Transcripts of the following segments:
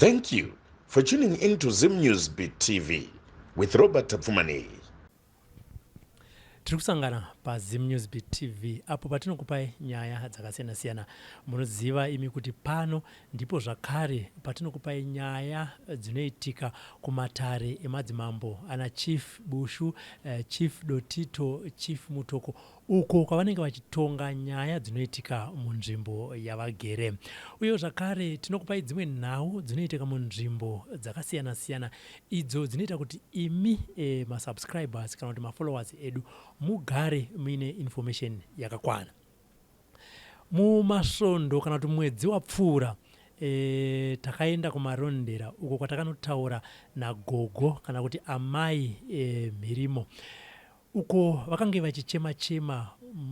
Thank you for tuning in to Zim News Beat TV with Robert Tapfumaneyi. Tiri kusangana paZim News Beat TV apo patinokupai nyaya dzakasiyana-siyana. Munoziva imi kuti pano ndipo zvakare patinokupai nyaya dzinoitika kumatare emadzimambo ana Chief Bushu, eh, Chief Dotito, Chief Mutoko uko kwavanenge vachitonga nyaya dzinoitika munzvimbo yavagere. Uyewo zvakare tinokupai dzimwe nhau dzinoitika munzvimbo dzakasiyana-siyana idzo dzinoita kuti imi e, masubscribers kana kuti mafollowers edu mugare muine information yakakwana. Mumasvondo kana kuti mwedzi wapfuura e, takaenda kuMarondera uko kwatakanotaura nagogo kana kuti amai e, Mhirimo uko vakange vachichema chema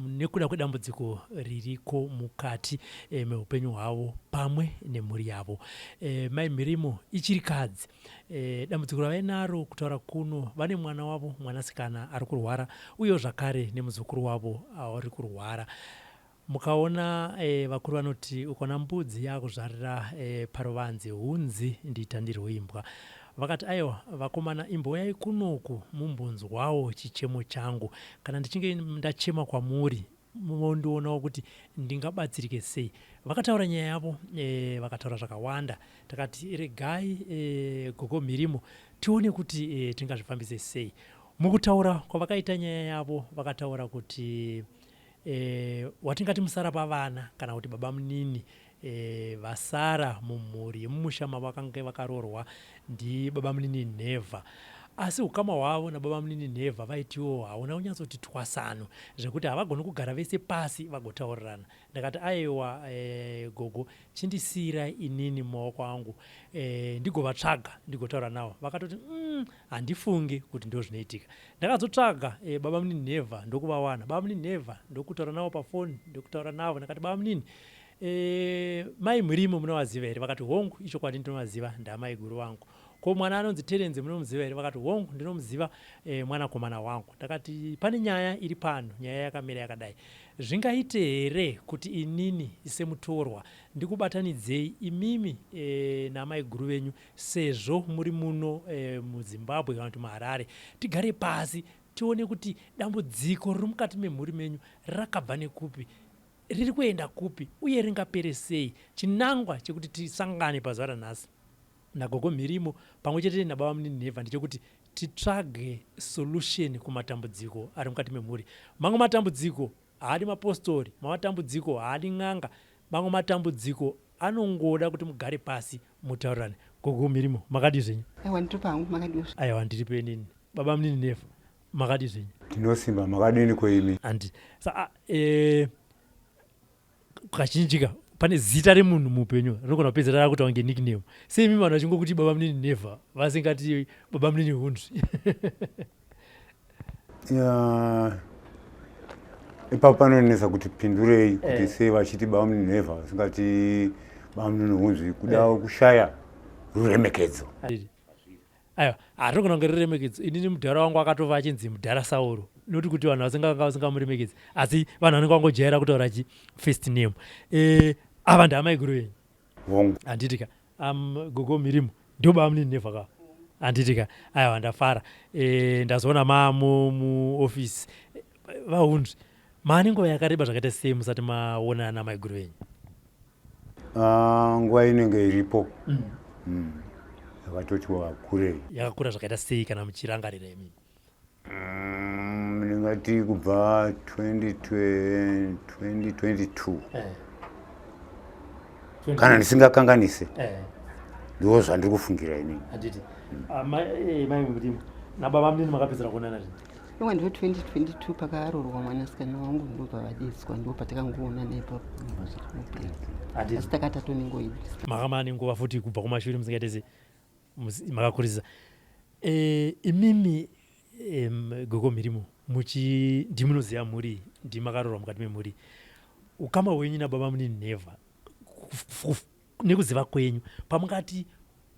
nekuda kwedambudziko ririko mukati e, meupenyu hwavo pamwe nemhuri yavo. E, mai Mhirimo ichirikadzi. E, dambudziko ravainaro kutaura kuno vane mwana wavo mwanasikana ari kurwara uyewo zvakare nemuzukuru wavo ari kurwara. Mukaona e, vakuru vanoti ukaona mbudzi yakuzvarira e, paruvanze hunzi nditandirwe imbwa. Vakati aiwa vakomana imbouyai kunoku mumbonzwawo chichemo changu. Kana ndichinge ndachema kwamuri mondionawo kuti ndingabatsirike sei. Vakataura nyaya yavo e, vakataura zvakawanda. Takati regai e, gogo Mhirimo tione kuti e, tingazvifambise sei. Mukutaura kwavakaita nyaya yavo vakataura kuti e, watingati musara pavana kana kuti baba munini e, vasara mumhuri yemumusha mavo vakange vakaroorwa ndibaba munini Nhevha asi ukama hwavo nababa munini Nhevha vaitiwo hauna kunyatsoti twasano zvekuti havagoni kugara vese pasi vagotaurirana. Ndakati aiwa e, gogo chindisiirai inini mumaoko angu e, ndigovatsvaga ndigotaura navo. Vakatoti handifungi kuti ndozvinoitika. Ndakazotsvaga e, baba munini Nhevha ndokuvawana. Baba munini Nhevha ndokutaura navo pafoni ndokutaura navo ndakati baba munini e, mai Murimo munovaziva here? Vakati hongu ichokwadi ndinovaziva ndamai guru vangu. Ko mwana anonzi Terence munomuziva here? Vakati hongu ndinomuziva e, mwanakomana wangu. Ndakati pane nyaya iri pano, nyaya yakamira yakadai. Zvingaite here kuti inini semutorwa ndikubatanidzei imimi e, naamai guru venyu sezvo muri muno e, muZimbabwe kana kuti muHarare tigare pasi tione kuti dambudziko riri mukati memhuri menyu rakabva nekupi riri kuenda kupi uye ringapere sei. Chinangwa chekuti tisangane pazuva ranhasi nagogo Mhirimo pamwe chete nababa munini Nhevha ndechekuti titsvage solution kumatambudziko ari mukati memhuri. Mamwe matambudziko haadi mapostori, mamwe matambudziko haadi n'anga, mamwe matambudziko anongoda kuti mugare pasi mutaurirane. Gogo Mhirimo, makadii zvenyu? Aiwa ndiri pangu, makadii? Aiwa ndiri penini. Baba munini Nhevha, makadii zvenyu? Tinosimba, makadini koimi? Andi. Sa eh kazhinji ka pane zita remunhu muupenyu rinogona kupedzera rakuita kunge nickname. Sei imi vanhu vachingokuti baba munini Never vasingati baba munini Hunzvi? Yeah. Ipapo panonetsa kuti pindurei kuti eh. Sei vachiti baba munini Never vasingati baba munini Hunzvi kuda eh. Kushaya ruremekedzo. Aiwa, harinogona kunge riremekedzo. Inini mudhara wangu akatova achinzi mudhara Sauro. Not kuti vanhu vasinganga vasingamuremekedzi, asi vanhu vanenge vangojaira kutaura chi first name. Eh, ava ndaamaiguru venyu. Hongu. Handiti ka. Gogo Mirimu ndo bamunini Never ka. Handiti ka. Aiwa ndafara. Eh, ndazoona mamo mu office. Vahunzvi. Maane nguva yakareba zvakaita sei musati maonana namaiguru venyu? Ah, nguva inenge iripo yakatoti wakurei. Yakakura zvakaita sei kana muchirangarira imimi? Ndingati kubva 2022 2022 kana ndisingakanganise ndiwo zvandiri kufungira inini. Handiti Ah, mai Murimo nababa munini makapedzera kuonana rini? Iwa ndo 2022 pakaroorwa mwanasikana wangu ndobva vadetswa ndo patakangoonana ipapo ndobva Handiti. Asi takati nenguva Makama nenguva futi kubva kumashure musingaite se makakurisa. E, imimi gogo Mhirimo muchi ndimunoziva mhuri ndimakaroorwa mukati memhuri ukama hwenyu nababa munini Nhevha nekuziva kwenyu pamungati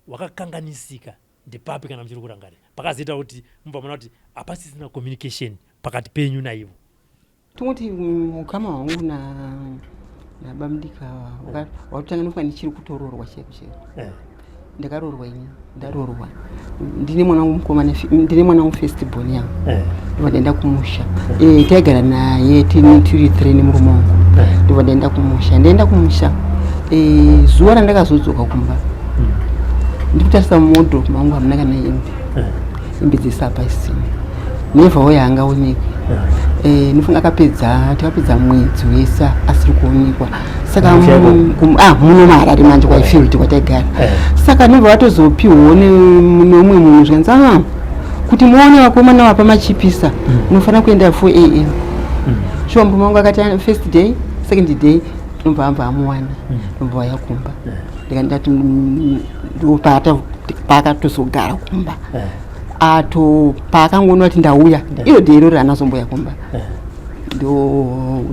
hwakakanganisika ndepapi kana muchiri kurangarira pakazoita kuti mubva mona kuti hapasisina communication pakati penyu naivo? Tongoti ukama hwangu nabamudika wakatanga nokuva ndichiri kutoroorwa chaiko chaiko. Ndakaroorwa ini, ndaroorwa ndine mwana wangu mukomana, ndine mwana wangu first born yangu. Ndobva ndaenda kumusha. Taigara naye tiri three nemurume wangu. Ndobva ndaenda kumusha, ndaenda kumusha, zuva randakazodzoka kumba, ndikutarisa muwardrobe mangu, hamuna kana hembe. Hembe dzese hapasisina, nevhawo yaangaonekwi. Nofunga akapedza, takapedza mwedzi wese asiri kuonekwa. Saka Kumusha ikoko? Muno muHarare manje, kwaIfield kwataigara. Saka nobva vatozopiwawo neumwe munhu, zvikanzi, a kuti muone vakomana vapa machipisa, unofanira kuenda 4 a.m. Shuwa, murume wangu akati, "Ah, first day, second day," nobva abva amuwana, nobva vaya kumba. Ndikandati ndo paakatozogara kumba. Ato paakangoona kuti ndauya, iro day iroro anazomboya kumba.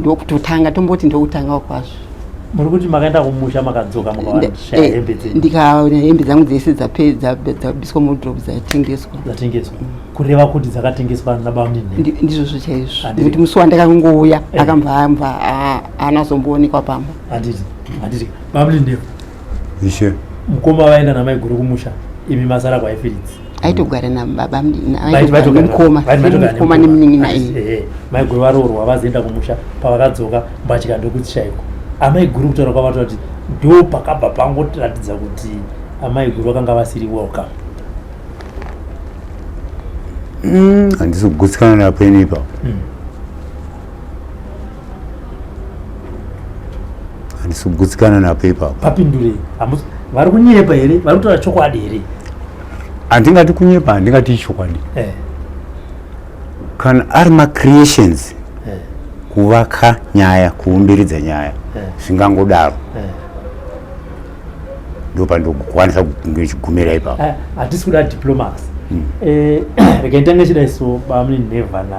Ndokutotanga, tomboti ndokutanga kwazvo. Muri kuti makaenda kumusha, makadzoka, mukawashaya hembe dzenyu? Ndikaona hembe dzangu dzese dzabiswa muwardrobe, dzatengeswa. Dzatengeswa, kureva kuti dzakatengeswa nabamunini? Ndizvozvo chaizvo. Handiti. Nekuti musi wandakangouya, akambva ambva anazomboonekwa pamba. Handiti, bamunini Nevo? Ishe. Mukoma vaenda namaiguru kumusha, imi masara kwaIfilidzi. Aitogara nababa, mukoma, mukoma nemunin'ina iyi. Maiguru varoorwa, vazoenda kumusha, pavakadzoka mbatya ndokutshaikwa. Amaiguru kutaura kwavataura kuti ndo pakabva pangoratidza kuti amaiguru vakanga vasiri welcome. Handisi kugutsikana napo ini ipapo. Handisi kugutsikana napo ipapo. Papindurei. Vari kunyepa here? Vari kutaura chokwadi here? Handingati kunyepa, handingati ichokwadi. Kana ari macreations, kuvaka nyaya, kuumbiridza nyaya, zvingangodaro. Ndo pandokwanisa kunge chigumira ipapo. Hatisi kuda diplomacy. Regai nditange chidai so, bamunini Neva na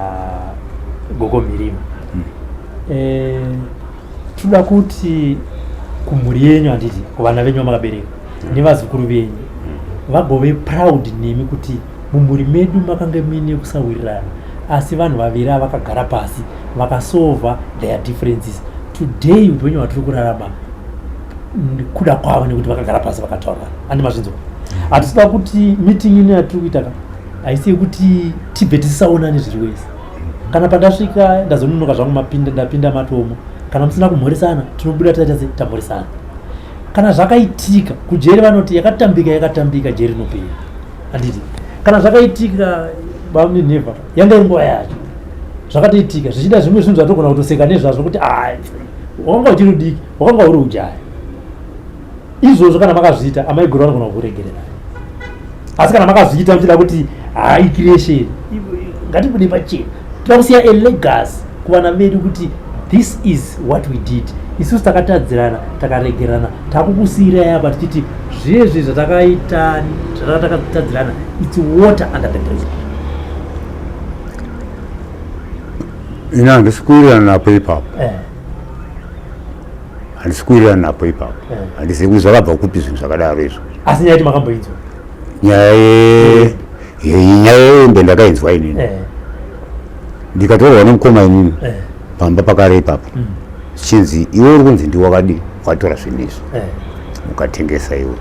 gogo Mirima. Toda kuti kumhuri yenyu, handiti, kuvana venyu vamakabereka nevazukuru venyu, vagove proud nemi kuti mumhuri medu makanga muine kusawirirana, asi vanhu vaviri ava vakagara pasi, vakasolva their differences. Today upenyu hwatiri kurarama kuda kwavo, nekuti vakagara pasi vakataurirana. Handi mazvinzwa? Hatisida kuti meeting ino yatiri kuita ka haisi yekuti tibve tisisaonani zviri wese. Kana pandasvika ndazononoka zvangu, mapinda, ndapinda matomo. Kana musina kumhoresana, tinobuda taita se tamhoresana. Kana zvakaitika kujeri, vanoti yakatambika yakatambika, jeri rinopera, handiti? Kana zvakaitika, bamunini Neva, yanga iri nguva yacho, zvakatoitika. Zvichida zvimwe zvinhu zvatogona kutoseka nezvazvo kuti ai, wakanga uchiri udiki, wakanga uri ujaya. Izvozvo kana makazviita, amaiguru vanogona kukuregererai. Asi kana makazviita muchida kuti hai creation, ngatibude pachena, toda kusiya a legacy kuvana vedu kuti this is what we did. Isusu takatadzirana, takaregerana, takukusiyirai apa tichiti zvezvi zvatakaita, zvatakatadzirana, it's water under the bridge. Ini handisi kuwirirana napo ipapo. Handisi kuwirirana napo ipapo. Handizivi kuti zvakabva kupi zvinhu zvakadaro izvo. Asi nyaya yati makamboinzwa? Nyaya nyaya yehembe ndakainzwa inini. Ndikatorwa nemukoma inini pamba pakare ipapo, zvichinzi iwe uri kunzi ndiwe wakadi watora zvinhu izvi, ukatengesa iwe.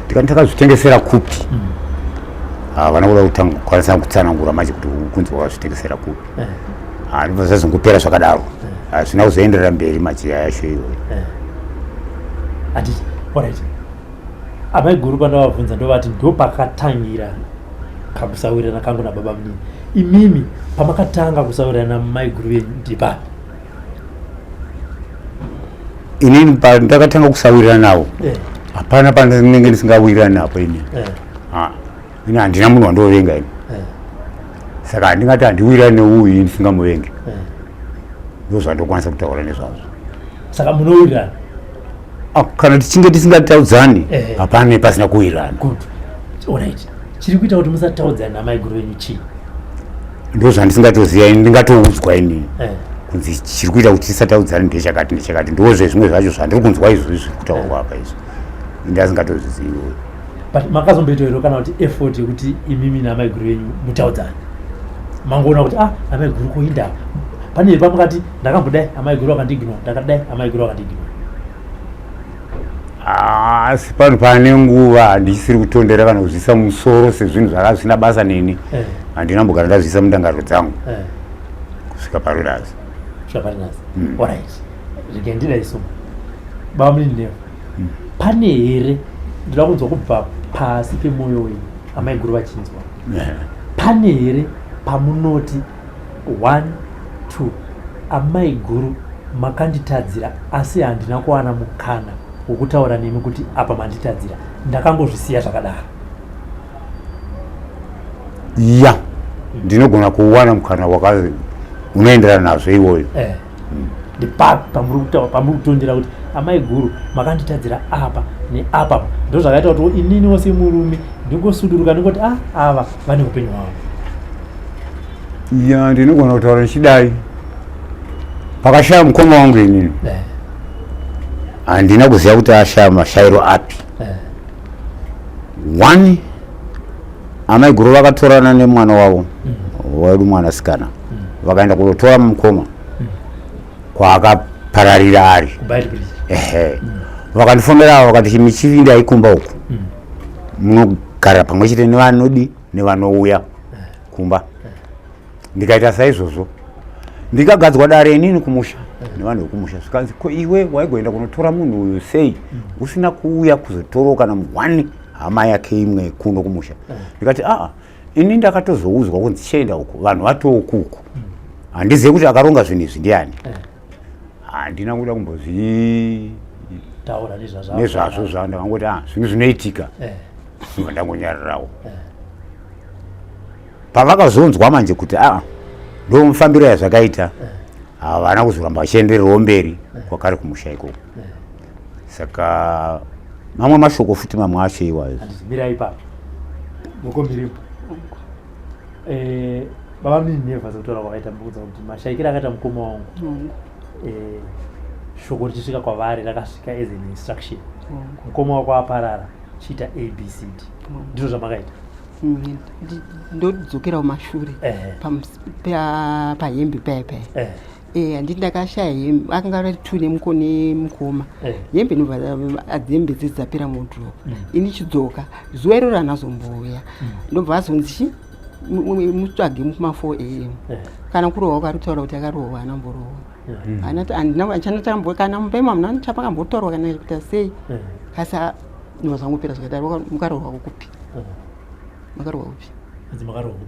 Ndikati ndakazvitengesera kupi? Havana kuda kukwanisa kutsanangura manje kuti kunzi wakazvitengesera kupi. Ndobva zvazongopera zvakadaro, hazvina kuzoenderera mberi machiya yacho iyoyo. Handiti? Alright, amaiguru pandavabvunza, ndovati ndo pakatangira kakusawirirana kangu nababa munini. Imimi pamakatanga kusawirirana namaiguru venyu ndipapi? Inini pandakatanga kusawirirana navo, hapana pandinenge ndisingawirirani napo inini. Ini handina munhu wandovenga ini. Saka handingati handiwirirani neuyu ini ndisingamuvengi. Ndo zvandokwanisa kutaura nezvazvo. Saka munowirirana? Ah, kana tichinge tisingataudzani, hapana pasina kuwirirana. Good, alright. Chiri kuita kuti musataudzani namaiguru venyu chii? Ndo zvandisingatoziva ini. Ndingatoudzwa inini kunzi chiri kuita kuti tisataudzani ndechakati nechakati. Ndozve zvimwe zvacho zvandiri kunzwa izvo zviri kutaurwa apa izvo, indasingatozizivi. But makazomboita here kana kuti effort yekuti imimi namaiguru venyu mutaudzane? Mangoona kuti ah, amaiguru koinda pane here pamukati ndakambodai, amaiguru vakandiignore, ndakadai, amaiguru vakandiignore? Asi pano pane nguva handisiri kutondera kana kuzviisa mumusoro sezvinhu zvaka zvisina basa neni. Handina mbogara ndazviisa mundangariro dzangu kusvika parurazi. Kusvika parurazi. Alright. Rega ndidai so. Baba munini Nevo. Pane here ndoda kunzwa kubva pasi pemwoyo wenyu amaiguru vachinzwa. Pane here pamunoti 1 2 amaiguru makanditadzira asi handina kuwana mukana wokutaura nemi kuti apa manditadzira, ndakangozvisiya zvakadaro? Ya, ndinogona kuwana mukana waka unoenderana nazvo iwoyo. Ndipapi pamuri kutaura, pamuri kutondera kuti amai guru makanditadzira apa neapa? Ndo zvakaita kuti ininiwo semurume ndingosuduruka ndingoti a ava vane upenyu hwavo. Ya, ndinogona kutaura ndichidai, pakashaya mukoma wangu inini handina kuziva kuti ashaya mashayiro api. One, amai guru vakatorana nemwana wavo wedu mwanasikana, vakaenda kunotora mukoma kwaakapararira ari. KuBeitbridge. Ehe, vakandifonera avo vakati michivindi aikumba uku, munogara pamwe chete nevanodi nevanouya kumba. Ndikaita saizvozvo, ndikagadzwa dare inini kumusha nevanhu vekumusha. Zvikanzi, ko iwe waigoenda kunotora munhu uyu sei usina kuuya kuzotorawo kana one hama yake imwe kuno kumusha? Ndikati, aa, ini ndakatozoudzwa kunzi chienda uku, vanhu vatookuku, handizivi kuti akaronga zvinhu izvi ndiani. Handina kuda kumbozvi taura nezvazvo. Nezvazvo zvandakangoti, a, zvinhu zvinoitika. Ndobva ndangonyarirawo. Pavakazonzwa manje kuti aa, ndo mufambiro yazvakaita, havana kuzoramba vachiendererawo mberi kwakare kumusha ikoko. Saka mamwe mashoko futi mamwe acho iwayo. Handizimirai ipapo gogo miripo. Baba munini Neva, sekutaura kwakaita mukudza kuti mashaikiro akaita mukoma wangu, shoko richisvika kwavari rakasvika as an instruction, mukoma wako aparara, chiita ABCD. Ndizvo zvamakaita? Ndodzokera kumashure pahembe paya paya. Handiti ndakashaya hembe, akanga ari two nemukoma. Hembe inobva hembe dzedzi dzapera muwardrobe. Ini chidzoka zuva iroro hanazombouya. Ndobva azonzi chi mutsvage kuma 4 am. Kana kurohwa kari kutaura kuti akarohwa, anamborohwa. Kana mumba imo hamuna chapakambotaurwa kana kuita sei. Kasi ndobva zvangopera zvakadaro. Mukarohwa kupi? Makarohwa kupi? Hanzi makarohwa kupi?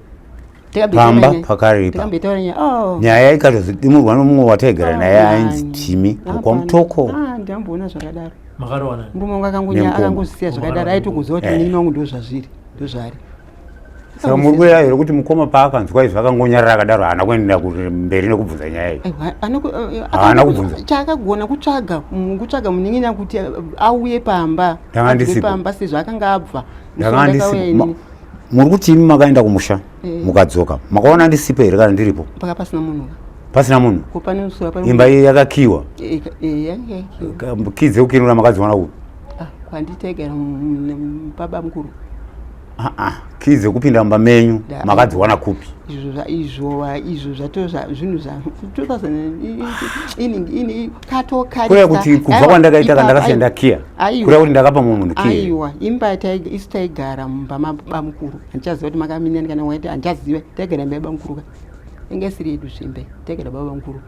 Pamba pakaripa. Tikamboitaura nyaya, oh. Nyaya ikatozodimurwa nomumwe wataigara naye ainzi Timi wokwaMutoko. Ah, ndamboona zvakadaro. Makarohwa nani? Murume wangu Nemukoma. akangozisiya zvakadaro, aitokuziva kuti munin'ina wangu ndo zvazviri, ndo zvaari. Saka muri kuya here kuti mukoma paakanzwa izvi akangonyarara akadaro, haana kuenda mberi nekubvunza nyaya iyi? Aiwa, Haana kubvunza. Chaakagona kutsvaga kutsvaga munin'ina kuti auye pamba. Ndanga Abve ndisipo. pamba sezvo akanga abva. Musi Ndanga wandakauya ndisipo. inini, Muri kuti imi makaenda kumusha, mukadzoka, makaona ndisipo here kana ndiripo? Paka pasina munhu. Pasina munhu? Ko pane usura pane Imba iyi yakakiwa? Yanga yakiwa. Kii dzekukinura makadziwana kupi? Ah, kwanditaigara baba mukuru. Ah, ah, kii dzekupinda mumba menyu makadziwana kupi? Izvo zvato zvinhu zva 2000 ini katokarisa. Kureva kuti kubva kwandakaita kandakasiya ndakiya, kureva kuti ndakapa mumwe munhu kii? Aiwa, imba isu taigara mumba mabamukuru, handichaziva kuti makaminani kana waiti, handichaziva. Taigara imba yabamukuru ka, inge isiri yedu zvimbe, taigara baba mukuru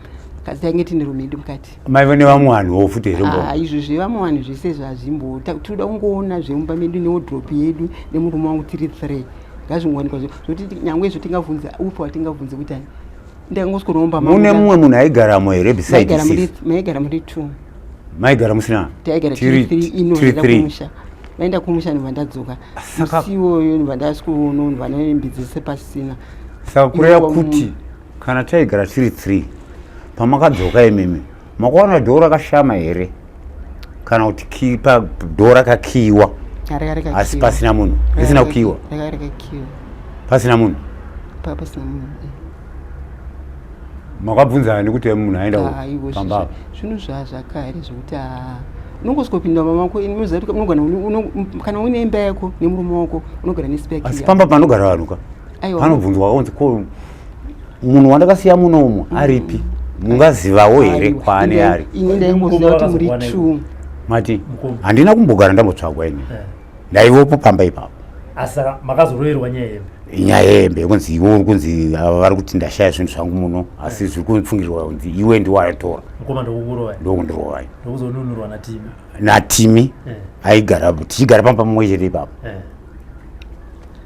kasi tainge tine rumu yedu mukati. Maiva nevamwe vanhuwo futi here? Ah, izvo zvevamwe vanhu zvese zvazvimbo tinoda kungoona zvemumba medu newardrobe yedu nemurume wangu tiri three, ngazvingowanikwa zvokuti nyangwe izvo tingabvunza upi watingabvunze kuti ani ndangoswera mumba. Mune mumwe munhu aigaramo here beside sis? Maigara muri two. Maigara musina? Taigara tiri three. Ino Tiri ndaenda three. kumusha, vaenda kumusha, ndobva ndadzoka. Saka Musi iwoyo ndobva ndasvikoona ndobva nehembe dzese pasina. Saka kureva Iwo kuti kana taigara tiri three, pamakadzoka imimi makaona dhoo rakashama here kana kuti dhoo rakakiyiwa Raka asi pasina munhu, risina kukiyiwa? Raka rakakiyiwa. Pasina munhu? Pasina munhu. Makabvunza ani kuti munhu aenda Ah, iwo pamba apa? Zvinhu zvazvakare zvokuti unongosvikopinda mumba mako, unoziva kuti unogona kana une imba yako nemurume wako unogara nespare key Asi yako. pamba panogara vanhu ka, Aiwa. panobvunzwa kunzi, ko munhu wandakasiya munomu aripi? Mungazivawo here Aiwa, kwaane ari? Ini ndaingoziva kuti muri Mukoma two. Mati handina kumbogara ndambotsvagwa ini. Eh. Ndaivopo pamba ipapo. Asi saka makazoroverwa nyaya yehembe? Nyaya yehembe yekunzi iwe uri kunzi ava vari kuti ndashaya zvinhu zvangu muno asi zviri kufungirwa kunzi iwe ndiwe watora. Mukoma ndokukurovai? Ndokundirovai. Ndokuzonunurwa naTimi? NaTimi eh. Aigara tichigara pamba pamwe chete ipapo. Eh.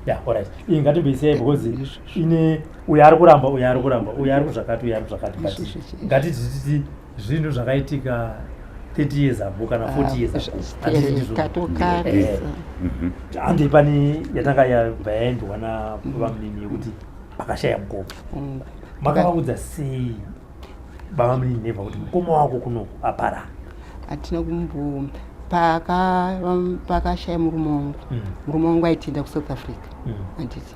Yeah, all right. Iyi ngatimboisiyai because ine uyo ari kuramba uyo ari kuramba uyo ari kuzvakati uyo ari kuzvakati but ngatiti titi zvinhu zvakaitika 30 years ago kana 40 years ago. Handiti ndizvo? Tatokare. Eh. Handei pane yatanga yabva yaendwa navamunini yekuti pakashaya mukoma. Makavaudza sei baba munini Neva kuti mukoma wako kuno aparara? Hatina kumbo pakashaya murume wangu. Murume wangu aitienda kuSouth Africa. Handiti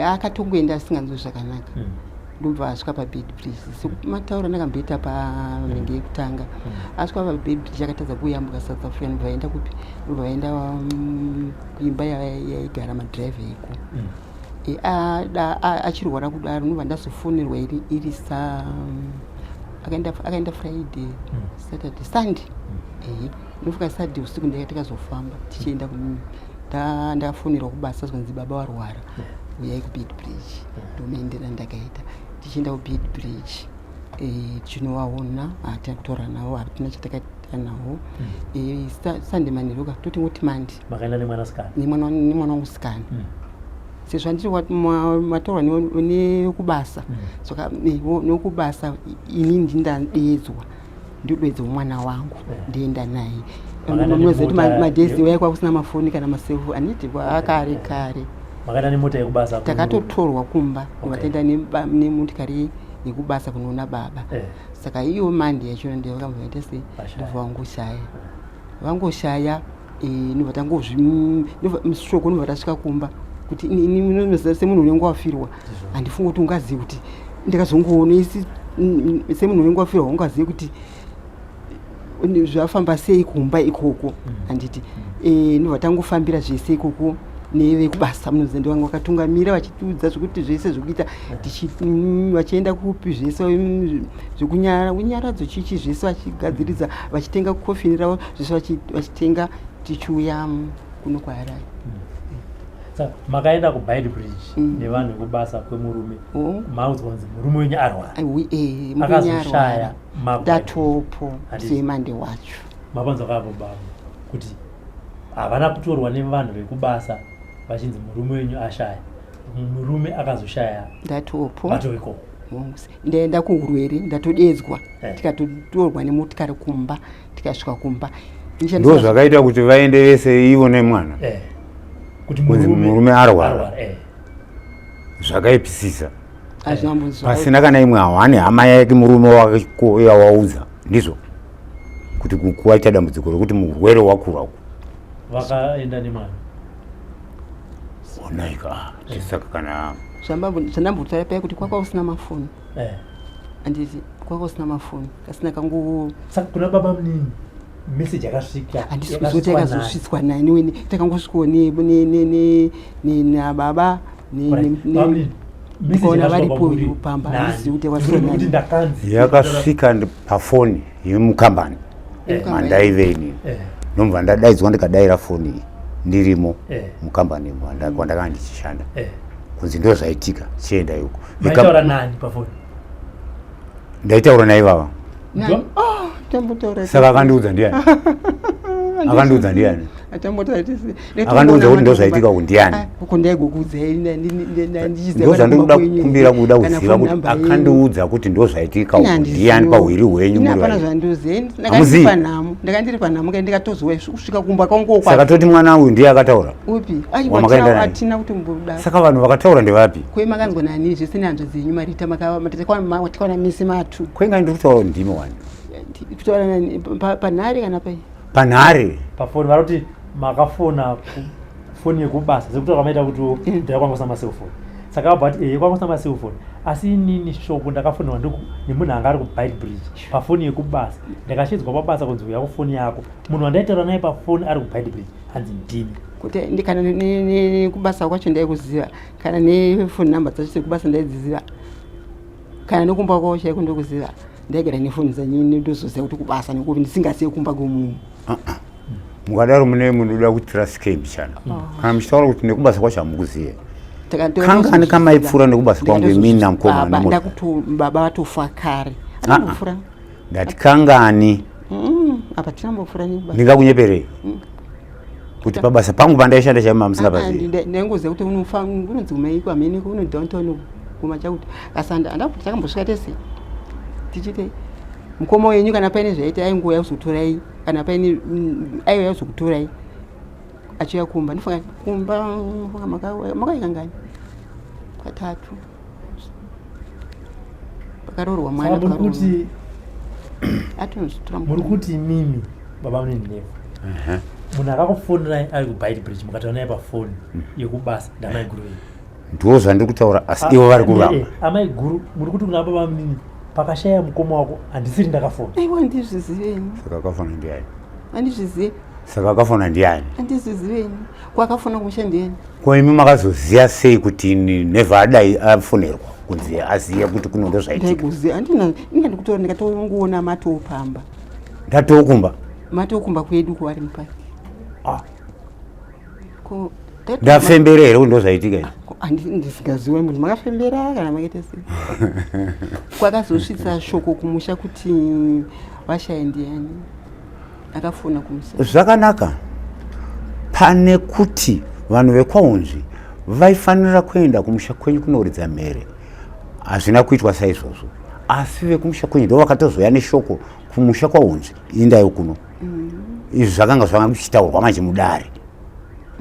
akatongoenda asinganzwi zvakanaka. Ndobva asvika paBeitbridge sematauro andakamboita panhenge yekutanga. Asvika paBeitbridge akatadza kuyambuka South Africa, ndobva vaenda kupi? Ndobva vaenda kuimba yaigara madhiraivha eko. Achirwara kudaro ndobva ndazofonerwa iri sa akaenda Friday, Saturday, Sunday. Ehe, ndofika Saturday usiku ndakazofamba tichienda ndafonerwa kubasa zvanzi baba varwara, uyai kuBeitbridge. Ndomaendera ndakaita tichienda kuBeitbridge, tichinovaona. Hatina kutaura navo, hatina chatakaita navo. Sunday manheru ka totingoti Monday. Makaenda nemwanasikana? Nemwana wangu sikana. Sezvo andiri mataurwa nekubasa, saka nekubasa ini ndindadeedzwa, ndodedzawo mwana wangu, ndienda naye. Munoziva kuti madays waikwa kusina mafoni kana masefu anditi akare kare. Makaenda nemota yekubasa? Takatotorwa kumba, vataenda nemotikari yekubasa kunoona baba. Saka iyo Monday yacho ndavakamboita sei, ndobva vangoshaya, vangoshaya. Ndobva tangozvishoko, ndobva tasvika kumba kuti semunhu unenge wafirwa handifungi kuti ungazivi kuti ndakazongoona isi semunhu unenge wafirwa ungazivi kuti zvafamba sei kumba ikoko, handiti? Ndobva tangofambira zvese ikoko nevekubasa. Munoziva ndovanga vakatungamira vachitiudza zvekuti zvese zvekuita, vachienda kupi, zvese zvekunyaradzo chichi zvese vachigadziridza, vachitenga kofini ravo zvese vachitenga, tichiuya kuno kwaHarare. Saka makaenda kuBeitbridge nevanhu vekubasa kwemurume. Oh. Maudzwa kunzi murume wenyu arwara. Murume Akazoshaya. Arwara ndatopo seMonday wacho. Mapanzwa kapo baba kuti havana kutorwa nevanhu vekubasa vachinzi murume wenyu ashaya, murume akazoshaya ndatopo. Vato ikoko. Ndaenda kuurwere, ndatodedzwa. Tikatotorwa nemotikari kumba, tikasvika kumba. Ndo zvakaita kuti vaende vese ivo nemwana. Kuti kunzi murume arwara. Zvakaipisisa. Hazvinambonzwa. Pasina kana imwe hawani hama yake murume wake yawaudza ndizvo kuti kuwaita dambudziko rekuti murwere wakura uku. Vakaenda nemwana. Onaika tisaka kana Zvandambotaura paya kuti kwaka usina mafoni. Handiti kwaka usina mafoni, kasina kangu. Saka kuna baba munini meseji yakasvika? Handisi kuziva kuti yakazosvitswa nani wene. Takangosvikawo nababa ndikaona varipo pamba, handizivi kuti yakasvika nani. Ndakanzi yakasvika pafoni yemukambani mandaive inini. Ndobva ndadaidzwa, ndikadaira foni iyi ndirimo mukambani kwandakanga ndichishanda, kunzi ndo zvaitika, chienda ikoko. Maitaura nani pafoni? Ndaitaura naivava. Nani? Oh, tambotaura. Saka akandiudza ndiani? Akandiudza ndiani? Atambotaura tese. Akandiudza kuti ndo zvaitika uku ndiani? Uko ndaigokuudzai. Ndo zvandinoda kukumbira, kuda kuziva kuti akandiudza kuti ndo zvaitika uku ndiani pahwiri hwenyu muri Hapana vaviri. zvandoziva. Hamuzivi? Ndakandiri panhamo, ndakandiri panhamo kai, ndikatozwa kusvika kumba kwangu. Saka toti mwana uyu ndiye akataura? Upi? Wamakaenda naye? Hatina kuti mbodaro. Saka vanhu vakataura ndevapi? Kwe makanzwa nani zvese nehanzvadzi dzenyu marita tikawana mese matu. Kwenga ndiri kutaura ndimi wani. Kutaura nani panhare kana pai? Panhare. Pafoni vari kuti makafona foni yekubasa sekutaura kwamaita kuti ndaikwanga kusina maselfoni. Saka vabva vati ehe, kwanga kusina maselfoni, asi inini shoko ndakafonerwa nemunhu anga ari kuBeitbridge pafoni yekubasa. Ndakashedzwa pabasa kunzi uya kufoni yako, munhu wandaitaura naye pafoni ari kuBeitbridge hanzi ndimi. Kuti kana nekubasa kwacho ndaikuziva, kana nefoni namba dzacho dzekubasa ndaidziziva, kana nekumba kwavo chaiko ndokuziva. Ndaigara nefoni dzanyini, ndozoziva kuti kubasa nekuti ndisingasiye kumba kwemunhu. Mukadaro mune munoda kutira scam chana. Kana muchitaura kuti nekubasa kwacho hamukuzive. Kangani kamaipfuura nekubasa kwangu imini namukoma Baba, nemota? Baba vatofa kare. Ah, ah. Atambopfuura. Ndati kangani? Apa tinambopfuura nebasa. Ndingakunyeperei kuti pabasa pangu pandaishanda chaimo hamusingapazivi? Ndaingoziva kuti unonzi kumaiko amene kuno downtown kumachakuti, asi andakuti takambosvika tese tichite mukoma wenyu. Kana paine zvaita, aingouya kuzotorai. Kana paine aiuya kuzokutorai achiuya kumba. Ndifunga kumba, funga makauya kangani? Katatu pakaroorwa mwana. Saka muri Pakaroorwa kuti atinozotora. Muri kuti imimi baba munini Nevhu, munhu akakufonerai ari kuBeitbridge, mukataura naye pafoni yekubasa, ndamai guru venyu? Ndo zvandiri kutaura, asi ivo vari kuramba. Amai guru, muri kuti kuna baba munini, pakashaya mukoma wako handisiri ndakafona? Aiwa, ndizviziveni. Saka akafona ndiani? Handizvizive. Saka akafona ndiani? Handizviziveni. Kwakafona kumusha ndiani? Ko imi makazoziva sei kuti Nevha adai afonerwa kunzi aziye kuti kuno ndo zvaitika? Ndaiguziva, handina inga ndikutora, ndikatongoona matopamba. Ndatokumba. Matokumba kwedu kuvari mupaki. Ah. Ko Ndafembera here kuti ndo zvaitika izvi? Ndisingaziwe kuti makafembera kana makaita sei. Kwakazosvitsa shoko kumusha kuti vashaya ndiani akafona kumusha? Zvakanaka, pane kuti vanhu vekwaUnzvi vaifanira kuenda kumusha kwenyu kunoridza mhere, hazvina kuitwa saizvozvo, asi vekumusha kwenyu ndo vakatozoya neshoko kumusha kwaUnzvi, indayo kuno. Izvi zvakanga zvanga kuchitaurwa manje mudare.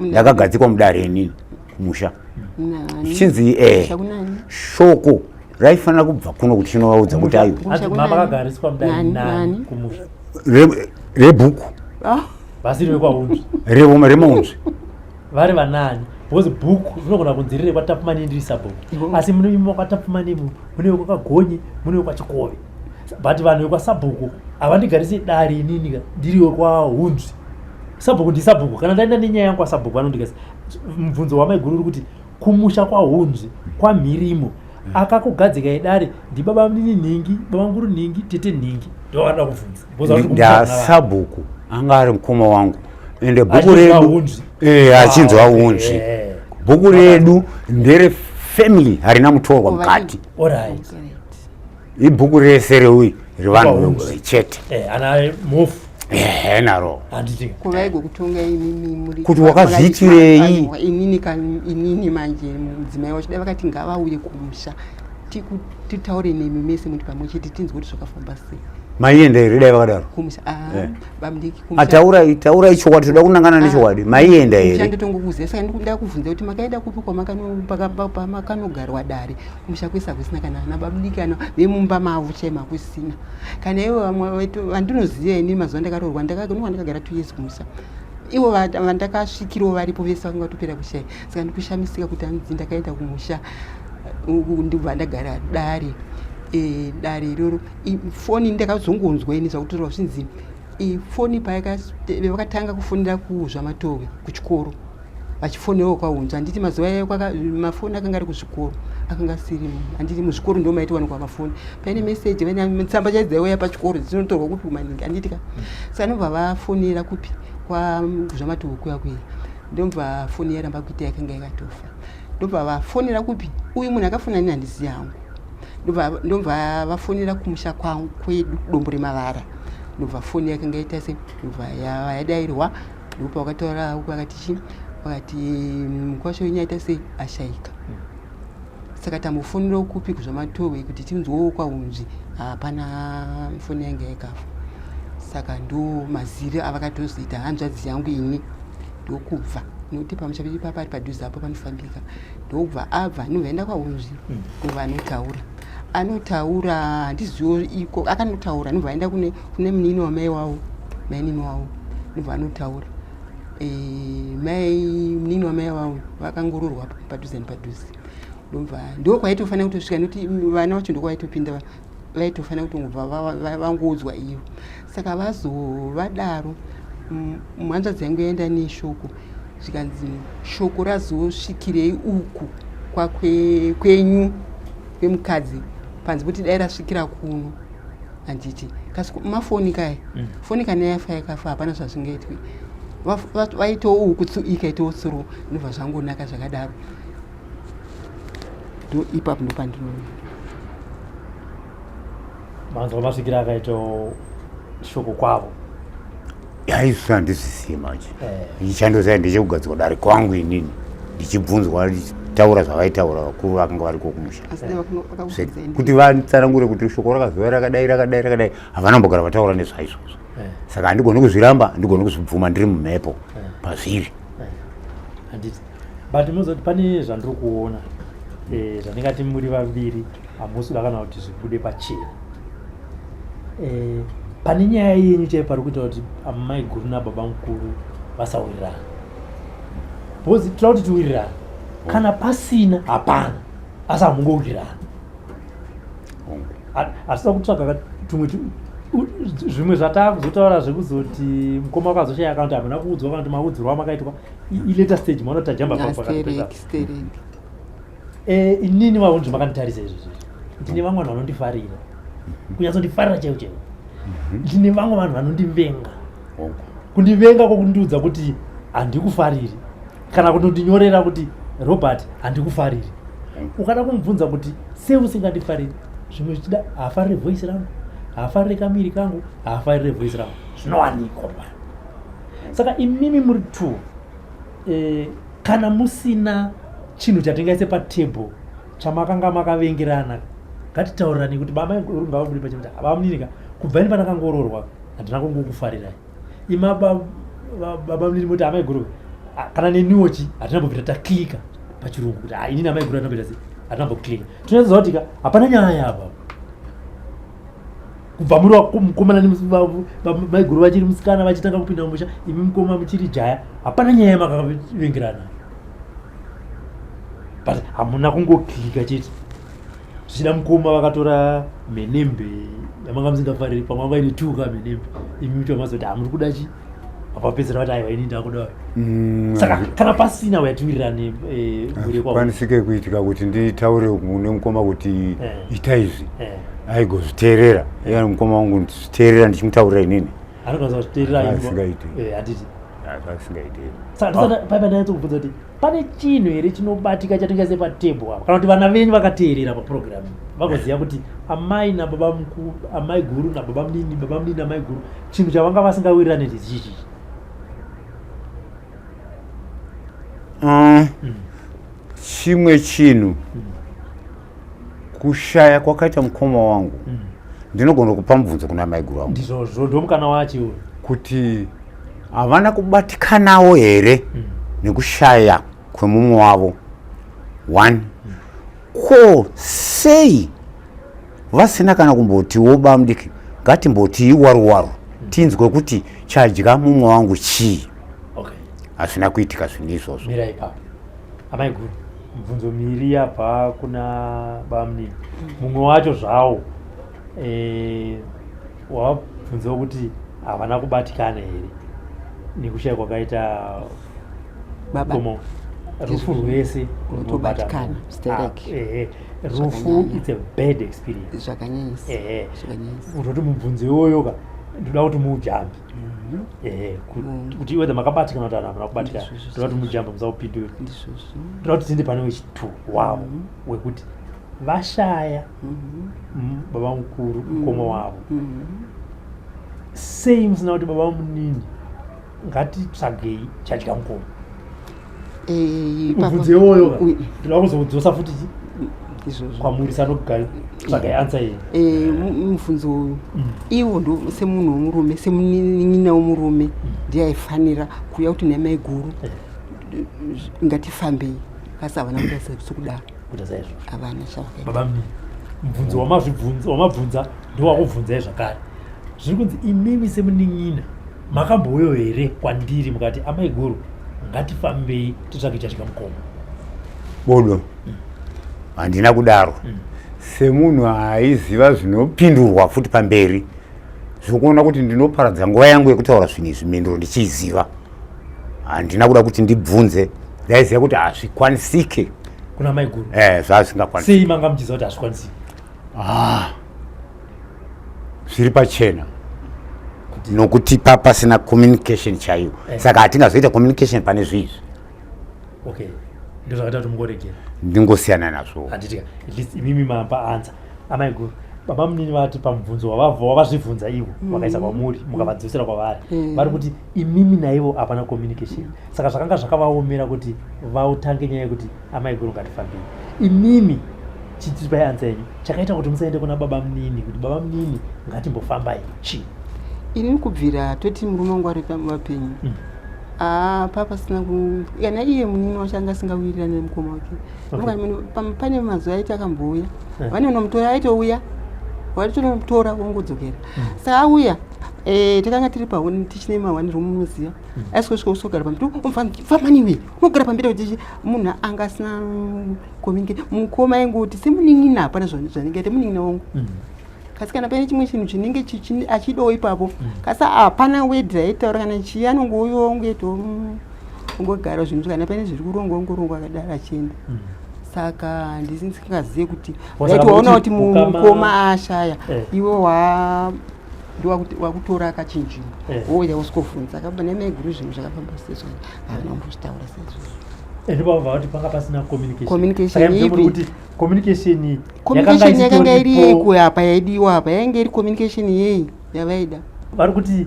Ndakagadzikwa mudare inini kumusha. Nani? Zvichinzi Kumusha kunani? shoko raifanira kubva kuno kuti chinovaudza kuti ayo. Kumusha Hanzi kunani? makagariswa mudare Nani? nani? Nani? Kumusha. Rebhuku. Ah, Vasiri vekwaUnzvi? Remaunzvi. Vari vanani? Because bhuku rinogona kunzi riri kwaTapumani, ndiri sabhuku, asi mune kwatapumani mune vekwaKagonye, mune vekwaChikove, but vanhu vekwasabhuku havandigarisi dare inini ka ndiri wekwaUnzvi. Sabhuku ndisabhuku. Kana ndaenda nenyaya yangu kwasabhuku, vanondigarisa. Mubvunzo wamaiguru uri kuti kumusha kwaUnzvi kwaMhirimo akakugadzika idare ndibaba nini nhingi, baba nguru nhingi, tete nhingi, ndovanoda kubvunza Because vari kumusha kuna vanhu. Ndasabhuku anga ari mukoma wangu, ende bhuku Achinzwa redu Unzvi. Achinzwa Ah, Unzvi. Bhuku redu ndere family, harina mutorwa mukati. Alright. Ibhuku rese reui revanhu Kwaunzvi. chete. Ana mofu. Ehe, naro. Handiti? Kuvaigwe kutonga imimi muri Kuti wakazviitirei? Aiwa, inini inini manje mudzimai wacho, dai vakati ngavauye kumusha, titaure nemi mese muri pamwe chete, tinzwe kuti zvakafamba sei. Maienda here dai vakadaro? Kumusha? Ah, bamudiki, Ataurai, taurai chokwadi, toda kunangana nechokwadi. Maienda here? Ndotongokuziva, saka ndikuda kubvunza kuti makaenda kupi kwamakanogarwa dare? Kumusha kwese hakusina kana ana babudiki, ana vemumba mavo chaimo hakusina. Kana ivo vamwe vandinoziva ini, mazuva ndakaroorwa ndinova ndakagara 2 years kumusha, ivo vandakasvikirawo varipo vese vakanga vatopera kushaya. Saka ndikushamisika kuti hanzi ndakaenda kumusha, ndibva ndagara dare. Dare iroro, foni ndakazongonzwa ini zvakutorwa zvinzi foni vakatanga kufonera kuZvamatove kuchikoro, vachifonerawo kwaUnzwa. Handiti mazuva ayo mafoni akanga ari kuzvikoro, akanga asiri, handiti muzvikoro ndo maitowanikwa mafoni, paine meseji, vaine tsamba chaidzo dzaiuya pachikoro dzinotorwa kupi kumaningi, handiti ka? Saka nobva vafonera kupi, kwaZvamatove kuya kuya, ndobva foni yaramba kuita, yakanga yakatofa. Ndobva vafonera kupi? Uyu munhu akafona ini handizivi hangu. Ndobva vafonera kumusha kwangu kwedu Dombo Remavara, ndobva foni yakanga ita se, ndobva yadairwa, ndopa vakataura vakati chi, vakati mukwasha wenyu aita sei, ashaika. Saka tambofonerawo kupi, kuZvamatove, kuti tinzwewo kwaUnzvi, hapana, foni yange yakafa. Saka ndo maziri avakatozoita hanzvadzi yangu ini, ndokubva nokuti pamusha pedu papa ari padhuze apo panofambika, ndokubva abva, ndobva enda kwaUnzvi kubva anotaura, anotaura handiziwo iko akanotaura, ndobva aenda kune munini wamai wavo, mainini wavo, ndobva anotaura. Mai munini wamai wavo vakangororwa padhuze nepadhuze, ndobva ndo kwaitofanira kutosvika, nekuti vana vacho ndokwaitopinda, vaitofanira kutongobva vangoudzwa ivo. Saka vazovadaro, hanzvadzi yangu yaenda neshoko, zvikanzi shoko razosvikirei uku kwenyu kwemukadzi, panzi kuti dai rasvikira kuno. Handiti kasi mafoni kaya mm. Foni kana yafa yakafa, hapana zvazvingaitwi. Vaitawo uku ikaitawo tsuro, ndobva zvangonaka zvakadaro. Ndo ipapo ndopandinoona. Manzwa masvikiro akaitawo shoko kwavo. Yaizvo handizvisiye manje. Ichandoziva ndechekugadzirwa dare kwangu inini, ndichibvunzwa, ndichitaura zvavaitaura vakuru vakanga variko kumusha. Asi dai vakakuudza ini. Kuti vatsanangure kuti shoko rakazova rakadai, rakadai, rakadai, havana kumbogara vataura nezvaizvozvo. Saka handigoni kuzviramba, handigoni kuzvibvuma, ndiri mumhepo pazviri. Handiti, but muzoti pane zvandiri kuona, zvandingati muri vaviri hamusi kuda kana kuti zvibude pachena. Pane nyaya yenyu chaipo pari kuita kuti amai guru nababa mukuru vasawirirana, because toda kuti tiwirirane. Kana pasina hapana, asi hamungowirirana. Hatisa kutsvaga tumwe zvimwe zvatakuzotaura zvekuzoti mukoma wakazoshaya, kana kuti hamuna kuudzwa, kana kuti maudzirwa amakaitwa ilater stage, maona tajamba Ah, stereki, stereki. Inini vahunzi makanditarisa izvo izvi, ndine vamwe vanhu vanondifarira, kunyatsondifarira chaivo chaivo. Ndine vamwe vanhu vanondivenga, kundivenga kwokundiudza kuti handikufariri, kana kutondinyorera kuti Robert handikufariri. Ukada kumubvunza kuti sei usingandifariri, zvimwe zvichida haafarire voice rangu, haafarire kamiri kangu, haafarire voice rangu, zvinowanikwa pa. Saka imimi muri two, kana musina chinhu chatingaise patable chamakanga makavengerana, ngatitaurirane kuti baba ngavabude pachena kuti bamunini ka, kubva ini pandakangoroorwa handina kungokufarirai. Ima baba munini moti amai guru, kana neniwo chi hatina kumbobvira taklika pachirungu kuti inini amai guru hatina kuita sei, hatina kumboclika. Tinoziva kuti ka hapana nyaya apa. Kubva muri mukomana maiguru vachiri musikana vachitanga kupinda mumusha, imi mukoma muchiri jaya, hapana nyaya yamakavengerana, but hamuna kungoklika chete. Zvichida mukoma vakatora mhenembe yamanga musingafariri, pamwe vaine tuka mhenembe, imi mucho mazoti hamuri kuda chi, vapapedzera vati aiwa, ini ndakuda. Saka kana pasina uyatiwirirane mhuri kwavo. Kwanisike kuitika kuti nditaure nemukoma kuti ita izvi, aigozviteerera iye mukoma wangu, ndizviteerera ndichimutaurira inini. Anokwanisa kuzviteerera. Asingaiti. Handiti? Asingaiti. Saka ndisati paipa ndanyatso kuti pane chinhu here chinobatika chatingaise patable apa, kana kuti vana venyu vakateerera papurogiramu vagoziva kuti amai nababa mukuru, amai guru nababa munini, baba munini namai guru, chinhu chavanga vasingawirirane ndechichi? Chimwe chinhu, kushaya kwakaita mukoma wangu, ndinogona kupa mubvunzo kuna maiguru wangu. Ndizvozvo, ndomukana wacho iwoyo. Kuti havana kubatikanawo here nekushaya kwemumwe wavo? One, ko sei vasina kana kumbotiwo bamudiki ngatimbotii waru waru, tinzwe kuti chadya mumwe wangu chii? Hazvina kuitika zvinhu izvozvo. Mira ipapo, amai guru. Mibvunzo miri yabva kuna bamunini. Mumwe wacho zvawo, wabvunzawo kuti havana kubatikana here nekushaya kwakaita Baba. Komo rufu rwese. Runotobatikana, stereki. Ehe, rufu Zvakanyanya. it's a bad experience. Zvakanyanyisa. Ehe. Zvakanyanyisa. Utoti mubvunzo iwoyo ka, ndoda kuti muujambe, ehe, kuti whether makabatikana kuti hamuna kubatikana. Ndizvozvo. Ndoda kuti mujambe, musaupindure. Ndizvozvo. Ndoda kuti tiende pane wechitu wavo wekuti vashaya baba mukuru, mukoma wavo. Sei musina kuti baba munini ngatitsvagei chadya mukoma? Mubvunzo iwoyo ka, ndoda kuzoudzosa futi Ndizvozvo. kwamuri sanotsvagai answer iyi. Mubvunzo uyu iwo ndo semunhu womurume, semunin'ina womurume, ndiye aifanira kuuya kuti nemaiguru ngatifambei, asi havana kuita sekudaro. Kuita saizvozvo. Havana chavakaita. Baba munini, mubvunzo wamazvibvunza, wamabvunza ndowakubvunzai zvakare. Zviri kunzi imimi semunin'ina makambouyo here kwandiri mukati amai guru ngatifambei titsvage chadya mukoma? Bodo, handina kudaro. Semunhu aiziva zvinopindurwa futi pamberi, zvokuona kuti ndinoparadza nguva yangu yekutaura zvinhu izvi, mhinduro ndichiiziva, handina kuda kuti ndibvunze. Ndaiziva kuti hazvikwanisike. Kuna mai guru? Zvazvingakwanisiki. Sei manga muchiziva kuti hazvikwanisiki? Ah. Zviri pachena nokuti pasina communication chaiyo eh. Saka hatingazoita communication pane zviizvi. Okay, ndozvakaita kuti mungoregera. Ndingosiyana nazvo. Handitika at least imimi mapa answer amaiguru. Baba munini vati pamubvunzo wavabva wavazvibvunza ivo vakaisa kwamuri mukavadzosera kwavari vari kuti imimi naivo hapana communication, saka zvakanga zvakavaomera kuti vautange nyaya yekuti amaiguru ngatifambei. Imimi chitipai answer yenyu, chakaita kuti musaende kuna baba munini kuti baba munini ngatimbofambai chii? Ini kubvira toti murume wangu ari vapenyu, aa papasina kana iye munini wacho anga asingawirirani nemukoma wake. Pane mazuva aiti akambouya vanonomutora, aitouya waitonomutora wongodzokera. Saka auya, takanga tiri pahoni tichine mahwani room, munoziva, aisosvika usogara pamberi, famaniwe unogara pamberi kuti munhu anga asina communicate. Mukoma aingoti semunin'ina, hapana zvanenge aita munin'ina wangu, kasi kana paine chimwe chinhu chinenge achidawo ipapo, kasi hapana word raitaura kana chii, anongouya ongoito ongogara zvinhu, kana paine zviri kurongwa ongorongwa akadaro achienda. Saka ndisingazive kuti Saka waona kuti kuti mukoma ashaya, iwe wa wakutora akachinjima, wouya usikofunza akabva nemaiguru, zvinhu zvakafamba sezvo havana kumbozvitaura saizvozvo. Ndobva vati panga pasina communication. Communication Saka ipi? muri kuti communication Communication yakanga iri isitoripo. yeiko apa yaidiwa apa? Yainge iri communication yei yavaida? Vari kuti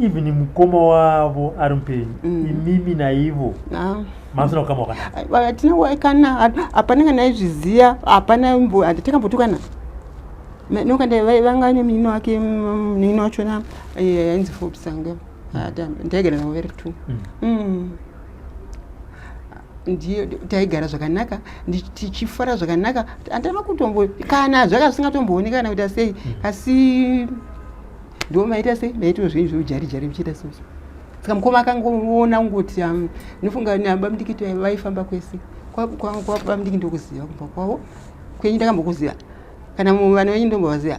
even mukoma wavo ari mupenyu, imimi naivo Ah. mamusina kukama wakanaka. Hatina kana, hapana kana aizviziva, hapana takambotukana nokanda vanga nemunino wake, munino wachona ainzi Forbes, anga ndaigara navo vari two. Ndiye taigara zvakanaka, tichifara zvakanaka, handana kutombo kana zvaka zvisingatombooneka kana kuita sei, asi ndo maita sei, maitiro zvenyu zveujari jari muchiita sei. Saka mukoma akangoona kungoti nofunga nababa mudiki vaifamba kwese kwababa mudiki, ndokuziva kumba kwavo, kwenyu ndakambokuziva, kana vana venyu ndombovaziva,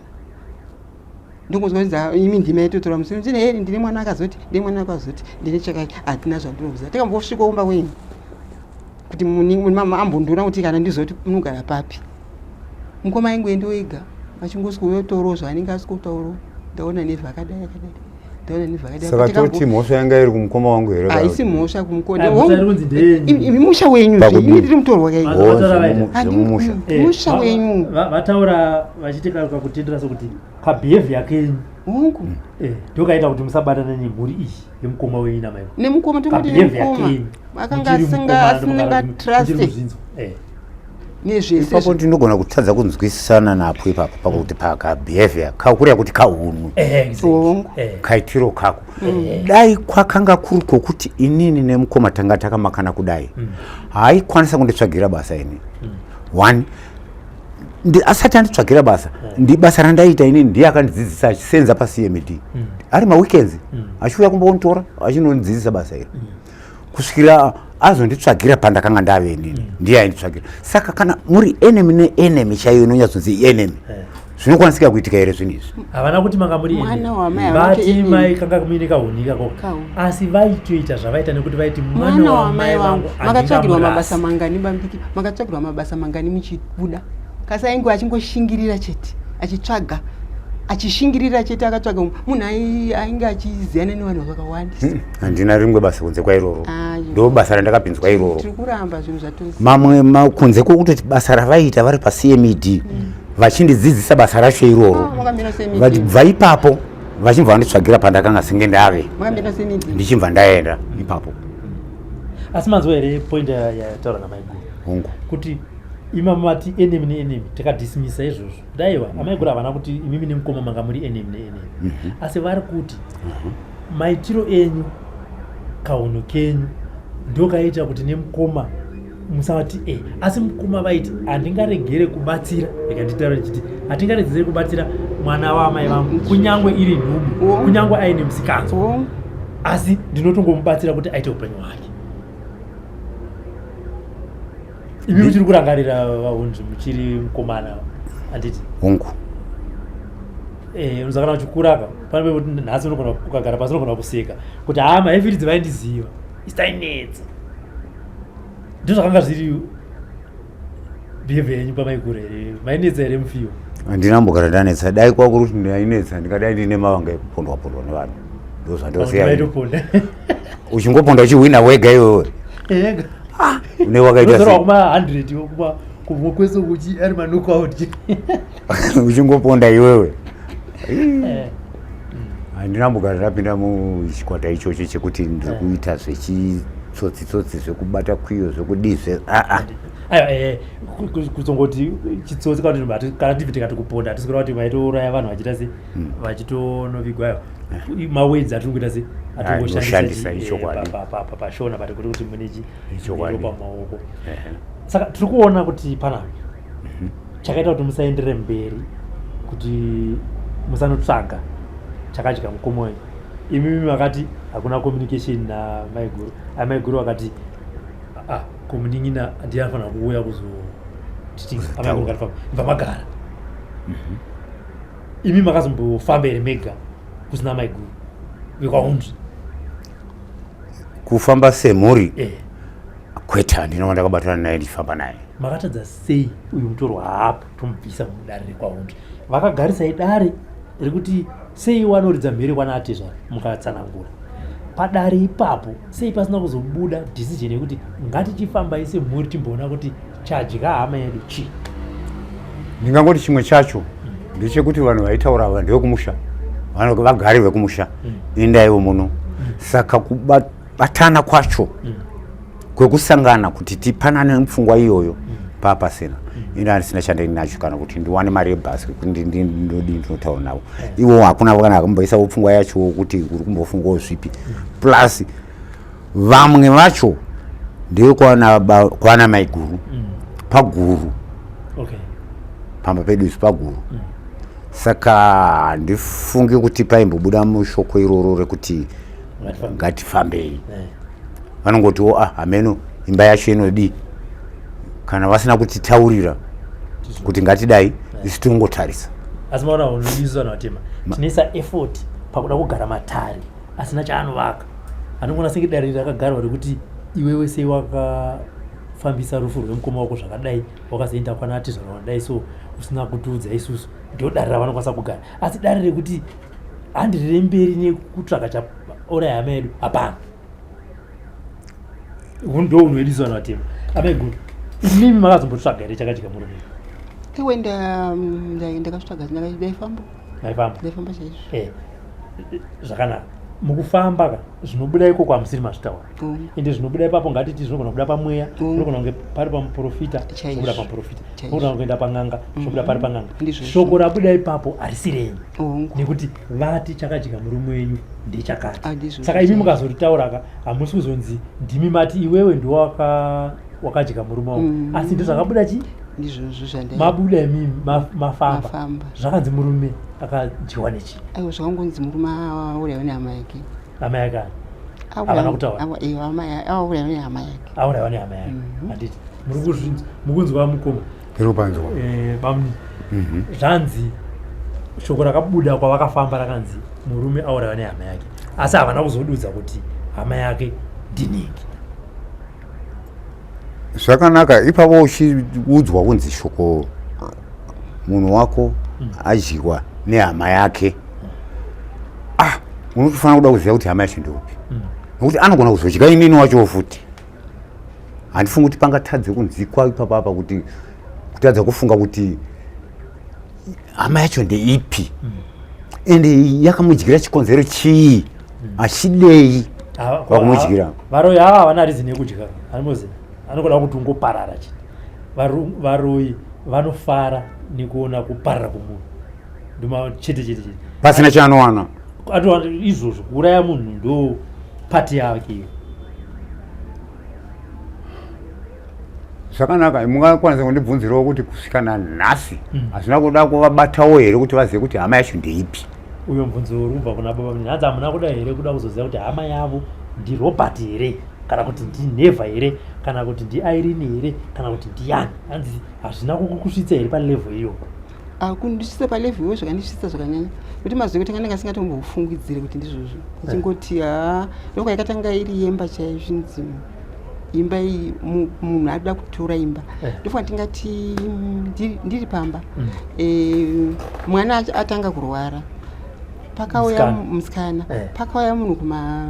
ndongozwa kuti imi ndima yaitotora musi ndine heri, ndine mwana akazoti, ndine mwana akazoti, ndine chakati, hatina zvandinoziva. Takambosvika kumba kwenyu kuti mama ambondiona kuti kana ndizoti munogara papi. Mukoma aingoendiwo ega achingosvika uyotaurawo zvaanenge asikotaurawo, ndaona nezvakadai akadai, ndaona nezvakadai. Saka toti mhosva yanga iri kumukoma wangu here? Haisi mhosva. Ah, mhosva iri kunzi ndeyenyu. Imi musha wenyu. Pakudii? Imi tiri mutorwa kai. Vanhu vataura vaita. Zvemumusha. Musha wenyu. Vataura vachiti kakutendera sekuti kabehavior kenyu Hongu. Ndokaita kuti musabatana nemhuri iyi yemukoma wenyu namaiko. Nemukoma tongoti Kabehavior nemukoma kenyu. akanga Muchiri mukoma, asinga muchiri trust kuzvinzwa. Nezvese. Ipapo ndinogona kutadza kunzwisisana napo ipapo pakuti pakabehavior kakureva kuti kahunhu, Exactly. Hongu. Kaitiro kako. Dai kwakanga kuri kwokuti inini nemukoma tanga takamakana kudai, haaikwanisa kunditsvagira basa ini. One, asati anditsvagira basa, ndi basa randaiita inini ndiye akandidzidzisa achisenza paCMD ari maweekends, achiuya kumbonditora achinondidzidzisa basa iri kusvikira azonditsvagira pandakanga ndave inini. Ndiye ainditsvagira. Saka kana muri enemy neenemy chaiyo inonyatsonzi enemy, zvinokwanisika kuitika here zvinhu izvi? Havana kuti manga muri Mwana enemy. wamai havana kuti Vati enemy. mai kanga muine kahunika koko, Kahu. asi vaitoita zvavaita nekuti vaiti mwana mwana wamai wamai vangu. vangu Makatsvagirwa handingamurasi. mabasa mangani bamdiki? Makatsvagirwa mabasa mangani muchibuda? Kasi ainge achingoshingirira chete, achitsvaga, achishingirira chete, akatsvaga munhu ainge achiziyana nevanhu vakawandisa. Handina rimwe basa kunze kwairoro. Ayo. Ndo basa randakapinzwa iroro. Tiri kuramba zvinhu zvatoziva. Mamwe kunze kwokutoti basa ravaita vari paCMED vachindidzidzisa basa racho iroro, Makamira semidi. Vachibva ipapo vachibva vanditsvagira pandakanga senge ndave, Makamira semidi. ndichibva ndaenda ipapo. Asi manzwa here point yataura namaiguru? Hongu. Kuti ima mati enemy neenemy, takadismissa izvozvo. Daiwa amaiguru havana kuti imimi nemukoma manga muri enemy neenemy, asi vari kuti maitiro enyu, kahunhu kenyu ndokaita kuti nemukoma musavati e. Asi mukoma vaiti handingaregere kubatsira, ikanditaura ndichiti hatingaregere kubatsira mwana waamai vangu kunyangwe iri nhubu, kunyangwe aine musikanzwa, asi ndinotongomubatsira kuti aite upenyu hwake. Imi muchiri kurangarira vahunzi muchiri mukomana, handiti? Hongu. Unoziva kana uchikuraka pane pekuti nhasi unogona ukagara pasi unogona kuseka kuti haa, mahefiridzi vaindiziva, istainetsa. Ndo zvakanga zviri behavior yenyu pamaikura here? Mainetsa here mufiwa? Handina kumbogara ndanetsa. Dai kwakuri kuti ndainetsa ndingadai ndine mavanga ekupondwa pondwa nevanhu. Ndozvandosiya. Uchingoponda uchihwina wega iwewe. Ega. Ah, une wakaita sei? Kuma 100 kuma kumwe kwese kuchi ari ma knockout. Uchingoponda iwewe. Eh. Handina kumbogara ndapinda muchikwata ichocho chekuti ndiri eh. kuita zvechitsotsi tsotsi zvekubata kwiyo zvekudii zve aa aiwa eh, kuzongoti chitsotsi kana kuti kana tibvi tikati kuponda hatisi kureva kuti vaitouraya vanhu vachiita se hmm. vachitonovigwa ayo eh. mawedzi atiri kuita se atingoshandisa eh, pashona but kuti kuti mune chiropa mumaoko saka tiri kuona kuti panapa mhm. Chakaita kuti musaenderere mberi kuti musanotsvaga chakadya mukoma wenyu imimi makati hakuna communication namaiguru amaiguru vakati ah, ko munin'ina ndiye anofanira kuuya kuzoamaiguru ngatifamba ibva magara mhm. imi makazombofamba here mega kusina maiguru vekwaunzvi kufamba semhuri eh. Kwete handina wandakabatana naye ndichifamba naye. Makatadza sei uyu mutorwa haapo tomubvisa mudare rekwaHundri. Vakagarisai dare rekuti sei wanoridza mhere kwana atezvara mukatsanangura. Padare ipapo sei pasina kuzobuda decision yekuti ngatichifambai semhuri timboona kuti chadya hama yedu chii? Ndingangoti chimwe chacho ndechekuti vanhu vaitaura ava ndevekumusha vagari vekumusha mm. indaivo muno mm. saka kubatana kwacho mm. kwekusangana kuti tipanane pfungwa iyoyo mm. papasina mm. ini handisina chandinacho kana kuti ndiwane mari yebhasi kuti ndodii ndinotaura navo mm. ivo hakuna kana akamboisawo pfungwa yacho kuti uri kumbofungawo zvipi mm. plus vamwe vacho ndekwana maiguru mm. paguru okay. pamba pedu isu paguru mm. saka handifungi kuti paimbobuda mushoko iroro rekuti ngatifambei eh. Vanongotiwo ah hameno imba yacho inodii kana vasina kutitaurira kuti ngatidai eh. isu tinongotarisa. Asi maona unodiso vanhu vatema tinoisa effort pakuda kugara matare asina chaanovaka anongoona senge dare rakagarwa rekuti iwewe sei wakafambisa rufu rwemukoma wako zvakadai wakazoenda kwana atizvara wadai so usina kutiudza isusu ndo dare ravanokwanisa kugara asi dare rekuti handirire mberi nekutsvaga chauraya hama yedu hapana ndo unoediswa vanhu vatema amaiguru imimi makazombotsvaga here chakadya murume iwe ndakazvitsvaga ndaifamba maifamba ndaifamba chaizvo eh, zvakanaka mukufamba ka zvinobuda ikoko hamusiri mazvitaura mm. ende zvinobuda ipapo ngatiti zvinogona kubuda pamweya mm. zvinogona kunge pari pamuprofita zvinobuda pamuprofita zvinogona kuenda pan'anga mm-hmm. zvinobuda pari pan'anga shoko rabuda ipapo harisi renyu nekuti vati chakadya murume wenyu ndechakati ah, saka imi mukazoritaura ka hamusi kuzonzi ndimi mati iwewe ndiwaka wakadya murume wangu mm. asi ndozvakabuda chi ndizvozvo zvandai mabuda imi mafamba zvakanzi murume akadyiwa nechi aiwa zvakangonzi murume auraiwa nehama yake hama yake ani havana kutaura auraiwa nehama yake auraiwa nehama yake mhm. handiti muri kuzvinzwa mukunzwa mukoma ndiri kupanzwa eh, bamni mhm. zvanzi shoko rakabuda kwavakafamba rakanzi murume auraiwa nehama yake asi havana kuzodudza kuti hama yake ndiniki Zvakanaka ipapo uchiudzwa kunzi shoko munhu wako mm. adyiwa nehama yake ah unotofanira kuda kuziva kuti hama yacho ndeupi mm. nokuti anogona kuzodya inini wachowo futi handifungi kuti pangatadze kunzikwa ipapo apa kuti kutadza kufunga kuti hama yacho ndeipi mm. ende yakamudyira chikonzero chii mm. achidei vakumudyira varoyi ava havana reason yekudya anozi anokuda kuti ungoparara chete varoyi vanofara nekuona kuparara kwomunhu ndoma chete chete chete pasina chaanowana izvozvo kuuraya munhu ndo pati yake iyo Zvakanaka, mungakwanisa kundibvunzirawo kuti kusvika nanhasi mm. hazvina mm. kuda kuvabatawo here kuti vazive kuti hama yacho ndeipi? Uyo mubvunzo uri kubva kuna baba hanzi hamuna kuda here kuda kuzoziva kuti hama yavo ndiRobert here kana kuti ndineva here kana kuti ndiIrene here kana kuti ndiyani? Hanzi hazvina kukusvitsa here palevel iyo? Ah, kundisvitsa palevel iyoyo zvakandisvitsa zvakanyanya nekuti mazuva ekutanga ndanga singatombofungidzire kuti ndizvozvo ndichingoti haa ndokwayakatanga iri yemba chaiyo zvinzi Imba iyi munhu arikuda kutora imba eh. Ndofunga tingati ndiri pamba mm. Eh, mwana atanga kurwara, pakauya musikana eh. Pakauya munhu kuma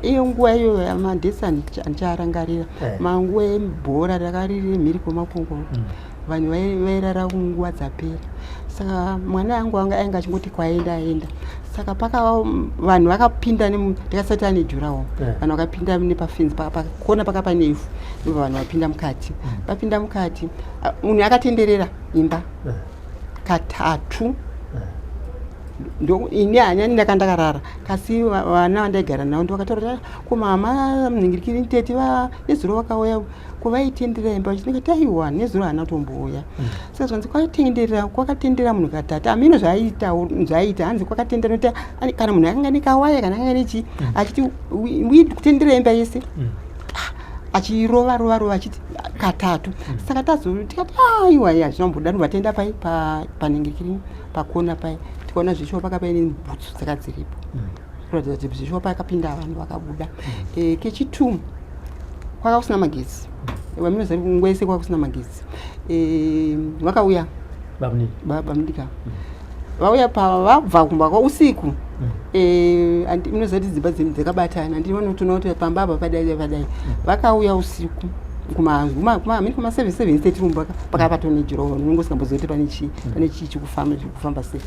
iyo nguva iyo madhesi andicharangarira eh. Manguva ebhora rakariri mhiri kwemakongo mm. Vanhu vairara kunguva dzapera, saka mwana angu anga ainge achingoti kwaenda aenda, saka paka vanhu vakapinda ndikasati ane jurawo eh. Vanhu vakapinda nepafenzi pakona paka pane ivhu, ndobva vanhu vapinda mukati mm. Vapinda mukati, munhu akatenderera imba eh. Katatu ini hanyani ndaka ndakarara, kasi vana vandaigara navo ndovakataura kuti ah, ko mama munhingirikiri tete nezuro vakauya kuvaitendera imba, vachindikati aiwa, nezuro haana kutombouya mm. Saka zvanzi kwaitenderera, kwakatendera munhu katatu, amino zvaaita zvaaita hanzi kwakatendera nokuti kana munhu akanga nekawaya kana akanga nechi mm. achiti kutendera imba yese mm. ah, achirova rova rova achiti katatu. Saka tazo tikati aiwa ya zvinomboda, ndobva taenda pai panenge kiri pakona pai, tikaona zvishuwa paka paine bhutsu dzaka dziripo kuratidza kuti zvishuwa pakapinda vanhu vakabuda. Eh, kechitu kwaka kusina magetsi, vaminoziva nguva yese kwaka kusina magetsi. Eh, vakauya bamudika vauya pavabva kumba kwa usiku mm. Eh, munoziva kuti dzimba dzakabatana, ndinotoona kuti pamba apa padai padai. Vakauya usiku kumamini kuma 7, 7:30 rumba pakabatwa nejuro, unenge usingamboziva kuti pane chii pane chii chikufamba, chikufamba sei.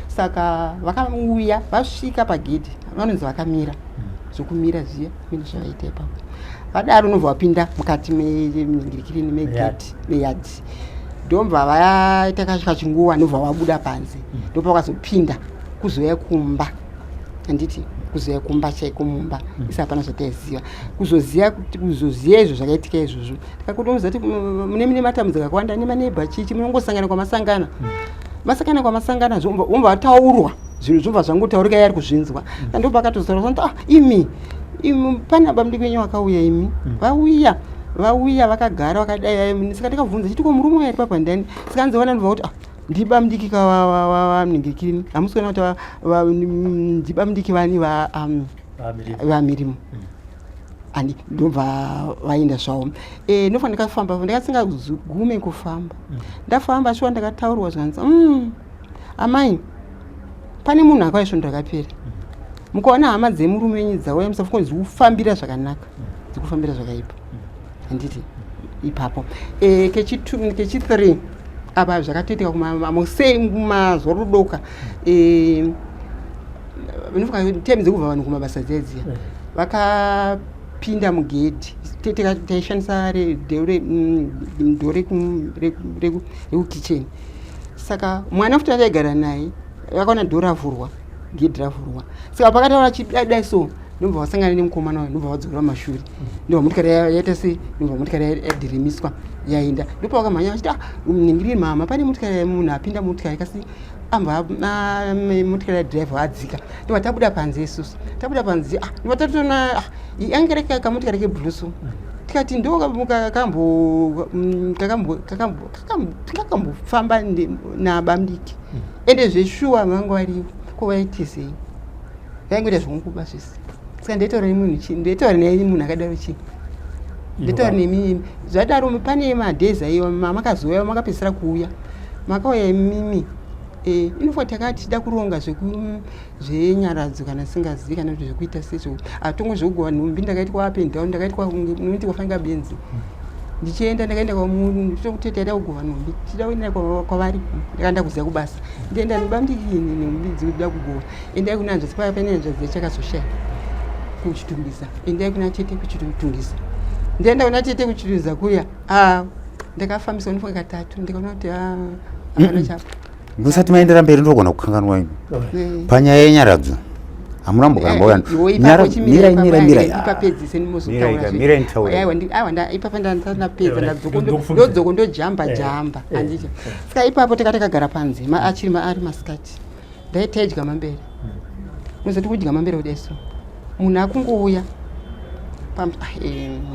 Saka vakauya vasvika pagedhi, vanonzi vakamira zvokumira zviya mine zvavaita ipapo. Vadaro unobva vapinda mukati meningirikirini megedhi meyadhi, ndobva vaita kachinguva, ndobva vabuda panze, ndopavakazopinda kuzouya kumba, handiti kuzouya kumba chaiko mumba mm. Isi hapana zvataiziva, kuzoziva kuzoziva izvo zvakaitika izvozvo, tikakutomuziva kuti mune mune matambudziko akawanda nemanebha chichi, munongosangana kwamasangana mm. Masangana kwamasangana, womva wataurwa zvinhu zvobva zvangotaurika, yari kuzvinzwa mm. Ndo pakatozotaura kuti ah, imi imi pana bamudiki wenyu wakauya imi mm. Vauya vauya vakagara vakadai, saka ndikabvunza chiti ko murume uyu ari papa ndani? Saka nzoona ndobva kuti ah, ndibamudiki kavamningikini, hamusi kuona kuti ndibamudiki vani vamirimo andi? Ndobva vaenda zvavo. E, ndofa ndakafamba, ndakasingagume kufamba. Ndafamba shuwa, ndakataurwa zvanzi amai, pane munhu akauya svondo rakapera, mukaona hama dzemurume wenyu dzauya musafuka dzikufambira zvakanaka, dzikufambira zvakaipa, handiti? Ipapo e, kechi2 kechi3 apa zvakatoitika sei kumazuva rudoka e, time dzekubva vanhu kumabasa dziya dziya, vakapinda mugedhi. Taishandisa door rekukicheni, saka mwana futi ataigara naye vakaona door ravhurwa, gedhi ravhurwa, saka pakataura chidai so, ndobva vasangana nemukomana uyu, ndobva vadzokera mumashure, ndobva motikari yaita sei, ndobva motikari yadhirimiswa yaenda. Ndopa vakamhanya vachiti ah, ningiriri mama, pane motikari, munhu apinda motikari, kasi ambva motikari yadhiraivha adzika. Ndobva tabuda panze isusu, tabuda panze, ah, ndobva tatoona ah, yange kamotikari keblue so, tikati ndo kakambofamba nabamdiki, ende zveshuwa vanga varivo, ko vaitizei? Vaingoita zvokungoba zvese. Saka ndaitaura nemunhu chii? Ndaitaura naye munhu akadaro chii? Ndaitaura nemi zvadaro. Pane madhezi aiwa makazouya, makapedzisira kuuya, makauya imimi e, inofa takati tida kuronga zvenyaradzo kana singazivi kana kuti zvekuita sezvo atongo zvekugova nhumbi. Ndakaitwa up and down, ndakaitwa unoti wafanira benzi ndichienda, ndakaenda kwamutete, taida kugova nhumbi, tichida kuenda kwavari, ndakaenda kuziva kubasa, ndienda bamdiki nhumbi dzikuda kugova, endai kuna hanzvadzi paya, pane hanzvadzi yachakazoshaya kuchitungisa, endai kuna tete kuchitungisa. Ndaenda kuna tete kuchitungisa kuya, ah, ndakafambiswa unofunga katatu, ndikaona kuti ah, hapana chapo. Musati maendera mberi, ndogona kukanganwa imi panyaya yenyaradzo hamuna mbokaramba. Mirai, mirai, mirai, mirai nditaure. Ipapa ndapedza, ndodzoko ndojamba jamba, handiti? Saka ipapo taka takagara panze, achiri ari masikati, ndaitaidya mambere, unozoti kudya mambere kudai so, munhu akungouya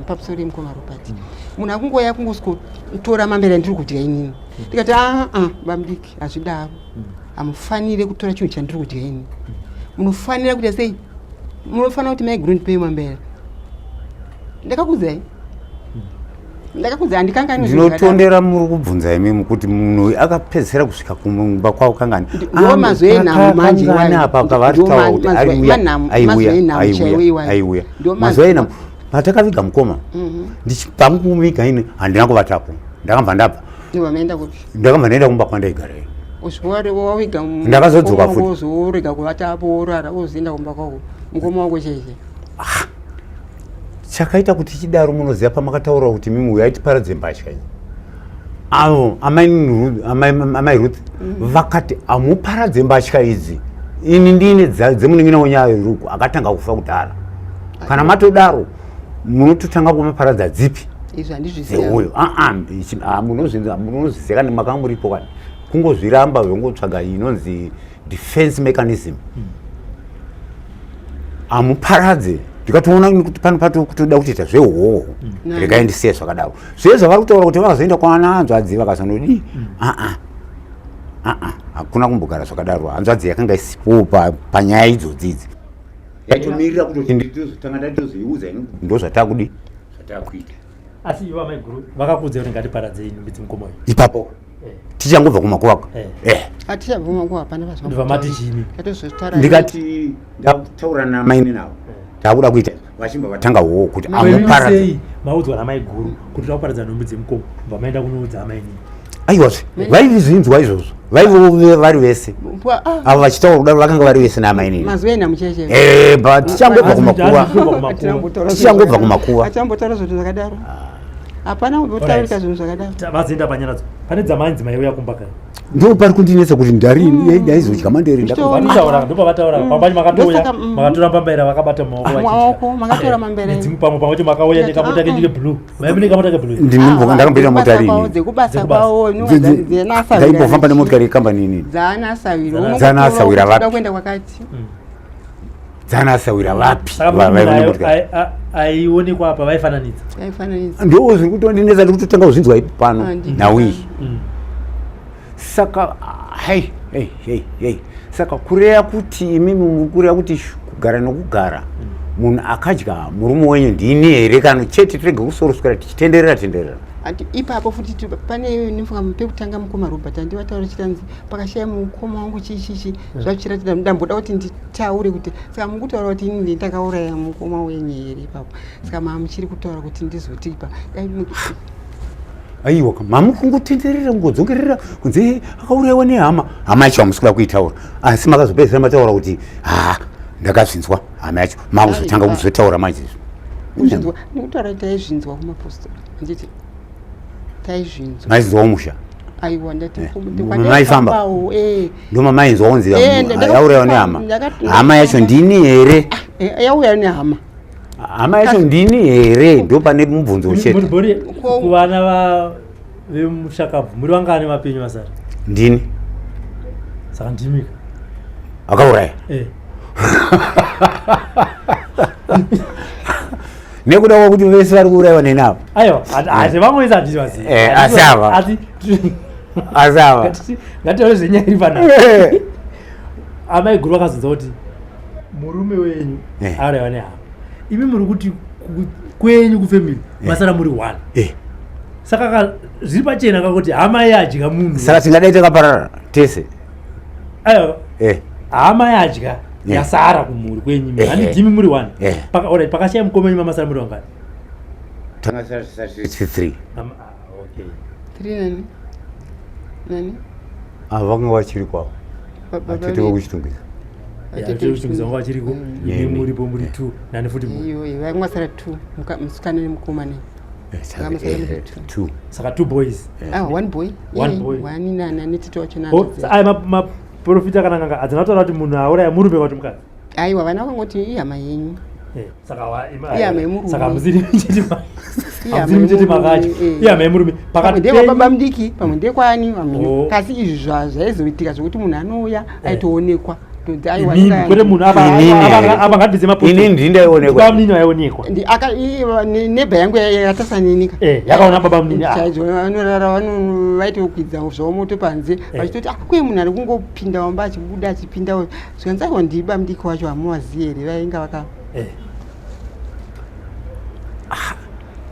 pamusoro yemukoma Robert, munhu akungouya kungosikotora mambere andiri kudya inini. Ndikati aa, bamudiki, hazvidaro, hamufanire kutora chinhu chandiri kudya ini, munofanira kuita sei? Munofanira kuti maiguru ndipei mambere. Ndakakudzai, ndakakudza, handikanganwi. Ndinotondera muri kubvunza imimi kuti munhu uyu akapedzisira kusvika kumba kwavo kangani? Ndiwo mazwi enhamo manje iwayo. Apa kavaritaura kuti aiuya, aiuya, aiuya, aiuya. Mazuva enhamo patakaviga mukoma, ndichibva kumuviga ini handina kuvatapo, ndakabva ndabva. Wamaenda kupi? Ndakabva ndaenda kumba kwandaigara ini. Waviga? Ndakazodzoka futi. Uzorega kuvatapo, worara, wozoenda kumba kwako, mukoma wako chaiche? Chakaita kuti chidaro, munoziva pamakataura kuti mimi uyu aitiparadze mbatya idzi, avo amai Ruth vakati hamuparadze mbatya idzi, ini ndine dzemunin'ina wenyaya yeruku akatanga kufa kudhara. Kana matodaro munototanga kumaparadza dzipi? Izvi handizviziva. Dzeuyo. Munozviziva kana makanga muripo, kani kungozviramba, zvongotsvaga inonzi defense mechanism. Hamuparadze, ndikatoona kuti pano pato kutoda kutoita zvehoho. Regai ndisiye zvakadaro. Zve zvavari kutaura kuti vakazoenda kwana hanzvadzi vakazonodii, aa aa, hakuna kumbogara zvakadaro. Hanzvadzi yakanga isipo panyaya idzodzi idzi, yaitomirira kutoti nditozotanga ndatozoiudza ini ndo zvatakudi zvatakuita. Asi ivo amaiguru vakakuudza kuti ngatiparadzei nhumbi dzemukoma uyu? Ipapo tichangobva kumakuva. Hatichabva kumakuva, hapana. Ndobva mati chini? Tatozvitaura. Ndikati ndakutaura namaini navo, takuda kuita, vachibva vatanga hoho kuti amuparadze. Sei maudzwa namaiguru kuti toda kuparadza nhumbi dzemukoma, bva maenda kunoudza amainini? Aiwazve, vaizvinzwa izvozvo, vaivo vari vese avo vachitaura kudaro, vakanga vari vese naamainini. Mazuva enhamo chaiche. But tichangobva kumakuva, tichangobva kumakuva. Achambotaura zvinhu zvakadaro, hapana kumbotaurika zvinhu zvakadaro. Vazoenda panyaradzo pane dzamanzi maiuya kumba kai? Ndo pari kundinetsa kuti ndari ndaizodya mandere. Vanotaura, ndopavataura pamwe makatouya. Ndosaka. Makatora mbambaira vakabata mumaoko. Maoko, makatora mambera. Nedzimwe pamwe pamwe makauya nekamota kenyu keblue, maive nekamota keblue. Ndakamboita mota rini? Dzekubasa kwavo. Ndaimbofamba nemotikari yekambani inini. Dzaanasawira. Dzaanasawira vapi? Kuenda kwakati. Dzanasawira vapi? Saka vaive munhu nemotikari aionekwa apa vaifananidza? Aifananidza. Ndo zviri kutondinetsa, ndiri kutotanga kuzvinzwa ipo pano. Nhau iyi, saka hei hei hei hei, saka kureya kuti imimi muri kureya kuti kugara nokugara munhu akadya murume wenyu ndini here? Kana chete tirege kusoroswera tichitenderera tenderera. Ati ipapo futi pane nifunga pekutanga mukoma Robert andivataura chitanzi pakashaya mukoma wangu chichichi zvachiratidza. Ndamboda kuti nditaure kuti saka mukutaura kuti ini ndakauraya mukoma wenyu here ipapo? Saka mamuchiri kutaura kuti ndizotipa dai Aiwa, mamukungotenderera, kungodzongerera kunze akaurayiwa nehama. Hama yacho hamusi kuda kuitaura, asi makazopedzisira mataura kuti ha, ndakazvinzwa. Hama yacho makuzotanga kuzotaura manje izvo. Kuzvinzwa ndikutaura kuti taizvinzwa kumapostori, handiti taizvinzwa? Maizvinzwa kumusha? Aiwa, ndati Maifamba? kwandafambawo, eh. Ndoma mainzwa kunzi yaurayiwa nehama. Hama yacho ndini here? Yauya nehama. Hama yacho ndini here? Ndo pane mubvunzo chete. Muri bori kuvana vemushakabvu muri vangani vapenyu vasari? Ndini. Saka ndimika Akauraya. Eh. Nekuda kwakuti vese vari kuurayiwa nenavo. Aiwa, asi vamwe vese handizvivazivi. Asi ava. Asi Asi ava. Ngatiore zvenyaya iri panapa. Amai guru vakazonza kuti murume wenyu auraiwa nehama. Imi muri kuti kwenyu kufamily masara muri one. Saka zviri pachena kakuti hama yadya munhu. Saka tingadai takaparara tese. Aiwa, hama yadya yasara kumhuri kwenyu imi. Handidimi muri one. Alright, pakashaya mukoma wenyu mamasara muri wangani? Tanga tiri three. Ah, okay. Tiri nani nani? Ava vanga vachiri kwavo. Baba Atete vedu. vekuchitungwiza. Kuchitungwiza vanga vachiriko, imi muripo muri two, nani futi muri? Iyo vaingasara two, musikana nemukomana. Vanga muri two. Two. Saka two boys? Ah, one boy. One boy. One nana netete wacho. Oh, aya maprofita kana nganga hadzina kutaura kuti munhu auraya murume kana kuti mukadzi? Aiwa, vana vakangoti ihama yenyu. Saka Ihama yemurume. Saka hamusiri muchiti Ihama hamusiri muchiti yemurume, makadya ihama yemurume pamwe pakati ndekwababa penyu. mudiki, pamwe ndekwani, pamwe Oh. kasi izvi zvaizoitika zvokuti munhu anouya aitoonekwa. Tonzi aiwa, Inini, kwete munhu apa. Inini here? Apa ngatibvise mapostori. Inini ndini ndaionekwa. Baba munini vaionekwa. Neba yangu yatasanenika. Yakaona baba munini, ah. Chaizvo, vanorara vaitokwidza zvavo moto panze vachitoti, ah, kuye munhu ari kungopinda wamba achibuda achipinda, zvikanzi aiwa, ndiba mudiki wacho, hamuvazivi here? Vainga vaka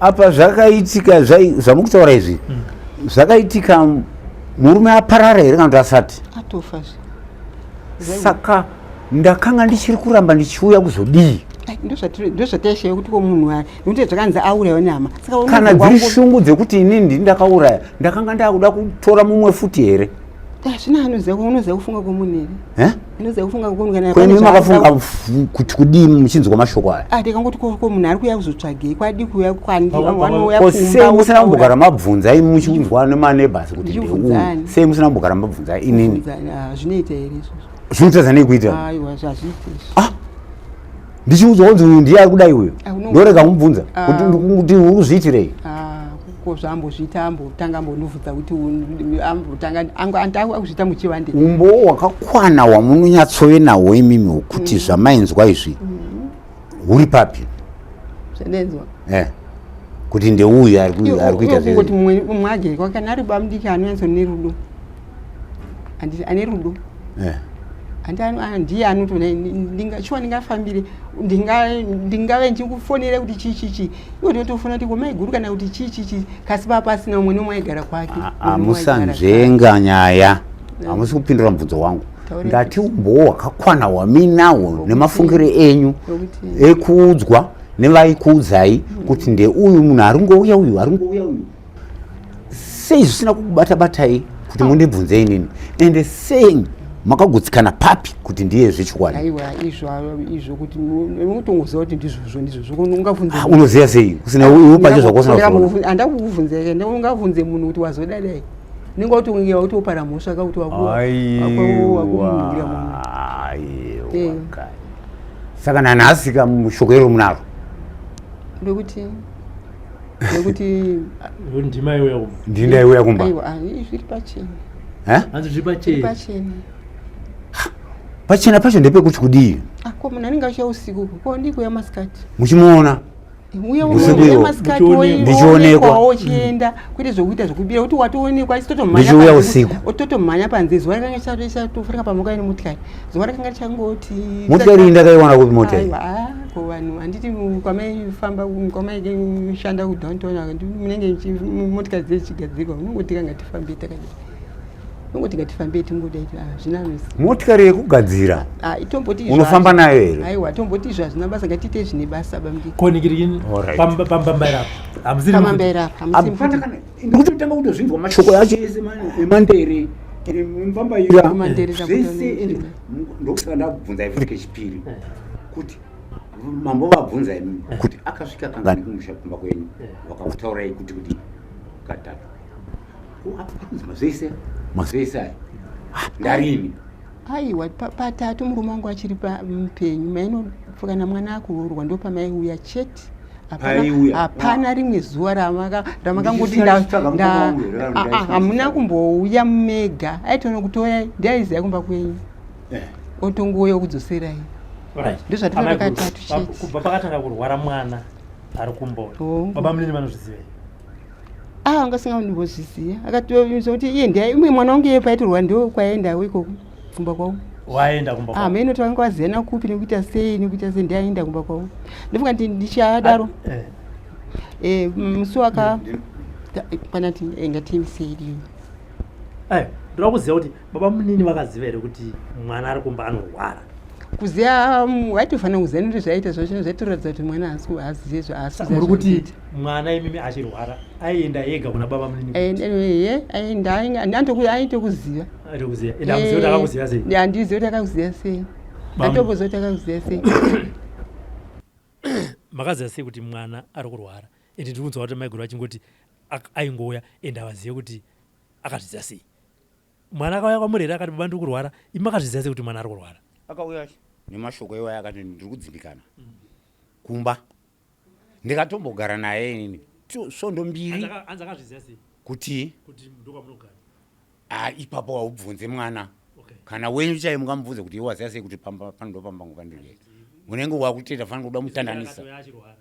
Apa zvakaitika zvamukutaura izvi zvakaitika murume aparara here kana kuti asati? Atofa zve. Saka ndakanga ndichiri kuramba ndichiuya kuzodii? Ndozvataishaya kuti ko munhu nekuti zvakanzi aurayiwa nehama. Saka kana dziri shungu dzekuti inini ndini ndakauraya, ndakanga ndakuda kutora mumwe futi here? Zvino anoziva unoziva kufunga kwomunhu here? Unoziva kufunga kwomunhu kana kwemi makafunga kuti kudii muchinzwa mashoko aya? Ah, ndikangoti ko munhu ari kuuya kuzotsvagei, kwadi kuuya kwandi vanouya kumba. Sei musina kumbogara mabvunza imi muchiunzwa nemaneighbors kuti ndeuyu? Sei musina kumbogara mabvunza inini? Zvinoita here izvozvo? Zvinotadza nei kuita? Aiwa, hazviiti izvo. Ah, ndichiudzwa kunzi uyu ndiye ari kudai uyu, ndorega kumubvunza kuti uri kuzviitirei? Ko zvaambozviita ambotanga ambondibvunza kuti ambotanga akuzviita muchivande. Umbowo hwakakwana hwamunonyatsove nahwo imimi hwokuti zvamainzwa izvi huri papi? Zvandainzwa Kuti ndeuyu ari kuita zvese. Kuti mumwe agere kana ari bamudiki anonyatso nerudo, ane rudo ndiye anotoona shuwa ndingafambire ndingave ndichikufonera kuti chii chii chii, iwe ndinotofona kuti komaiguru kana kuti chii chii chii, kasi papa pasina umwe nomwe aigara kwake. Hamusanzvenga nyaya, hamusi kupindura mubvunzo wangu. Ndati umbowo hwakakwana hwamuinawo nemafungiro enyu ekuudzwa nevaikuudzai kuti ndeuyu munhu ari ngouya uyu, ari ngouya uyu, sei zvisina kukubata batai kuti mundibvunze inini? Ende sei makagutsikana papi kuti ndiye zvechokwadi? Aiwa, izvo izvo kuti unotongoziva kuti ndizvozvo ndizvozvo, ungabvunze. Unoziva sei usina iwe pacho zvako usina kuzviona? Handakukubvunza eke, ungabvunze munhu kuti wazodadai, unenge watonge wautopara mhosva ka kuti wakumubira munhu. Aiwa, saka nanhasi ka shoko iro munaro ndekuti nekuti ndima iuya kumba, ndinda iuya kumba. Aiwa, zviri pachena. Hanzi zviri pachena. Pachena. Pachena pacho ndepekuti kudii? Ko munhu anenge achiya usiku, ko ndikuya masikati muchimuona? Usiku iwo ndichionekwa uchienda kwete zvokuita zvokubira kuti watoonekwa asi ndichiuya usiku totomhanya panze. Zuva rakanga richatofunika pamuka ine motikari, zuva rakanga richangoti Motikari iyi ndakaiwana kupi mota iyi? Ko vanhu handiti kwamaifamba, kwamaishanda kudowntown, munenge motikari dzichigadzirwa, unongoti ngatifambei takadii, unongoti ngatifambei tingodai, hazvina misi. Motikari yekugadzira tomboti unofamba nayo here? Aiwa, tomboti izvo hazvina basa, ngatiite zvine basa bamudiki. Konikirikini pambaira apa hamusiri pamambaira apa hamusiri. Ndikutotanga kutozvinzwa mashoko acho ese emandere, mbambaira, zvese. Ndokusaka ndakubvunza futi kechipiri kuti mambo vabvunza imi kuti akasvika kangani kumusha kumba kwenyu, vakakutaurai kuti kuti katatu. Akunzi mazuva mazuva aya ndarini? Aiwa, patatu murume wangu achiri mupenyu, maino kana mwana akuroorwa ndopamaiuya chete. Hapana rimwe zuva ramakangoti hamuna kumbouya mega. Aitoona kutoya ndiaiziva kumba kwenyu, otongouya kudzoserai. Ndozvatinoda katatu chete. Kubva pakatanga kurwara mwana ari kumboyo, baba munini vanozviziva? Ah, anga asingambozviziva. Akatoza kuti iye ndiye umwe mwana wangu, iye paitorwa ndo kwaendawo ikoko kumba kwavo. Waenda kumba kwavo? Hameno kuti vanga vaziyana kupi, nekuita sei, nekuita sei, ndiaenda kumba kwavo. Ndofunga kuti ndichadaro musi waka kana ti ngatiimisei diyo. Ndoda kuziva kuti baba munini vakaziva here kuti mwana ari kumba anorwara? Kuziva vaitofanira kuziva, nekuti zvaita zvacho zvaitoratidza kuti mwana haazive zvaasi. Muri kuti mwana imimi achirwara aienda ega kuna baba munini? Aenda, aitokuziva. Aitokuziva. Ende hamuzivi kuti akakuziva sei? Handizivi kuti akakuziva sei, andomboziva kuti akakuziva sei. Makaziva sei kuti mwana ari kurwara? Ende ndiri kunzwa kuti maiguru vachingoti aingouya, ende havazive kuti akazviziva sei. Mwana akauya kwamuri here akati, "Baba, ndiri kurwara"? Imi makazviziva sei kuti mwana ari kurwara? Akauya nemashoko iwayo, akati ndiri kudzimbikana kumba. Ndikatombogara naye inini svondo 2. Hanzi akazviziva sei? Kuti Kuti ndokwamunogara. Ah, ipapo haubvunze mwana. Kana wenyu chaiye mungamubvunze kuti iwe waziva sei kuti pamba pano ndo pamba pangu pandiri? Unenge wakutenda fanira kuda mutandanisa. Akatouya achirwara.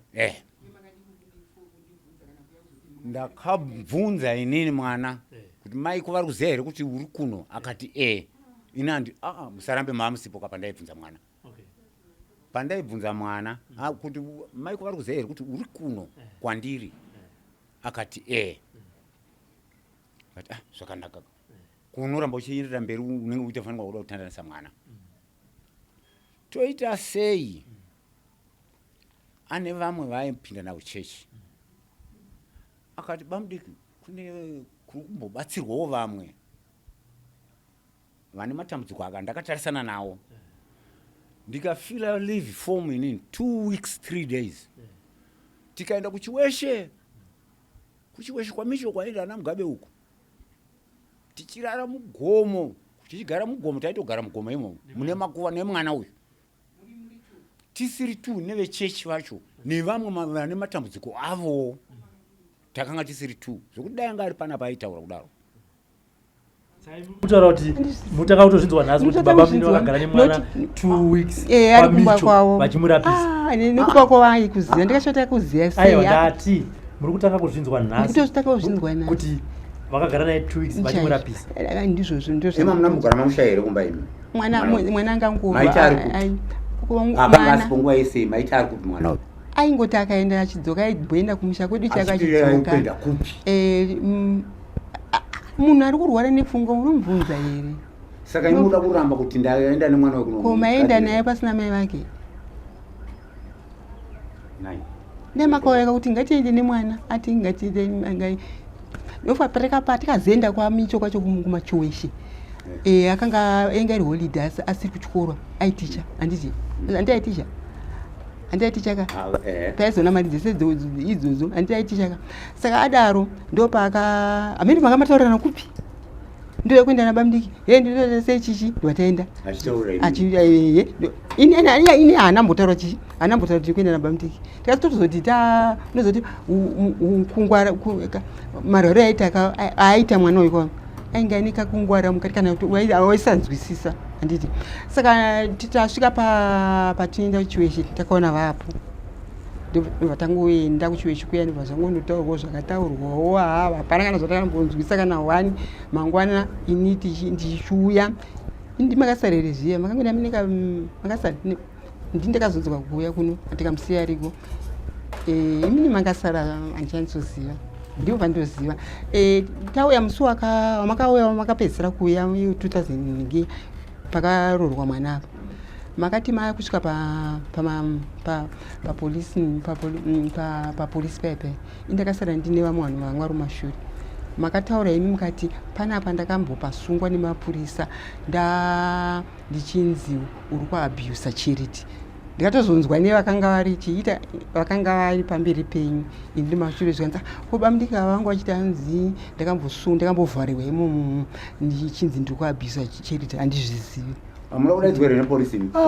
Ndakabvunza inini mwana kuti maiko vari kuziva here kuti uri kuno, akati e. Ini handi aa, musarambe maamusipo ka pandaibvunza mwana. Pandaibvunza mwana kuti maiko vari kuziva here kuti uri kuno kwandiri. Akati e. Akati ah, zvakanaka. Kunoramba uchienderera mberi unenge uchitofanirwa kuda kutandanisa mwana. Toita sei? Ane vamwe vaaipinda navo chechi. Akati bamudiki kune kuri kumbobatsirwawo vamwe vane matambudziko aka ndakatarisana nawo ndikafila leave form inini 2 weeks 3 days tikaenda kuchiweshe kuchiweshe kwamicho kwaenda ana mugabe uku tichirara mugomo tichigara mugomo taitogara mugomo imomo mune makuva nemwana uyu tisiri tu nevechechi vacho nevamwe vane matambudziko avowo takanga tisiri tu zvekuti dai anga ari panapa aitaura kudaro. Kutaura kuti mutanga kutozvinzwa nhasi kuti baba mune vakagara nemwana 2 weeks eh, ari kumba kwavo vachimurapisa. Ah, nekuba kwavo aikuziva ndikashota kuziva sei. Aiwa ndati muri kutanga kuzvinzwa nhasi. Ndikutotanga kuzvinzwa nhasi. Kuti vakagara naye 2 weeks vachimurapisa. Eh, eh, ndizvozvo ndizvo. Ema muna mugara mamusha here kumba imi? Mwana mwana angangova. Maita ari kupi? Akanga asipo nguva yese maita ari kupi mwana uyu? Aingoti akaenda achidzoka aimboenda kumusha kwedu chakachidzoka. Eh, munhu ari kurwara nepfungwa unomubvunza here? Saka imi muda kuramba kuti ndaenda nemwana wekuno? Ko maenda naye pasina mai vake? Dai makaureka kuti ngatiende nemwana ati ngatiende ndofa patakapa tikazoenda kwamicho kwacho kumachiweshe eh. eh, akanga ainge ari holiday asi asiri kuchikoro aiticha handiti handi aiticha handi aiticha ka ah, eh. taizoona mari dzese idzodzo handi aiticha ka saka adaro ndopaaka hamene manga mataurirana kupi ndoya kuenda nabamdiki he ndinoita sei chichi ndobva taenda ini haana mbotaura chichi haana mbotaura kuti kuenda nabamdiki tikatozoti ta unozoti kungwara marwaro aita aaita mwana uyu kwa ainge aine kakungwara mukati kana kuti waisanzwisisa handiti saka tasvika patinoenda kuchiweshe takaona vapo ndobva tangoenda kuchiweshe kuya ndobva zvangondotaurwawo zvakataurwawo haa hapana kana zvatakambonzwisa kana one mangwana ini ndichiuya indi makasara here zviya makangoenda mineka makasara ndi ndakazodzoka kuuya kuno ndikamusiya ariko eh, imini makasara handichanyatsoziva ndipo pandoziva eh, tauya musi wamakauya wamakapedzisira kuuya 2000 pakarorwa mwana apa makati maya kusvika papolisi papolisi paipai indakasara ndine vamwe vanhu vanga vari mumashure makataura imi mukati panapa ndakambopasungwa nemapurisa nda ndichinzi uri kuabusa charity ndikatozonzwa nevakanga vari chiita vakanga vari pamberi penyu ini ndimashure zvikanzi ah, ko bamudiki vangu vachiti hanzi ndakambosungwa ndakambovharirwa imomo ndichinzi ndiri kuabusa charity handizvizivi Hamuna kudaidzwa here nepolisi imi? Ah,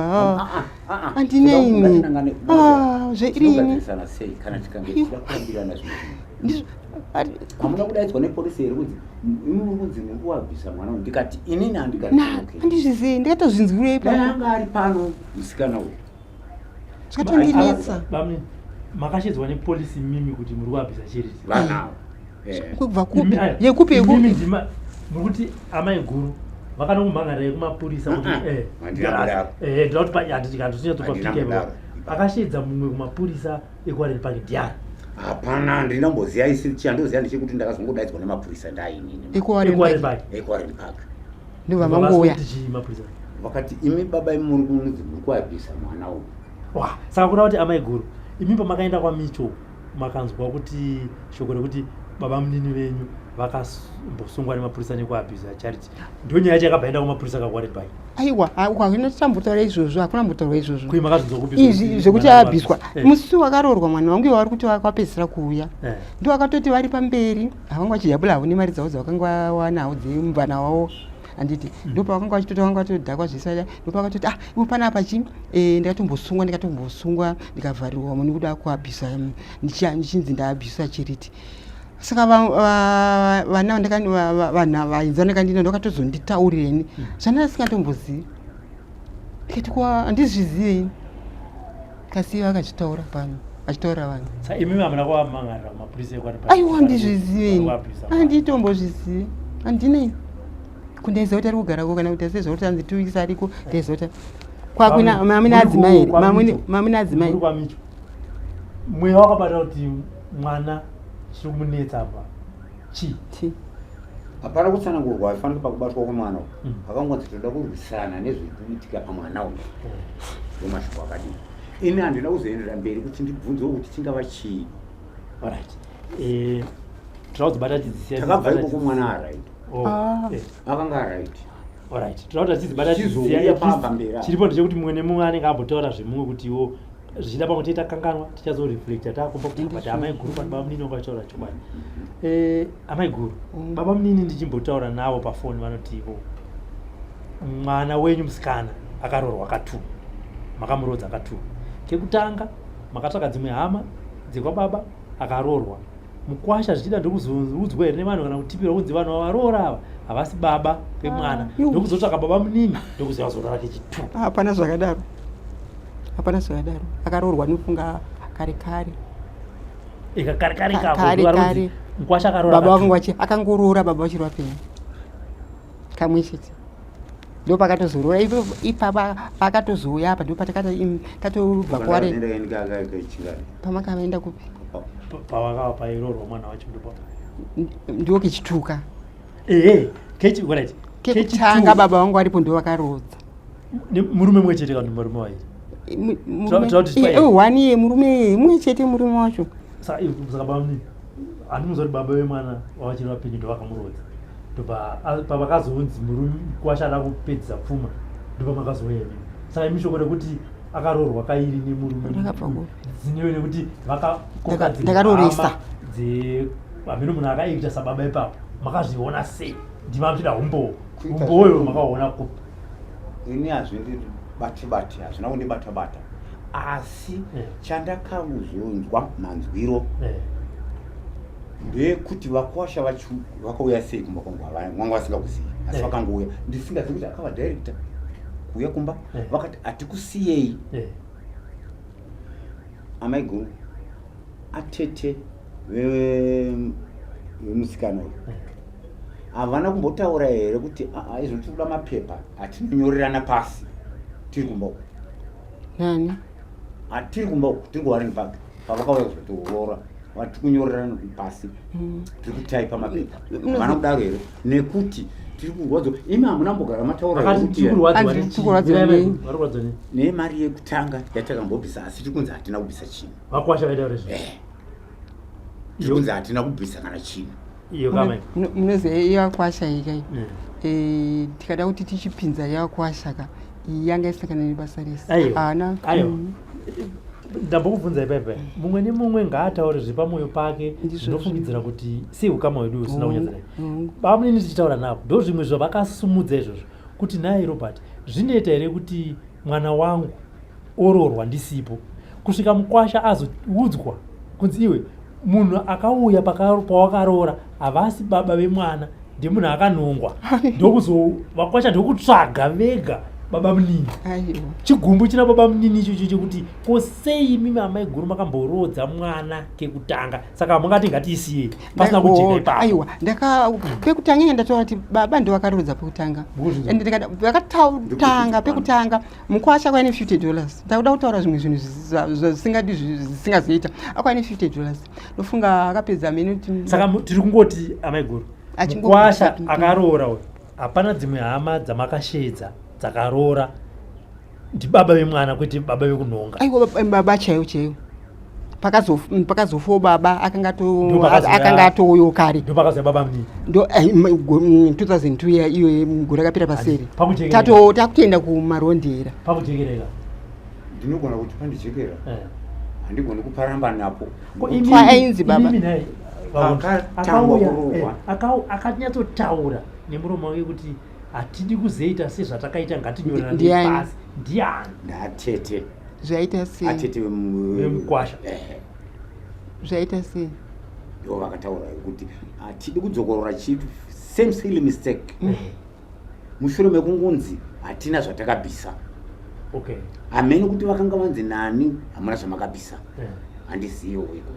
ah, ah, handine ini zveirini sei kana tikange tichida kurambirana zvinhu hamuna kudaidzwa nepolisi here kunzi imi muri kunzi muri kuwabvisa mwana uyu ndikati inini handikandizvizivi ndikatozvinzwirei anga ari pano musikana uyu zvikatondinetsa makashedzwa nepolisi mimi kuti muri kuabvisa charity vanawo eh. kubva kupi yekupi yekupi muri kuti amai guru vakanokumhan'arirai kumapurisa kuti ah, eh, eh, ndinoda kuti akashedza mumwe kumapurisa ekuwarren park ndiani hapana handinamboziva isi chandoziva ndechekuti ndakazongodaidzwa nemapurisa ndainini ekuwarren park ekuwarren park ndovamangouya vakati imi baba imi muri kunzi muri kuabvisa mwana uyu wa saka kuda kuti amai guru imi pamakaenda kwamicho makanzwa kuti shoko rekuti baba munini venyu vakambosungwa nemapurisa nekuabuse charity ndiyo nyaya yacho yakabva yaenda kumapurisa kakuwarren park aiwa hakuna tambotaura izvozvo hakuna mbotaurwa izvozvo kui makazvinzwa kupi izvi zvekuti abviswa eh. musi wakaroorwa mwana wangu iwo vari kuti vakapedzisira kuuya eh. ndo akatoti vari pamberi havanga vachijabula havo nemari dzavo dzavakanga vawanawo dzemubvana wavo handiti mm. ndo pavakanga vachitoti vanga vatodhakwa zvese ndo pavakatoti ah ivo panapa chi eh, ndakatombosungwa ndikatombosungwa ndikavharirwa nekuda kuabvisa mm, ndichinzi ndaabvisa chiriti saka vana vanhu vainzi vandakandina ndokatozonditaurira ini hmm. zvandanga singatombozivi ndikati kwa handizvizive ini kasi vakazvitaura pano vachitaurira vanhu aiwa handizvizive ini handitombozvizive handina ini kundaiziva kuti ari kugarako kana kuti asezva kuti anzi 2 weeks ariko ndaiziva kuti kwakuina mamune adzimai here mamune adzimai mweya wakabata kuti Mwana chiri kumunetsa apa chii? Chii? Hapana kutsanangurwa haifaniri pakubatwa kwemwana uyu. Akangonzi toda kurwisana nezviri kuitika pamwana uyu. Ndomashoko akadii. Ini handina kuzoendera mberi kuti ndibvunzewo kuti chingava chii. Alright. Toda kudzibata tidzisiya. Takabva ikoko mwana aright. Oh, Ah. Akanga aright. Alright. Toda kuti tidzibata Chizouya tidzisiya. At least pamba mberi apa. Chiripo ndechekuti mumwe nemumwe anenge ambotaura zvemumwe kuti iwo zvichida pamwe tiita kanganwa tichazoreflecta takumba kuti but amai guru but baba munini vanga vachitaura chokwadi. Amai guru, baba munini ndichimbotaura navo pafoni vanoti ivo mwana wenyu musikana akaroorwa ka2, makamuroodza ka2. Kekutanga makatsvaga dzimwe hama dzekwababa akaroorwa. Mukwasha zvichida ndokuzoudzwa here nevanhu kana kutipirwa kunzi vanhu vavaroora ava havasi baba vemwana. Ndokuzotsvaga baba munini ndokuziva kuzorora kechi2. Hapana zvakadaro. Hapana zvakadaro. Akaroorwa nofunga kare kare. Ika kare kare kako, Kare ndo varunzi kare. Mukwasha akaroora Baba ka vangu two. akangoroora baba vachiri vapenyu. Kamwe chete. Ndo pakatozoroora ipapa pakatozouya apa ndo patakati tatobva kware. Pamakavaenda kupi? Pavakava pairoorwa mwana wacho ndipo. Ndiwo kechituka. Ehe, kechi, right. Kekutanga Kechitu. baba vangu varipo ndo vakaroodza. Ne murume mumwe chete kana murume wairi? Tinoda kuti tipaye. One year murume mumwe chete murume wacho. Saka baba munini handimuziva kuti baba vemwana vavachiri vapenyu ndo vakamuroodza. Ndobva pavakazonzi murume mukwasha ada kupedzisa pfuma ndo pamakazouya imimi. Saka imi shoko rekuti akaroorwa kairi nemurume Ndakabva kupi? dzinewe nekuti vakakoka dzimwe Ndakaroresa. hama hameno munhu akaita sababa ipapo makazviona sei? Ndima muchida humbowo. Kuita Humbowo zvinhu. makaona kupi? Ini hazvindibati bati, hazvina kundibata bata. Asi chandakazonzwa manzwiro ndeyekuti vakwasha vakauya sei kumba kwangu, vanga vasingakuzivi, asi vakangouya ndisingazivi kuti akava director kuuya kumba, vakati hatikusiyei. Amai guru atete vemusikana uyu havana kumbotaura here kuti izvo tiri kuda mapepa atinonyorerana pasi tiri kumba uku? Nani? Hatiri kumba uku, tiri kuWarren Park. Pavakauya kuzotiroora vatiri kunyorerana pasi, tiri kutaipa mapepa. Havana kudaro here? Nekuti tiri kurwadziwa, imi hamuna mbogara mataura Vakati here kuti tiri kurwadziwa Anzi, nechii? tiri kurwadziwa Mirai nei? mai, vari kurwadziwa nei? Nemari yekutanga yatakambobvisa, asi tiri kunzi hatina kubvisa chinhu. Vakwasha vaitaura izvo. Tiri kunzi hatina kubvisa kana chinhu. Iyo kama iyo. Munoziva yakwasha iyi kai? Tikada kuti tichipinza yakwasha ka, iyi yanga isangana nebasa rese. Aiwa. Haana, Aiwa. Ndambokubvunza ipaipai, mumwe nemumwe ngaataure zviri pamwoyo pake. Ndizvo. Zvinofungidzira kuti sei ukama hwedu husina kunyatsodai. Hongu. Baba munini tichitaura navo ndo zvimwe zvavakasumudza izvozvo kuti nhai Robert, zvinoita here kuti mwana wangu oroorwa ndisipo kusvika mukwasha azoudzwa kunzi iwe munhu akauya pawakaroora havasi baba vemwana, ndemunhu akanongwa, ndokuzo vakwasha ndokutsvaga vega baba munini. Aiwa. Chigumbu china baba munini ichocho chekuti ko sei imimi amai guru makamboroodza mwana kekutanga, saka mungati ngatiisiyei pasina kujeka ipapo? Aiwa, pekutanga inga ndataura kuti baba ndo vakaroodza pekutanga. Mukuzvinzwa? Ende ndikada vakatanga pekutanga mukwasha kwaine fifty dollars. Ndakuda kutaura zvimwe zvinhu zvisingadi zvisingazoita. Akwaine fifty dollars, ndofunga akapedza mene kuti Saka tiri kungoti amai guru, Achingo- mukwasha akaroora uyu, hapana dzimwe hama dzamakashedza dzakaroora, ndibaba vemwana kwete baba vekunhonga? Aiwa, baba chaiwo chaiwo. Pakazofawo baba Ndo pakazoya- akanga atouyawo kare. Ndo pakazoya baba munini. Ndo 2002 ya iyo gore rakapera paseri. Pakujekereka. Takutoenda kumarondera. Pakujekereka. Ndinogona kuti pandijekera, handigoni kuparamba napo. Ko imimi- Kwa ainzi baba. imimi nhai, vaona, Akatangwa akauya, kurohwa. akanyatsotaura nemuromo wake kuti hatidi kuzoita sezvatakaita, ngatinyorerane Ndiani? pasi. Ndiani? Ndatete. Zvaita sei? Atete Vemukwasha. Zvaita sei? Ndo vakataura kuti hatidi kudzokorora same silly mistake mushure mekungunzi hatina zvatakabvisa. Hamene kuti vakanga vanzi nani hamuna zvamakabvisa. Handizivo iko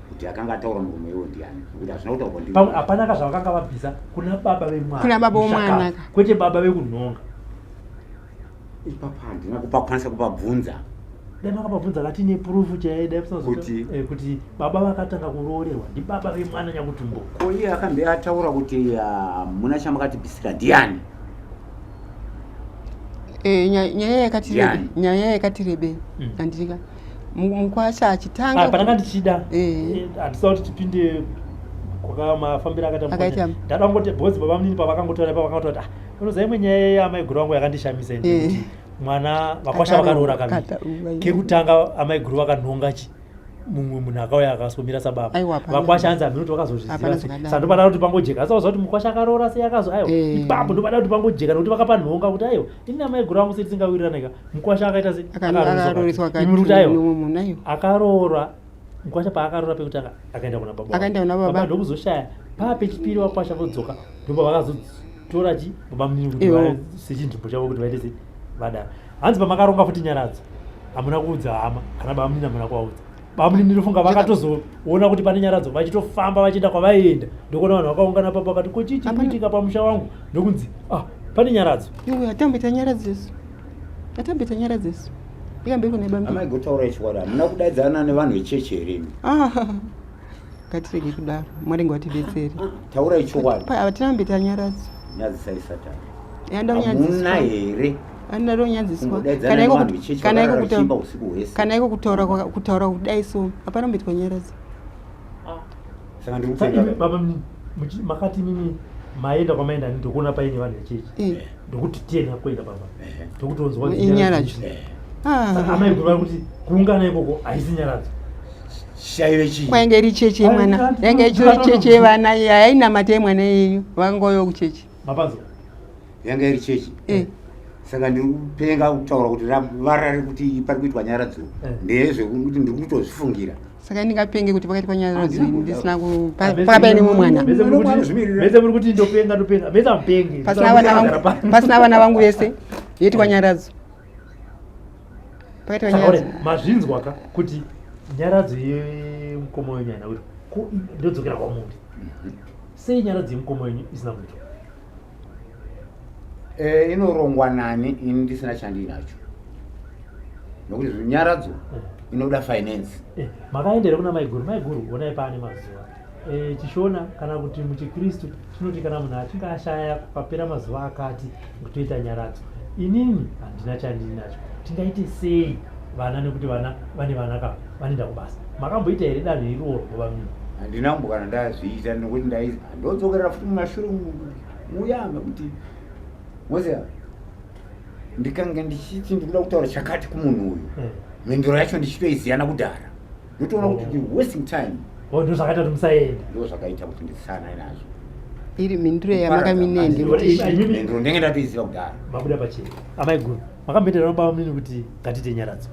kuti akanga ataura murume iwo ndiani, nekuti hazvina kutaurwa ndi Pamwe hapana ka zvavakanga vabvisa kuna baba vemwana. Kuna baba vomwana Mushakabvu. ka. Kwete baba vekunhonga. Ipapa handina kupakwanisa kupabvunza. Dai makapabvunza kati ine proof chaiyo dai musina kuzo- Kuti? eh, kuti baba vakatanga kuroorerwa ndibaba vemwana nyakutumbo. Ko iye akambe ataura kuti ah, muna chamakatibvisira ndiani? Eh, nyaya yakati rebe Yani. nyaya yakati rebe Handitika mukwasha achitanga Ah, pandanga ndichida Eh. Handisida kuti tipinde kwakamafambiro akaita Akaita. mukwasha. Ndada kungoti because baba munini pavakangotaura ipapo vakangotaura kuti ah, unoziva imwe nyaya yamaiguru vangu yakandishamisa ini kuti mwana vakwasha vakaroora kaviri. Kekutanga amaiguru vakanhonga chi mumwe munhu akauya akasomira sababa. Aiwa, hapana. Vakwasha hanzi hameno kuti vakazozviziva Hapana sei. zvakadaro. Saka ndopada kuti pangojeka. Asi vaziva kuti mukwasha akaroora sei akazo aiwa. Ipapo ndopada kuti pangojeka nekuti vakapanhonga kuti aiwa ini namaiguru vangu sei tisingawirirane ka. Mukwasha akaita sei? Akaroorwa Imi muri kuti aiwa. nemumwe munhu aiwa. Akaroora mukwasha paakaroora pekutanga akaenda kuna baba. Akaenda kuna baba. Baba ndokuzoshaya. Paa pechipiri vakwasha vodzoka ndopavakazotora chi baba munini kuti Iwo. sechinzvimbo chavo kuti vaite sei vadaro. Hanzi pamakaronga futi nyaradzo hamuna kuudza hama kana baba munini hamuna kuvaudza. Baba munini ndofunga vakatozoona kuti pane nyaradzo vachitofamba vachienda kwavaienda ndokuona vanhu vakaungana papo vakati ko chii chiri Hapana. kuitika pamusha wangu ndokunzi ah pane nyaradzo. Iwe atamboita nyaradzo isu. Atamboita nyaradzo isu. Ikambe iko nebambi. Amai gotaura chokwadi, hamuna kudaidzana nevanhu vechechi here imi? Ah. Ngatirege kudaro. Mwari ngavatibetsere. Taurai chokwadi. Pa hatina kumboita nyaradzo. Nyadzisai Satani. Yanda Hamuna kunyadziswa. here Andina kunyadziswa. kumbodaidzana Kana iko nevanhu kuti vechechi kana iko vakarara vachiimba kutaura usiku hwese? kana iko kutaura kutaura kudai so hapana kumboitwa nyaradzo. Saka ndiri Saka imi kupenga. baba munini makati mimi maenda kwamaenda ndokuona paine vanhu vechechi. Ndokuti tienda kuenda baba. Ndokutonzwa Inyaradzo. Saka Ah. amai guru vari kuti kuungana ikoko haisi nyaradzo. Chaive chii? Kwainge iri chechi yemwana. Yainge ichiri chechi yevana yainamata yemwana iyeyo. Vangoyo kuchechi. Mapanzo. Yanga iri chechi. Saka ndiri kupenga kutaura kuti vara rekuti pari kuitwa nyaradzo ndezvekuti ndiri kutozvifungira. Saka ndingapenge kuti pakati panyaradzo Handina ndisina ku Mese pakapaine mumwe mwana. Mese muri kuti- Anozvimirira. mese muri kuti ndopenga ndopenga. Mese hamupengi. Pasina vana vangu, pasina vana vangu vese yoitwa nyaradzo. Pakati Saka ore panyaradzo. mazvinzwa ka kuti nyaradzo yemukoma wenyu haina kuitwa. Ko ndodzokera kwamuri. Sei nyaradzo yemukoma wenyu isina kuitwa? Inorongwa nani ini ndisina chandinacho nokuti zvinyaradzo inoda finance. Makaenda here kuna maiguru? Maiguru honai paane mazuva. Chishona kana kuti muchikristu chinoti kana munhu achinge ashaya papera mazuva akati toita nyaradzo. Inini handina chandinacho. Tingaite sei vana nekuti vana vane vana ka vanoenda kubasa. Makamboita here danho iroro baba munini? Handina kumbokana ndazviita nekuti ndodzokerera futi mumashure muya mekuti moziva ndikange ndichiti ndikuda kutaura chakati kumunhu uyu mhinduro yacho ndichitoiziyana kudhara ndotoona kuti ndi wasting time. Oh, ndo zvakaita kuti musaenda. Ndo zvakaita kuti ndisana nazvo. Iri mhinduro yamakaminende kuti Mhinduro ndenge ndatoiziva kudhara. Mabuda pachena. Amai guru, makamboenderana baba munini kuti ngatiite nyaradzo.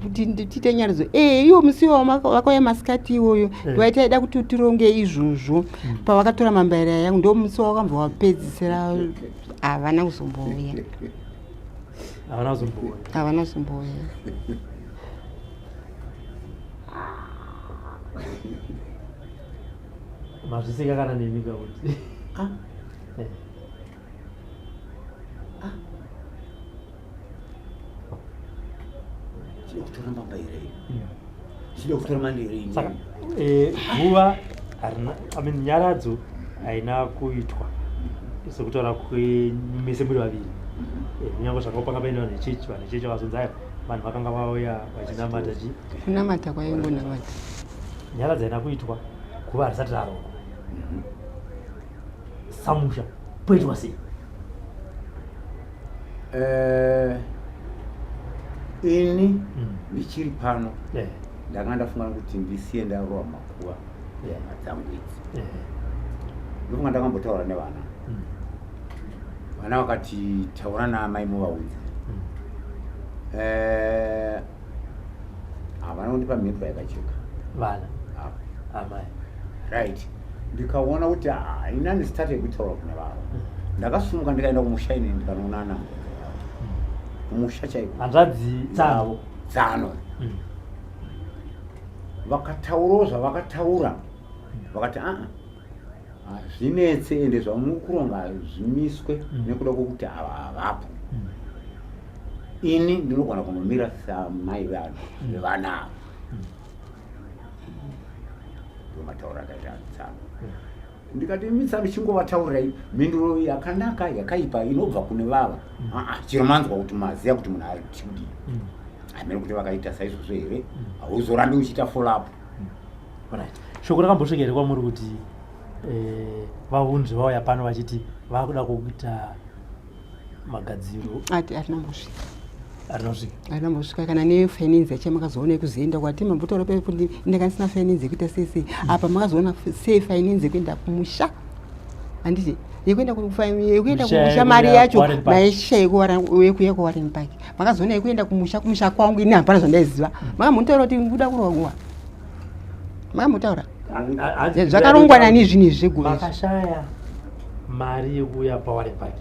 Kuti tiite nyaradzo. Iwo musi iwowo vakauya masikati iwoyo. Vaitaida kuti tironge izvozvo. Pavakatora mambaira yangu ndo musi wakambva wapedzisira havana kuzombouya. Havana kuzombouya. Havana kuzombouya. Mazviseka kana nemi ka kuti. Chida kutora mbambaira iyi. Chida kutora mandere iyi. Saka, guva harina, I mean, nyaradzo haina kuitwa sekutaura kwemese muri vaviri. Kunyange zvakapanga paine vanhu vechechi, vanhu vechechi vakazonzi aiwa, vanhu vakanga vauya vachinamata chi. Kunamata kwaingonamata. Nyaradzo haina kuitwa, guva harisati rarongwa. Samusha, poitwa sei? Ini ndichiri pano. Ndanga ndafunga kuti ndisiye ndarova makuva dzangu idzi. Ndofunga ndakambotaura nevana. Vana vakati taura naamai muvaudze. Havana kundipa mhinduro yakajeka. Vana. Amai. Right. Ndikaona kuti haina ndisitati yekutaura kune vavo. Ndakasumuka ndikaenda kumusha ini ndikanoonana. Kumusha chaiko. Hanzvadzi dzavo. Dzano. Vakataurawo zvavakataura. Vakati aa hazvinetse ende zvamukuronga zvimiswe nekuda kwokuti ava havapo. Ini ndinogona kunomira samai vanhu vevana ava. Ndomataura akaita tsano. Ndikati mitsano, chingovataurirai mhinduro yakanaka, yakaipa inobva kune vava. Aa, chero manzwa kuti maziva kuti munhu ari kudii, hamene kuti vakaita saizvozvo here, hauzorambi uchiita follow up. Right, shoko rakambosvika here kwamuri kuti vahunzvi vauya pano vachiti vakuda kuita magadziro? Ati hatinambosvika. Harinasvika. Hatinambosvika kana nefinance yacho. Makazoona yekuzoenda kwati mambotaura paipo, ndanga ndisina finance yekuita sei sei. Apa makazoona sei finance yekuenda kumusha? Handiti yekuenda Misha kumusha, mari yekuenda yacho kuWarren Park. Maisha yekuya kuWarren Park, makazoona yekuenda kumusha kwangu. Ini hapana zvandaiziva. Makambotaura kuti kuda kurwa, makambotaura zvakarongwa nani zvinhu izvi zvegore izvi? Makashaya mari yekuuya paWarren Park,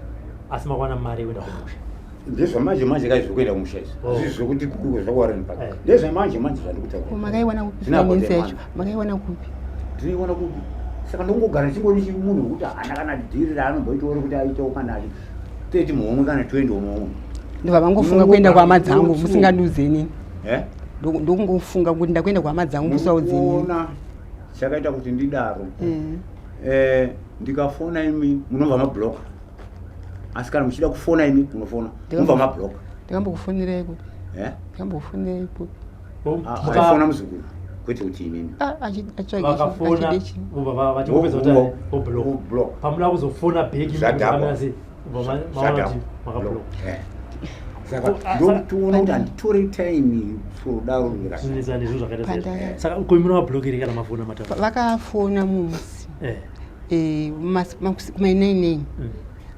asi makawana mari yekuenda kumusha. Ndezvamanje manje kai zvekuenda kumusha izvi. Oh. Zvizvi zvekuti zvakuWarren Park, ndezvamanje manje zvandikutaura. Ko makaiwana kupi Zvina finance about yacho? Makaiwana kupi? Ndinoiona kupi? Saka ndongogara ndichingoni munhu wekuti haana kana dhiri raanomboitawo rekuti aitewo kana 30 muhomwe kana 20 muhomwe. Ndobva vangofunga kuenda kuhama dzangu musingandiudze inini. Eh? Ndokungofunga kuti ndakuenda kuhama dzangu musaudze inini. Mukuona chakaita kuti ndidaro, ndikafona imi munobva mabloka, asi kana muchida kufona imi munofona, munobva mabloka. Ndikambokufonerai kupi? Eh? Ndikambokufonerai kupi? Aifona muzukuru, kwete kuti inini. Ah, atsvage Vakafona, achide chii? vobva vachingopedza kuti voblock. Block. Pamuda kuzofona back, Zvadhakwa. maona kuti makablock. Saka Oh, ah, ndotoona kuti handitore time sodaro. Zvinetsa nezvinhu zvakaita Pandaka- saizvo. Saka ko muna mablokeri kana mafona mataura? Vakafona mumusi kuma9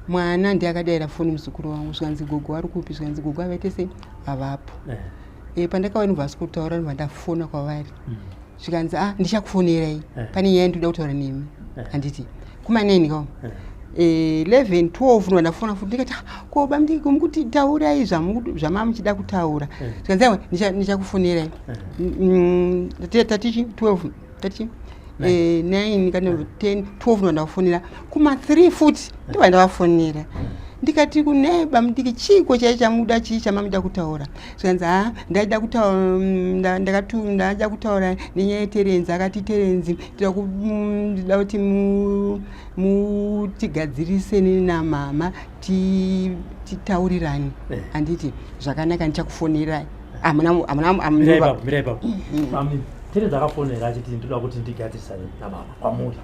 mwana ndiye akadaira foni, muzukuru wangu. Zvikanzi, "Gogo vari kupi?" Zvikanzi, "Gogo avaite sei, havapo." Pandakauya ndobva asi kutaura, ndobva ndafona kwavari. Zvikanzi, "A, ndichakufonerai, pane nyaya ndinoda kutaura nemi." Handiti kuma9 kao? 11, 12 ndobva ndafona futi. Ndikati, "Ah, ko bamudiki, mukuti taurai zvamamuchida kutaura." Zvikanzi, "Aiwa, ndichakufonerai." Tatichi 12, tatichi 9 kana 10, 12 ndobva ndakufonera. Kuma3 futi ndobva ndavafonera. Ndikati kune bamudiki, "Chiko chai chamuda, chii chamamuda kutaura?" Zvikanzi, "Ha, ndaida kutaura ndada kutaura nenyaya yeTerenzi. Akati Terenzi ndida kuti mutigadzirise namama, titaurirane." Handiti zvakanaka, ndichakufonerai. Hamuna hamuna Mira hamuna ipapo, mira ipapo. Mami, Tereza akafonera achiti ndoda kuti ndigadzirisane namama kwamuri,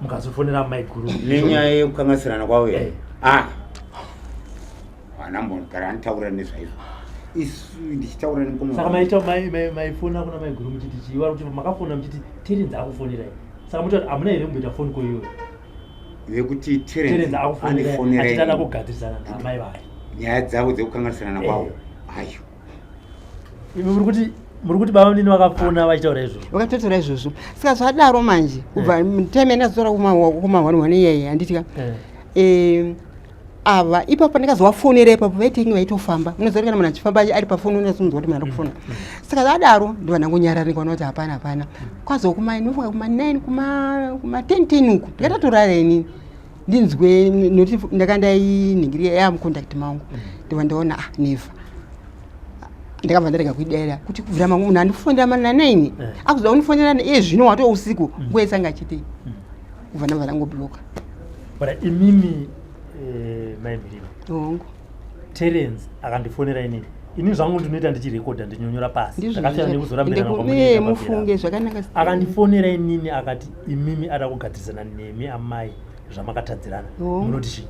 mukazofonera maiguru Nenyaya yekukanganisirana kwavo Eh. here? Ah, hanambogara anditaura nezvaizvo, isu ndichitaura nemukoma. Saka maita maifona kuna maiguru muchiti chii? Vari kuti makafona muchiti Terence akufonerai. Saka muti hamuna here kumboita foni ko iyoyo? Yekuti Terence Terence akufonerai achiti ada andifonerai kugadzirisana namai vake. Nyaya dzavo dzekukanganisirana kwavo, ayo. Imi muri kuti baba munini vakafona vachitaura izvozvo? Vakatotora izvozvo. Saka zvadaro manje, kubva time yandazotora kuma1 iyeye, handiti ka? Ava ipapo pandikazovafonera ipapo, vaitenge vaitofamba. Unoziva kuti kana munhu achifamba ari pafoni, unozonzwa kuti munhu ari kufona. Saka zvadaro ndobva ndangonyarara, ndikaona kuti hapana, hapana. Kwazo kuma, ndinofunga kuma9, kuma10 10 uku, ndikatatorara inini ndinzwe noti ndakandainingiria yamucontact mangu. Ndobva ndaona, ah, never. Ndakabva ndarega kuidaira kuti kubvira mangu munhu andifonera mana 9 akuzoda kundifonera iye zvino wato usiku, nguva yesanga achitei? Kubva ndabva ndangobloka. Bara imimi, mai Mhirima, Hongu. Terence akandifonera inini, ini zvangu ndinoita ndichirekodha, ndinyonyora pasi. Ndizvo. Ndakasiyana nekuzorambirana kwamunoita pamberi. Mufunge zvakanaka. Akandifonera inini akati imimi ada kugadzirisana nemi amai zvamakatadzirana. Oh. Munoti chii?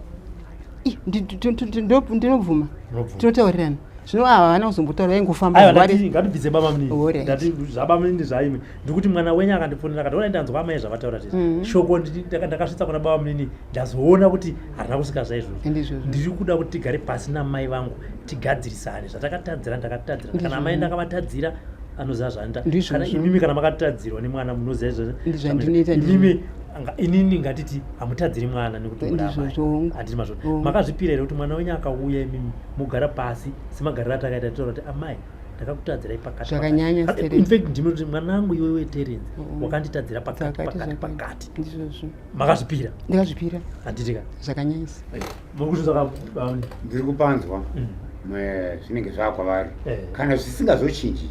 Ih, ndinobvuma. Munobvuma. Tinotaurirana zvino. Ava havana kuzombotaura, vaingofamba Aiwa, zuva ndati ngatibvise baba munini. Alright. Ndati zvaba munini zvaimwe, ndikuti mwana wenyu akandifonera akati ona ndanzwa amai zvavataura tizvi. Shoko ndakasvitsa kuna baba munini, ndazoona kuti harina kusvika zvaizvozvo. Ndizvozvo. Ndiri kuda kuti tigare pasi namai vangu, tigadzirisane zvatakatadzira. Ndakatadzira kana amai ndakavatadzira, anoziva zvaanoita. Ndizvozvo. Kana imimi, kana makatadzirwa nemwana, munoziva izvozvo. Ndizvandinoita, ndizvo. Imimi inini ngatiti hamutadziri mwana nekuti muda amai. Ndizvozvo, hongu. Handiti mazvo? Hongu. Makazvipira here kuti mwana wenyu akauya, imimi mugara pasi semagariro atakaita, titaura kuti amai ndakakutadzirai pakati, Zvakanyanya, pakati. Terence. In fact ndimi kuti mwanangu iwewe Terence wakanditadzira pakati, Zvakati, pakati, zvakati. pakati. Ndizvozvo. Makazvipira? Ndakazvipira. Handiti ka? Zvakanyanyisa. Muri kuzvinzwa? Ndiri kupanzwa. Zvinenge zvava kwavari kana zvisingazochinji.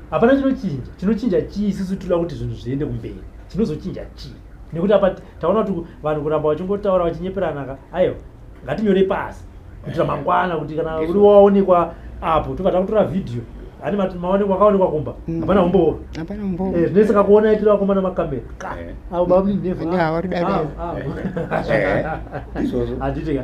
Hapana chinochinja. Chinochinja chii? Isusu tinoda kuti zvinhu zviende kumberi. Chinozochinja chii? Nekuti apa taona kuti vanhu kuramba vachingotaura vachinyeperana ka, aiwa, ngatinyore pasi kuitira mangwana kuti kana uri waonekwa apo tobva takutora vhidhiyo ani maonekwa akaonekwa kumba. Hapana umbowo. Hapana umbowo. Zvinetsa kuona itira vakomana makamera avo bamunini. Izvozvo. Handiti ka?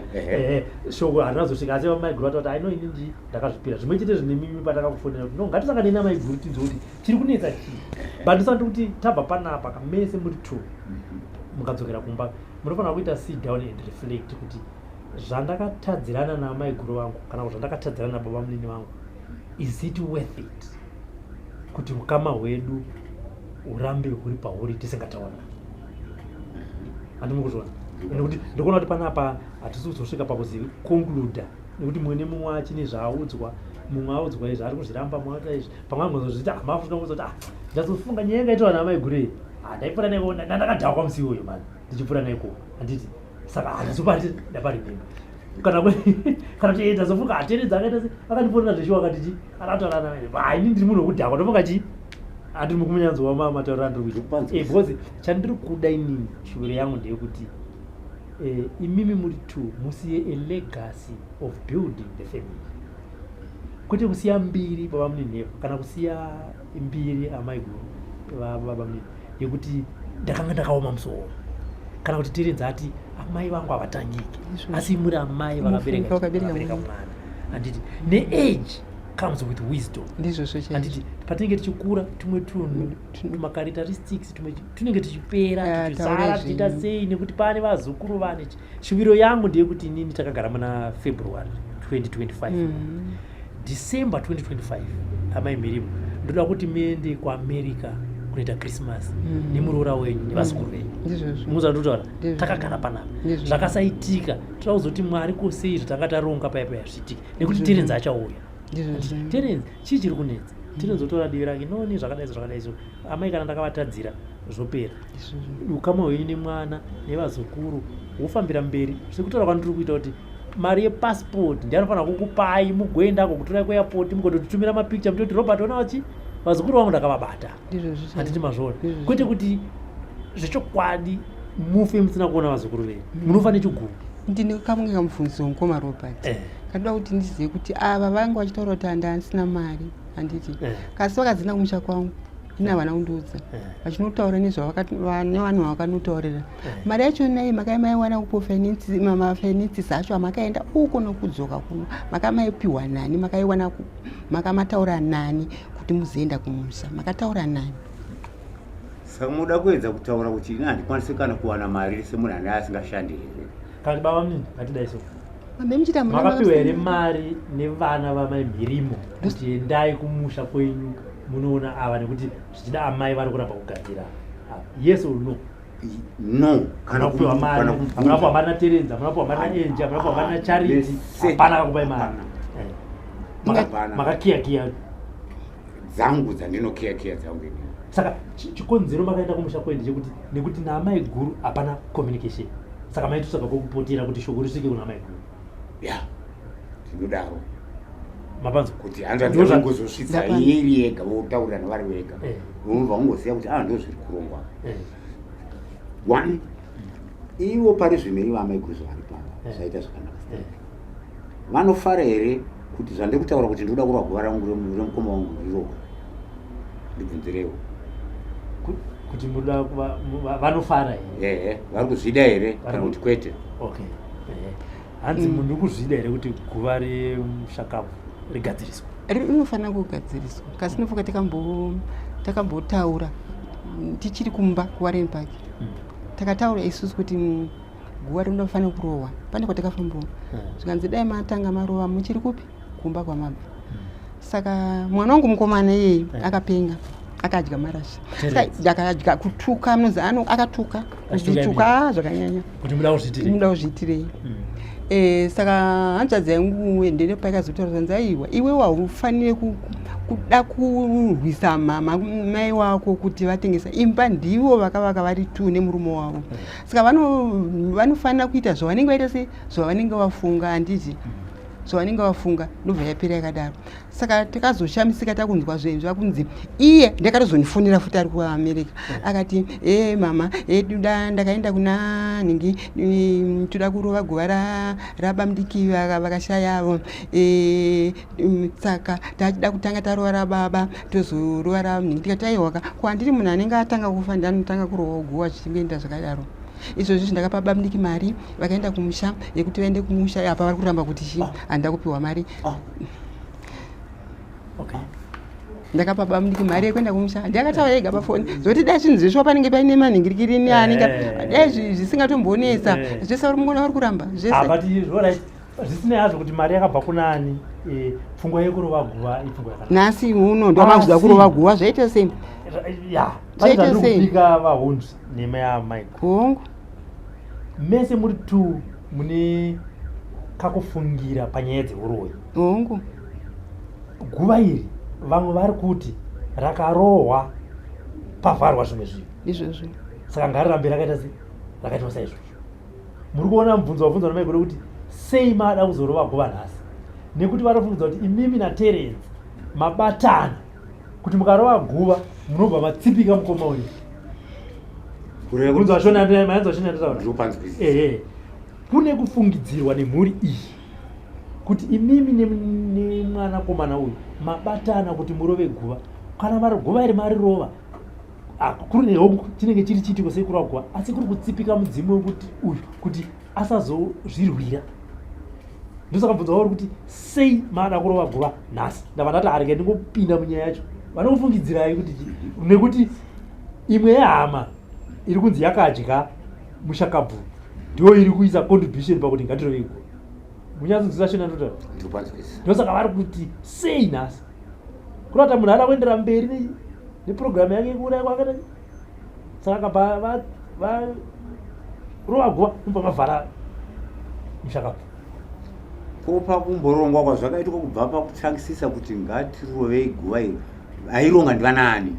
Shoko harina kuzosvika, asi vamaiguru vatoti aino ini ndi ndakazvipira zvimwe chete zvinemimi patakakufonera kuti no, ngatisangane namaiguru tinzwe kuti chiri kunetsa chii. But ndisati kuti tabva panapa kamese muri two mukadzokera kumba munofanira kuita sit down and reflect kuti zvandakatadzirana naamaiguru vangu kana kuti zvandakatadzirana nababa munini vangu, is it worth it kuti ukama hwedu hurambe huri pahuri tisingataurani? Handimi kuzviona nekuti ndikuona kuti panapa hatisi kuzosvika pakuziconcluda, nekuti mumwe nemumwe achine zvaaudzwa, mumwe audzwa izvi ari kuzviramba, mumwe aita izvi, pamwe angozozviti hamafuta kuzoti, ah, ndazofunga nyaya yangaitwa naamaiguru iyi. Ah, ndaipfuura naiko, ndandakadhakwa musi iwoyo mani ndichipfuura naiko, handiti? Saka handizopari ndaparimemba kana kuti ndazofunga hateredza akaita se akandifonera zveshuwa akati chi akataura na ini ndiri munhu wekudhakwa, ndofunga chi handiri mukumunyanzwa matauriro andiri kuita. Because chandiri kuda inini, shuviro yangu ndeyekuti imimi muri two musiye a legacy of building the family, kwete kusiya mbiri baba munini kana kusiya mbiri amaiguru baba munini yekuti ndakanga ndakaoma musoro kana kuti Terenzi ati amai vangu havatangiki, asi muri amai vakabereka Vakabereka mwana, handiti? Neage comes with wisdom. Ndizvozvo chaizvo. Handiti patinenge tichikura tumwe tunhu, tumacharacteristics tumwe tunenge tichipera, tichizara, taura tichiita zvenyu. Sei? Nekuti pane vazukuru vane shuviro yangu ndeyekuti inini takagara muna February 2025, December 2025, amai Mhirimo, ndoda kuti muende kuAmerica kunoita Christmas nemuroora wenyu nevazukuru venyu. Ndizvozvo. Muza ndotaura. Ndizvo. Takagara panapa. Ndizvo. Zvakasaitika, toda kuzoti Mwari kosei zvatanga taronga paya paya zviitike, nekuti Terenzi achauya. Ndizvozvo. Terenzi, chii chiri kunetsa? Terenzi otora divi rake, noni zvakadai so, zvakadai so, amai kana ndakavatadzira, zvopera. Ndizvozvo. Ukama hwenyu nemwana nevazukuru hwofambira mberi, sekutaura kwandiri kuita kuti mari yepasipoti ndianofanira kukupai mugoendako kutorai kuairport, mugototitumira mapicture, mutoti Robert, ona vachi vazukuru vangu ndakavabata. Ndizvozvo chaizvo. Handiti mazviona? Ndizvozvo. Kwete kuti zvechokwadi mufe musina kuona vazukuru venyu, munofa nechigumbu. Ndine kamwe kamubvunzo, mukoma Robert. Kandoda kuti ndizive kuti ava vanga vachitaura kuti handa handisina mari, handiti? Kasi vakadzina kumusha kwangu, ini havana kundiudza. Vachinotaura nevanhu vavakanotaurira, mari yacho nai makamaiwana kupo? Mafinances acho amakaenda uko nokudzoka kuno makamaipiwa nani? Makaiwana makamataura nani kuti muzoenda kumusha? Makataura nani? Saka munoda kuedza kutaura kuti ini handikwanisi kana kuwana mari semunhu ane asingashandi here? Kati baba munini, ngatidai so. Mambe muchita muna Makapiwa here mari nevana vamai Mhirimo kuti endai kumusha kwenyu munoona ava, nekuti zvichida amai vari kuramba kugadzira ava? Yes or no? No. Hamuna kupiwa mari? Kana Hamuna kupiwa mari naTerenzi, hamuna kupiwa mari naEnji, hamuna kupiwa mari naCharity? Vese. Hapana kakupai mari? Hapana. Eh. Hapana. Makakiyakiya Dzangu dzandinokiyakiya dzangu inini. Saka chikonzero makaenda kumusha kwenyu chekuti nekuti naamai guru hapana communication, saka maitotsvaga kwokupotera kuti shoko risvike kuna amai guru? Ya, ndinodaro. Mapanzwa? Kuti hanzvadzi vangozosvitsa iri yega, votaurirana vari vega, unobva ungoziva kuti a ndo zviri kurongwa. One, ivo pari zvino ivo amai guru zvavari pava zvaita zvakanaka, vanofara here kuti zvandiri kutaura kuti ndinoda kurwa guva rangu remukoma wangu rirohwe? Ndibvunzirewo. Kuti munoda vanofara here? Ehe, vari kuzvida here kana kuti kwete? Okay. Hanzi munhu uri kuzvida here kuti guva remushakabvu rigadziriswe? Rinofanira kugadziriswa, kasi nofuka takambotaura tichiri kumba kuWarren Park. Takataura isusu kuti guva rinofanira kurohwa. Pane kwatakafambawo, zvikanzi dai matanga marova muchiri kupi, kumba kwamabva. Saka mwana wangu mukomana iyeye akapenga, akadya marasha. Terence. Saka akadya kutuka, mnozi akatuka. Achituka? Kuzvituka, ah, zvakanyanya. Kuti muda kuzviitirei? Muda kuzviitirei? Saka hanzvadzi yangu ndene paikazotaura, zvanzi aiwa, iwe haufanire kuda kurwisa mama mai wako kuti vatengesa imba. Ndivo vakavaka vari two nemurume wavo, saka vanofanira kuita zvavanenge vaita, se zvavanenge vafunga, handiti? Zvavanenge vafunga ndobva yapera yakadaro. Saka takazoshamisika takunzwa zvakunzi iye ndakatozonifonera futi ari kuAmerica, akati e mama e duda ndakaenda kuna nhingi, toda kurova guva rabamdiki vakashayavo, saka tachida kutanga tarova rababa tozorova ranhingi. Ndikati aiwaka, ko handiri munhu anenge atanga kufa ndianotanga kurovawo guva, zvichingoenda zvakadaro. Izvozvi ndakapa bamdiki mari vakaenda kumusha, yekuti vaende kumusha, apa vari kuramba kuti chi handida kupiwa mari. Ndakapa bamdiki mari yekuenda kumusha, ndiakataura ega pafoni zvoti dai zvinhu zveshuwa panenge paine manhingirikirini anenge dai zvisingatombonetsa zvese vari mungona vari kuramba zvese. Zvisinei hazvo kuti mari yakabva kunani, pfungwa yekurova guva ipfungwa yakanaka. Nhasi uno ndowamakuzoda kurova guva, zvaita sei? Ya, pane zvandiri vahunzi nema yamaigo. Hongu. Mese muri two mune kakufungira panyaya dzeuroyi. Hongu. Guva iri vamwe vari kuti rakarohwa pavharwa zvimwe zvinhu. Izvozvo. Saka ngarirambe rakaita sei? Rakaitwa saizvozvo. Muri kuona mubvunzo wabvunzwa namaiguru kuti sei mada kuzorova guva nhasi? Nekuti varofungidza kuti imimi naTerence mabatana kuti mukarova guva munobva matsipika mukoma uyu. Mubvunzo wacho mayanzwa wacho ndataura. Ehe. Kune kufungidzirwa nemhuri iyi kuti imimi nemwanakomana uyu mabatana kuti murove guva. Kana vari guva iri marirova kuri hongu chinenge chiri chiitiko sekurova guva, asi kuri kutsipika mudzimu wekuti uyu kuti asazozvirwira. Ndosaka mubvunzo wauri kuti sei mada kurova guva nhasi. Ndabva ndati harege ndingopinda munyaya yacho. Vanokufungidzirai kuti nekuti imwe yehama iri kunzi yakadya mushakabvu ndiyo iri kuisa contribution pakuti ngatirove guva. Munyatsonzwisa shona ndotaura. Ndosaka vari kuti sei nhasi. Kurata munhu ada kuendera mberi nepurogiramu yake yekuuraya kwake. Saka akabva varova guva nobva vavhara mushakabvu. Ko pakumborongwa kwazvakaitwa kubva pakutsvakisisa kuti ngatirovei guva iri, aironga ndivanaani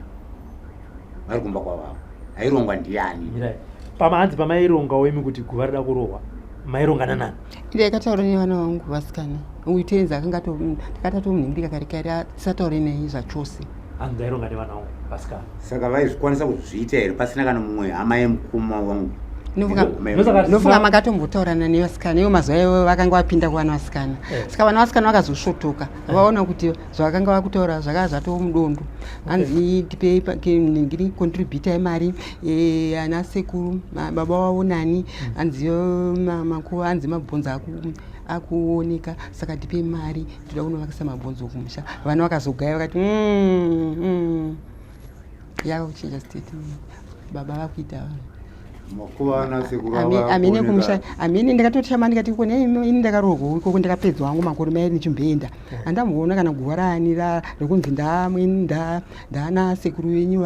vari kumba kwavavo, airongwa ndiani? Mirai. Pamahanzi pamairongawo imi kuti guva rida kurohwa, maironga nanani? Inde akataura nevana vangu vasikana. Uyu Terence akanga takatomunhingirika kare kare tisataure naye zvachose. Hanzi ndaironga nevana vangu vasikana. Saka vaizvikwanisa kuzviita here pasina kana mumwe hama yemukoma wangu? Ndofunga makatombotaurana nevasikana ivo mazuva ivo vakanga vapinda kuvana vasikana. Saka vana vasikana vakazosvotoka vaona kuti zvavakanga vakutaura zvakava zvatoo mudondo. Hanzi tipei ngiri contributa mari, ana sekuru baba wavo nani, hanzi makuva, hanzi mabhonzo akuoneka, saka tipei mari toda kunovakisa mabhonzo kumusha. Vana vakazogaya vakati yakuchinja statement, baba vakuita amene kumusha amene. Ndakatoshama ndikati kone ini ndakaroorwa ikoko, ndakapedzwa hangu makore mairi ndichimboenda, handamboona kana guva raani rekunzi ndaana sekuru venyu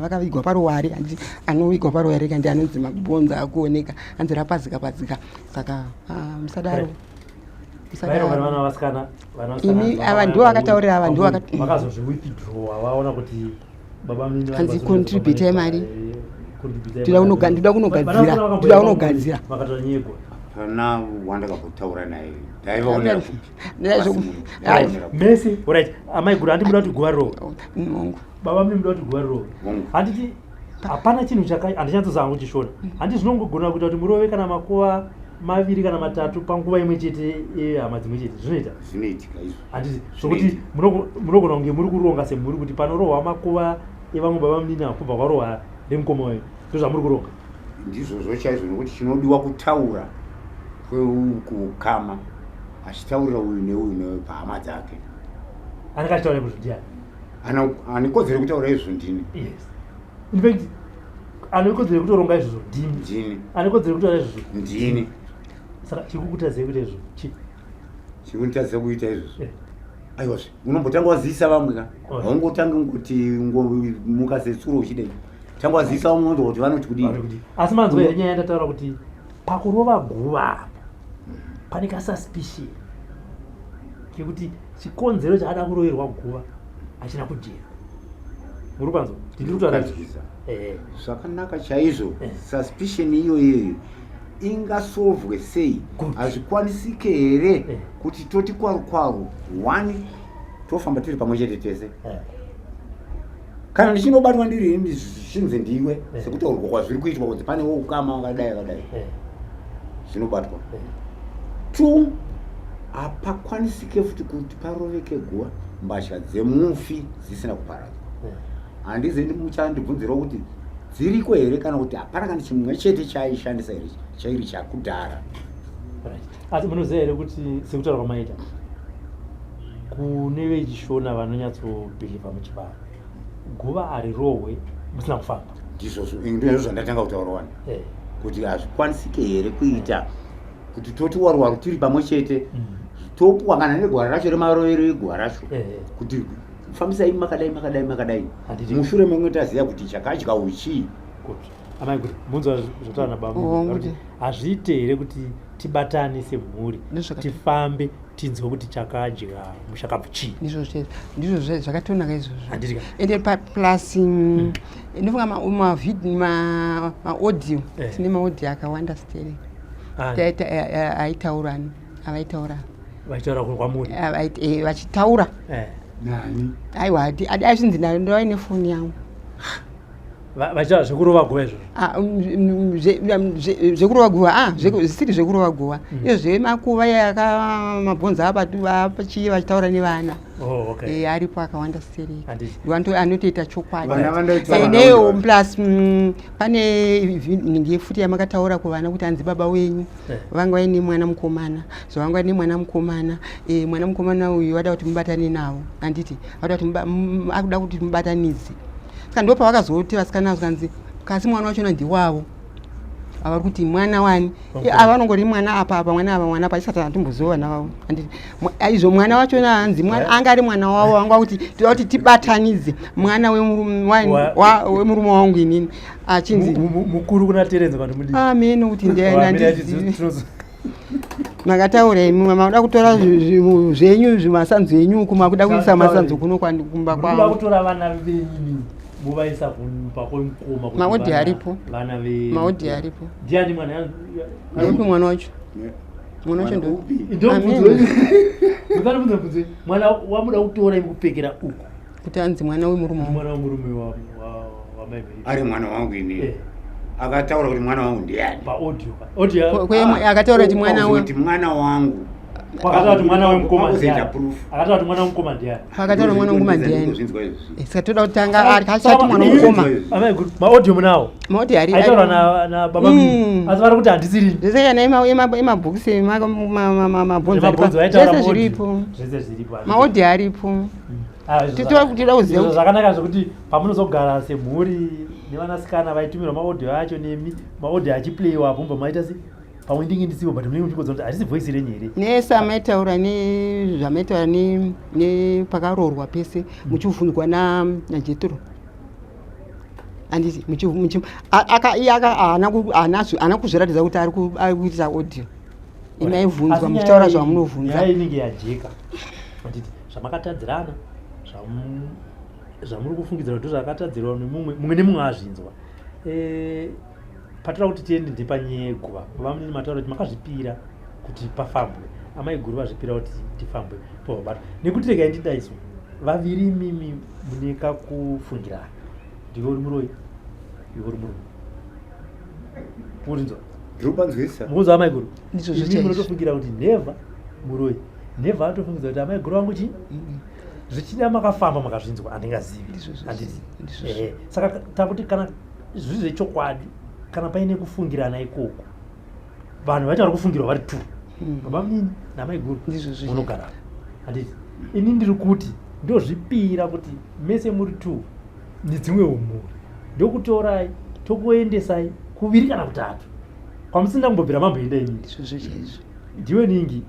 vakavigwa paruware. Handiti anovigwa paruware kandi anonzi mabhonzo akuoneka, hanzi rapazika pazika. Saka musadaro. Imi ava ndivo vakataurira, ava ndivo vakazozviwithdrawa vaona kuti baba munini hanzi contribute mari, ndoda kunogadzira, ndoda kunogadzira. Vakatonyegwa. Pana wandakabotaura naye, ndaivaonera kupi? Mese alright. Amai guru, handi muda kuti guva rirohwe? Hongu. Baba mune muda kuti guva rirohwe? Hongu. Handiti hapana chinhu chaka handichanyatsozanga kuchishona, handi zvinongogona kuita kuti murove kana makuva maviri kana matatu panguva imwe chete yehama dzimwe chete, zvinoita? Zvinoitika izvo. Handiti zvokuti munogona kunge muri kuronga semhuri kuti panorohwa makuva evamwe baba munini ava kubva kwarohwa remukoma wenyu, ndozvamuri kuronga? Ndizvozvo chaizvo, nokuti chinodiwa kutaura kwekukama achitaurira uyu neuyu neuyu pahama dzake. Anenge achitaura izvozvo ndiani? Ane kodzero yekutaura izvozvo ndini. Yes, in fact ane kodzero yekutoronga izvozvo ndimi. Ndini. Ane kodzero yekutaura izvozvo ndini. Saka chiri kukutadzei kuita izvozvo chi? Chikunditadzisa kuita izvozvo, aiwazve unombotanga wazivisa vamwe ka. Haungotangi ngoti muka setsuro uchidai, tanga wazivisa vamwe unonzwa kuti vanoti kudii. Vanoti kudii. Asi manzwa here nyaya yandataura kuti pakurova guva apa pane kasuspicion kekuti chikonzero chaada kuroverwa guva hachina kujeka? Muri kupanzwa ndiri kutaura? Zvakanaka chaizvo. Suspicion iyoyo. Ingasovwe sei? Hazvikwanisike here eh. kuti toti kwaru kwaru one tofamba tiri pamwe chete tese eh. Kana ndichinobatwa ndiri ini zvichinzi ndiwe eh. Sekutaurwa kwazviri kuitwa kunzi pane woukama wakadai akadai, zvinobatwa two. Hapakwanisike futi kuti paroveke guva mbatya dzemufi dzisina kuparadzwa. Handizi muchandibvunzirawo kuti dziriko here kana kuti hapana kana chimwe chete chaaishandisa here chairi chakudhara. Asi munoziva here kuti sekutaura kwamaita kune vechishona vanonyatsobhilivha muchivanhu, guva harirohwe musina kufamba? Ndizvozvo, ndizvo zvandatanga kutaura wani eh. Kuti hazvikwanisike here kuita kuti toti waruwaru tiri pamwe chete, topuwa kana negwara racho remarovero eguva racho eh. Kuti fambisai makadai makadai makadai, mushure memwe taziva kuti chakadya uchi. Amai kuti munzwa zvotaura nababa, hazviite here kuti tibatane semhuri tifambe tinzwe kuti chakadya mushakabvu chii? Ndizvo zvakatonaka izvozvo. Ende plus ndinofunga maaudio eh. Tine maaudio akawanda stere ah. Aitaurani avaitaura? Vachitaura kwamuri? Eh, vachitaura eh. Nani? Aiwa, aizvinzi ndaiva nefoni yangu. Vachitaura zvekurova guva izvozvo? Ah, zvekurova guva, ah, zvisiri zvekurova guva, izvo zvemakuva yaka mabhonzo apachii vachitaura nevana. Oh, eh, aripo akawanda stereki anotoita chokwadi neyo. Plus pane nhingi yefuti yamakataura kuvana kuti hanzi baba wenyu eh. vanga vaine mwana mukomana, so vanga vaine mwana mukomana, eh, mwana mukomana uyu vada kuti mubatane navo, handiti? Vada kuti akuda kuti mubatanidze. Saka ndo pavakazoti vasikana zvikanzi kasi mwana wachona ndiwavo, avari kuti mwana wani, ava vanongori mwana apa apa, mwana apa, mwana apa, isati hatimboziva vana vavo, handiti? Izvo mwana wachona hanzi mwana anga ari mwana wavo, vanga kuti toda kuti tibatanidze mwana wemurume wangu inini achinzi mukuru kuna Terenzi kana mudiki. Ameno kuti ndianandizivi. Makataura imi, makuda kutora zvenyu zvimasanzu enyu uku, makuda kuisa masanzu kuno kumba kwangu. Kutora vana venyu muvaisa kumba kwemukoma. Maodhi aripo. Vana ve maodhi aripo. Ndiani mwana? Aripi mwana wacho? Mwana wacho ndo ndo mwana wamuda kutora imi kupfekera uku. Kuti anzi mwana wemurume. Mwana wemurume wamai. Ari mwana wangu ini eh. Akataura kuti mwana wangu ndiani? Paaudio. Akataura kuti mwana kuti mwana wangu. Akataura kuti mwana wemukoma ndiani? Akataura kuti mwana wemukoma ndiani? Akataura mwana wemukoma ndiani? Saka toda kutanga akachati mwana wemukoma. Amai, maaudio munawo? Maaudio ari. Aitaura na baba, asi vari kuti handisiri. Zvese kana emabhokisi, mabhonzo, zvese zviripo. Zvese zviripo. Maaudio aripo. Ah, toda kuziva. Zvakanaka zvekuti pamunozogara semhuri nevanasikana vaitumirwa maaudio acho nemi, maaudio achiplayiwa apo, mubva maita se pamwe ndinge ndisipo, but munenge muchikodza kuti harisi voice renyu here. Nese amaitaura nezvamaitaura nepakaroorwa pese muchibvunzwa naJetro, handiti? Iye haana kuzviratidza kuti ari kuitisa audio. Imaibvunzwa muchitaura zvamunovhunza. Nyaya inenge yajeka, handiti? Zvamakatadzirana, zvamuri kufungidzira kuti zvakatadzirwa nemumwe, mumwe nemumwe azvinzwa. Eh, patoda kuti tiende ndepanyaya yeguva. Vamunini mataura kuti makazvipira kuti pafambwe, amai guru vazvipira kuti tifambwe povabatwa, nekuti regai ndidaiso vaviri mimi mune kakufungirana, ndiwe uri muroyi, iwe uri murume, murinzwa? Ndinopanzwisa. Mukunzwa, amai guru? Imi munotofungira kuti nhevha muroyi, nhevha atofungidzira kuti amai guru vangu chii. Zvichida makafamba makazvinzwa, handingazivi, handiti? Saka takuti kana zviri zvechokwadi, kana paine kufungirana ikoko, vanhu vacho vari kufungirwa vari two, baba munini namai guru, munogara, handiti? Ini ndiri kuti ndozvipira kuti mese muri two nedzimwewo mhuri, ndokutorai tokuendesai kuviri kana kutatu kwamusina kumbobvira mamboenda imini. Ndiwe ningi,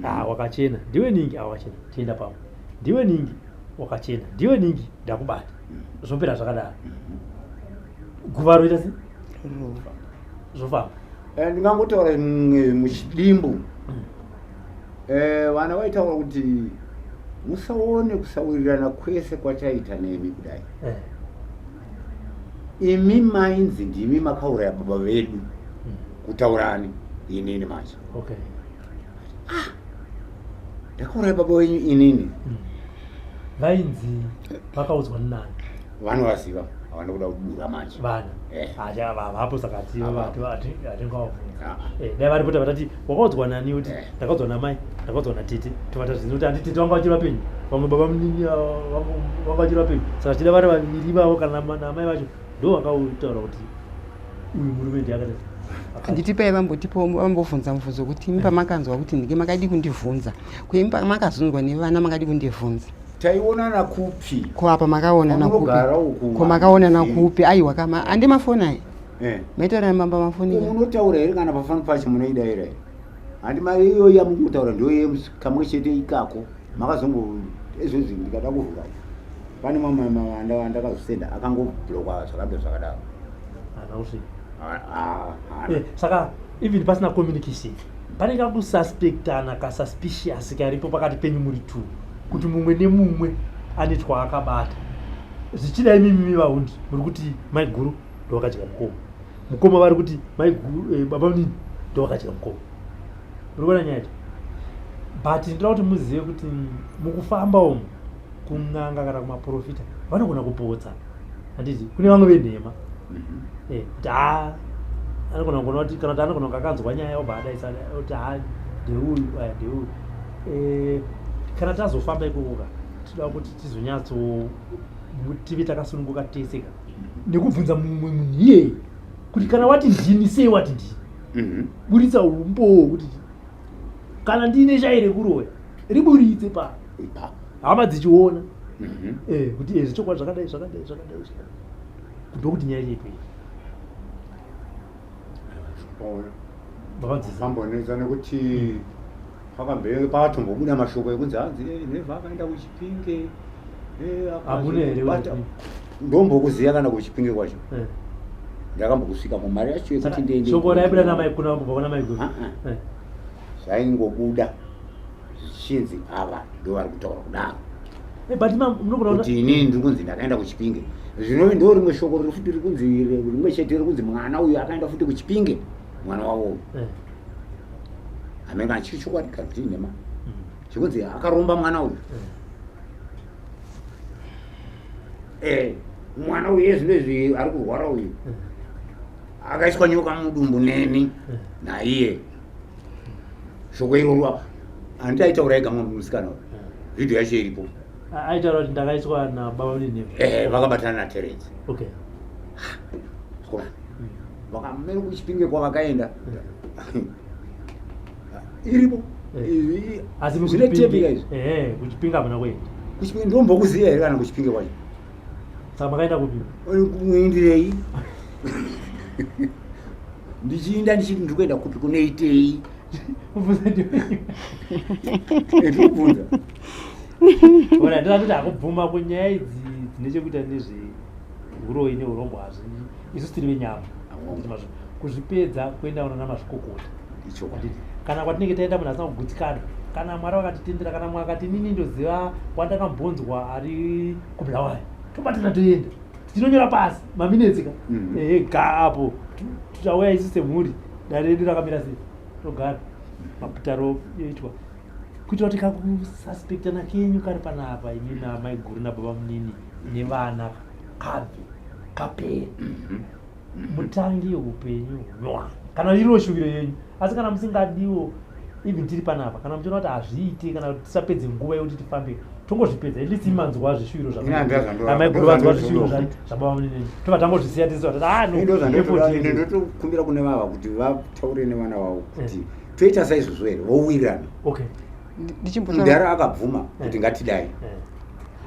ah, wakachena, ndiwe ningi, ah, wakachena, tienda pamwe, ndiwe ningi wakachena, ndiwe ningi, ndakubata, zvopera zvakadaro, guva roita se zvofamba. Eh, ndingangotaura muchidimbu. Eh, vana vaitaura kuti musaone kusawirirana kwese kwataita nemi kudai eh. Imi mainzi ndimi makauraya baba vedu. Kutaurani inini manje. Okay. Ah. Ndakauraya baba wenyu inini. Vainzi vakaudzwa nani? Vanovaziva, havana kuda kudura manje. Vana. Eh. Acha vapo saka hatingavabvunza. Ah. Eh, dai varipo tavatati wakaudzwa nani kuti Eh. ndakaudzwa namai, ndakaudzwa natete. Tovata zvinhu kuti handiti tete vanga vachiri vapenyu. Vamwe baba munini vanga vachiri vapenyu. Saka tichida vari vaviri vavo kana namai vacho ndo vakautaura kuti uyu murume ndiye akati. Handiti pai vambotipo vambobvunza mubvunzo kuti imi pamakanzwa kuti ndinge makadi kundibvunza, ko imi pamakazunzwa nevana makadi kundibvunza? Taionana kupi? Ko apa makaonana kupi? Pamunogara uku, Ko makaonana handizivi. kupi? Aiwa kama handi mafoni aya. Eh. Maitaura nambamba mafoni. Ko munotaura here kana pafoni pacho munoidaira here? Handi mari iyoyo yamunotaura ndiyo kamwe chete ikako. Makazongo izvozvi ndikada kuvhura. Pane mamwe andakazosenda akangoblokwa zvakabva zvakadaro. Haana kusvika. Haana. Saka even pasina communication pane kakususpectana kasuspicious karipo pakati penyu muri two kuti mumwe nemumwe ane twaakabata. Zvichida imimi vahundi muri kuti maiguru ndovakadya mukoma, mukoma vari kuti maiguru baba munini ndovakadya mukoma. Muri kuona nyaya yacho? But ndinoda kuti muzive kuti mukufamba umu kun'anga kana kumaprofita vanogona kupotsa, handiti? Kune vamwe venhema. Kuti anogona kuona kuti kana kuti anogona kunge akanzwa nyaya obva adaisa kuti ndeuyu, aya ndeuyu. Kana tazofamba ikoko ka tinoda kuti tizonyatso tive takasununguka tese ka nekubvunza mumwe munhu iyeye kuti kana wati ndini sei wati ndini. Buritsa umbowo kuti kana ndine shai rekuroya riburitse pa Ipapo. Hama dzichiona. Kuti zvichokwadi zvakadai, zvakadai, zvakadai, zvakadai. Ndokuti nyaya yedu iyi. Vakadzidza. Vambonetsa nekuti pakambe pakatombobuda mashoko ekunzi hanzi Never akaenda kuChipinge. Hamuna here Akazobata. kuChipinge? Ndombokuziya kana kuChipinge kwacho. Ndakambokusvika mumari yacho yekuti Saka ndiende. shoko raibuda namai kuna kubva kuna mai guru. Zvaingobuda zvichinzi ava ndo vari kutaura kudaro. But munogona kuona kuti inini ndiri kunzi ndakaenda kuChipinge. Zvino ndo rimwe shoko riri futi riri kunzi rimwe chete riri kunzi mwana uyu akaenda futi kuChipinge, mwana wavo uyu. Hameno kana chiri chokwadi kana kuti inhema. Zvekunzi akaromba mwana uyu. Mwana uyu yezvino izvi ari kurwara uyu. Akaiswa nyoka mudumbu neni naiye. Shoko iroro apa. Handiti aitaura ega mwana musikana uyu. Video yacho iripo. Aitaura kuti ndakaiswa nababa munini. Vakabatana naTerence. Sikona. Vakamera kuChipinge kwavakaenda. Iripo. Izvi Asi zvine mukuChipinge tepi izvi. kuChipinge hamuna kuenda. KuChipinge ndombokuziya here kana kuChipinge kwacho? Saka makaenda kupi? Kuindirei? Ndichiinda ndichiti ndiri kuenda kupi kunoitei? Kubvunza ndiwe. Ndikubvunza. Ora ndinoda kuti hakubvuma kunyaya idzi dzine chekuita nezveuroyi neurombo hazvi isusu tiri venyama. Nditi mazvo kuzvipedza kuenda una namazvikokota. Ichokwadi. Kana kwatinenge taenda munhu asina kugutsikana, kana Mwari vakatitendera, kana Mwari akati inini ndoziva kwandakambonzwa ari kuBulawayo, tobatana toenda tinonyora pasi maminetsi ka. Ga apo tauya isu semhuri, dare redu rakamira sei, togara maputaro yoitwa kuitira kuti kakususpectana kenyu kari panapa imi namaiguru nababa munini nevana kabve kapere. Mutange upenyu hunyowani kana iriwo shuviro yenyu. Asi kana musingadiwo even tiri panapa, kana muchiona kuti hazviiti kana kuti tisapedze nguva yekuti tifambe, tongozvipedza. At least imanzwa zvishuviro zva Ina ndio zvandora- amaiguru vanzwa ndo zvishuviro zvandora- zvababa munini, tobva tangozvisiya tisi vatati, no, Ndo zvandora- effort ine yedu. ndotokumbira kune vava kuti vataure nevana vavo kuti toita saizvozvo here, vowirirana. Ndichimbotaura- Mudhara akabvuma kuti ngatidai.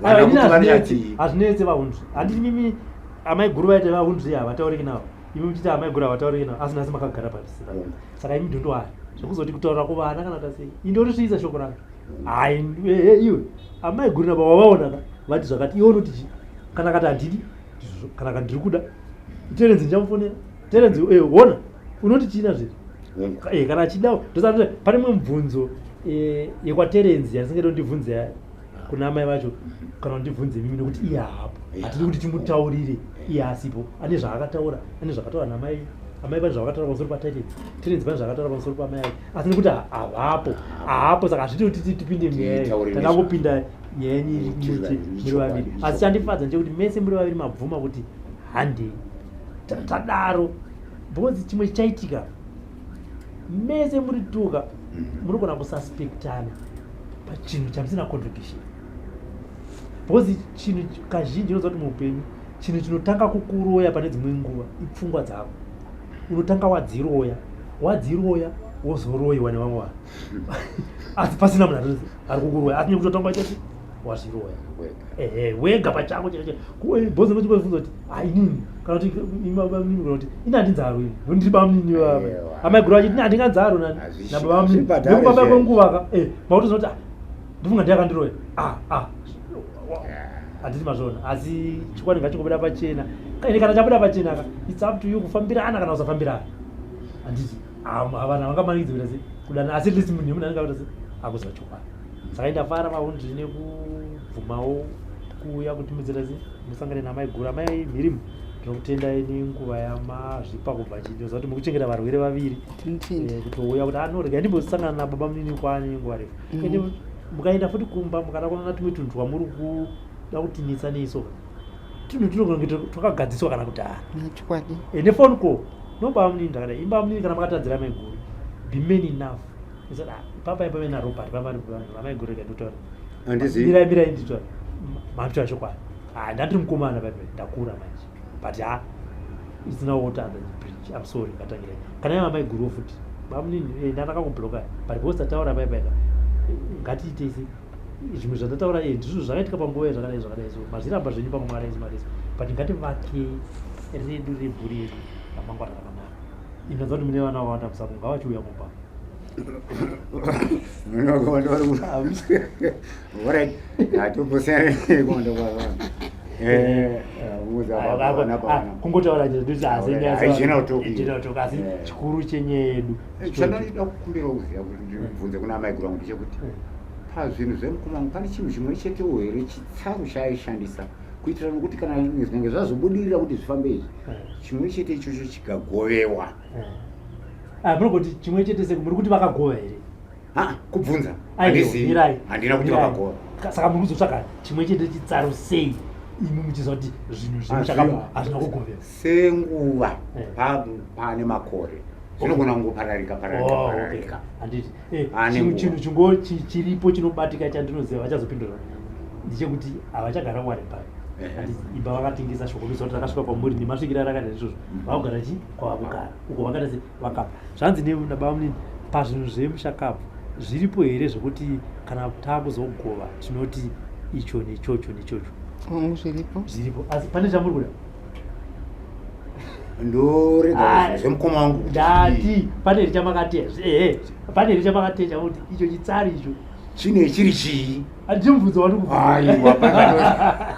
Vana Aiwa, kuti ini vanoti hazvinetse vahunzvi. Handiti mimi amaiguru vaita vahunzvi havatauriki navo. Imi muchiti amaiguru havatauriki navo, asi nhasi makagara pasi. Saka imi ndondoari. Zvekuzoti kutaura kuvana kana kuti sei. Indorisvitsa shoko rangu. Hai, iwe amaiguru nababa wavaona ka vati zvakati iwe unoti chii? Kana akati handidi, ndizvo, kana akati ndiri kuda. Terence ndichamufonera. Terence, hona, unoti chii nazviri? Kana achida, ndosati pane mumwe mubvunzo yekwaTerence yandisingade kundibvunze kuna amai vacho kana kundibvunze mimi nekuti iye haapo. Hatidi kuti timutaurire iye asipo. Ane zvaakataura, ane zvakataura namai Amai pane zvavakataura pamusoro paTitan, Terence pane zvakataura pamusoro paamai ake, asi nekuti havapo, haapo, saka hazviti kuti tipinde munyaya Titaure tanga nezvazvo. kupinda nyaya yenyu Kuti muri vaviri. Asi chandifadza ndechekuti mese muri vaviri mabvuma kuti handei. Tadaro because chimwe chichaitika mese muri tuka munogona kususpectana pachinhu chamusina contribution, because chinhu kazhinji unoziva kuti muupenyu chinhu chinotanga kukuroya pane dzimwe nguva ipfungwa dzako. Unotanga wadziroya, wadziroya, wozoroyiwa nevamwe vanhu, asi pasina munhu ari kukuroya, asi nekuti watanga waita wazviroya. Ehe, wega pachako chaicho. Bhozi unochibvunza kuti ah, inini kana kuti imimi, kana kuti ini handinzaro ini, ndiri bamunini. Aiwa. Amai guru vachiti ini handinganzaro nani nababa munini. Hazvibhadhare Nekufamba zve. kwenguva ka makutoziva kuti ah, ndifunga ndiye akandiroya. Ah, handiti mazvona? Asi chokwadi ngachingobuda pachena. Ende kana chabuda pachena ka, it's up to you kufambirana kana kusafambirana, handiti? Vanhu havangamanikidzi kuita se kudana, asi at least munhu nemunhu anenge akuita se akuziva chokwadi. Saka indafara vaundri nekubvumawo kuuya kuti mudzira se musangane namai guru, amai Mhirimu. Ndinokutendai nenguva yamazvipa kubva chinoziva kuti mukuchengeta varwere vaviri. Tinotenda. Kutouya kuti anorega ndimbosangana nababa munini kwaane nguva refu. Ende mukaenda futi kumba mukada kunoona tumwe tunhu twamuri kuda kutinitsa neiso, tunhu tunogona kunge twakagadziswa kana kudhara. Chokwadi. Nefone call no baba munini ndakadai imba munini, kana makatadzira mai guru, be man enough. Isati, ah, papa ipave naRobert pamai guru, rega ndotaura. Handizivi. Mirai, mirai, nditaura mamutora chokwadi. Ah, ndandiri mukomana paipai, ndakura manje, but ha, it's now water under the bridge, I'm sorry. Ngatangirai kana iva mai guru futi bamunini, ndandakakubloka, but because tataura paipai ka, ngatiite se zvimwe zvandataura, ndizvo zvakaitika panguva zvakadai zvakadai, so mazviramba zvenyu pamwe makadai makadai, but ngativake redu remhuri yedu ramangwana rakanaka. Inonza kuti mune vana vakawanda musango, ngavachiuya kumba. Vakawanda vari Alright, hatombosiyana nekuwanda kwavanhu. Kungotaura Hai, general talk. General talk, asi chikuru chenyaya yedu Chandanoda kukumbira kuziva kuti ndibvunze kuna amai guru vangu ndechekuti pazvinhu zvemukoma wangu pane chinhu chimwe chetewo here, chitsaru chaaishandisa, kuitira nokuti kana zvinenge zvazobudirira kuti zvifambe izvi, chimwe chete ichocho chikagovewa. Ah, munogoti chimwe chete seku muri kuti vakagova here? Ha, kubvunza. Aiwa, handizivi. Mirai. Handina kuti Mirai. vakagova. Saka muri kuzotsvaka chimwe chete chitsaro sei imi muchiziva kuti zvinhu Hazviwa. hazvina kugovewa? Senguva pane makore zvinogona kungopararika pararika Oh, okay. pararika. Handiti Ane nguva. Chinhu chiripo chinobatika chandinoziva vachazopindura ndechekuti havachagara kuWarren Park. Handiti imba vakatengesa, shoko ndoziva kuti rakasvika kwamuri nemasvikiro arakaita izvozvo, vakugara chi kwavakugara uko vakaita se vakabva. Zvanzi nababa munini, pazvinhu zvemushakabvu zviripo here zvekuti kana taakuzogova tinoti icho nechocho nechocho? Hongu, zviripo. Zviripo, asi pane chamuri kuda? Ndorega Ah, zvemukoma wangu kuti Ndati pane here chamakateya? Ehe, pane here chamakateya chakuti icho chitsari icho? Chine chiri chii? Handimubvunzo wandiri kubvunza. Aiwa,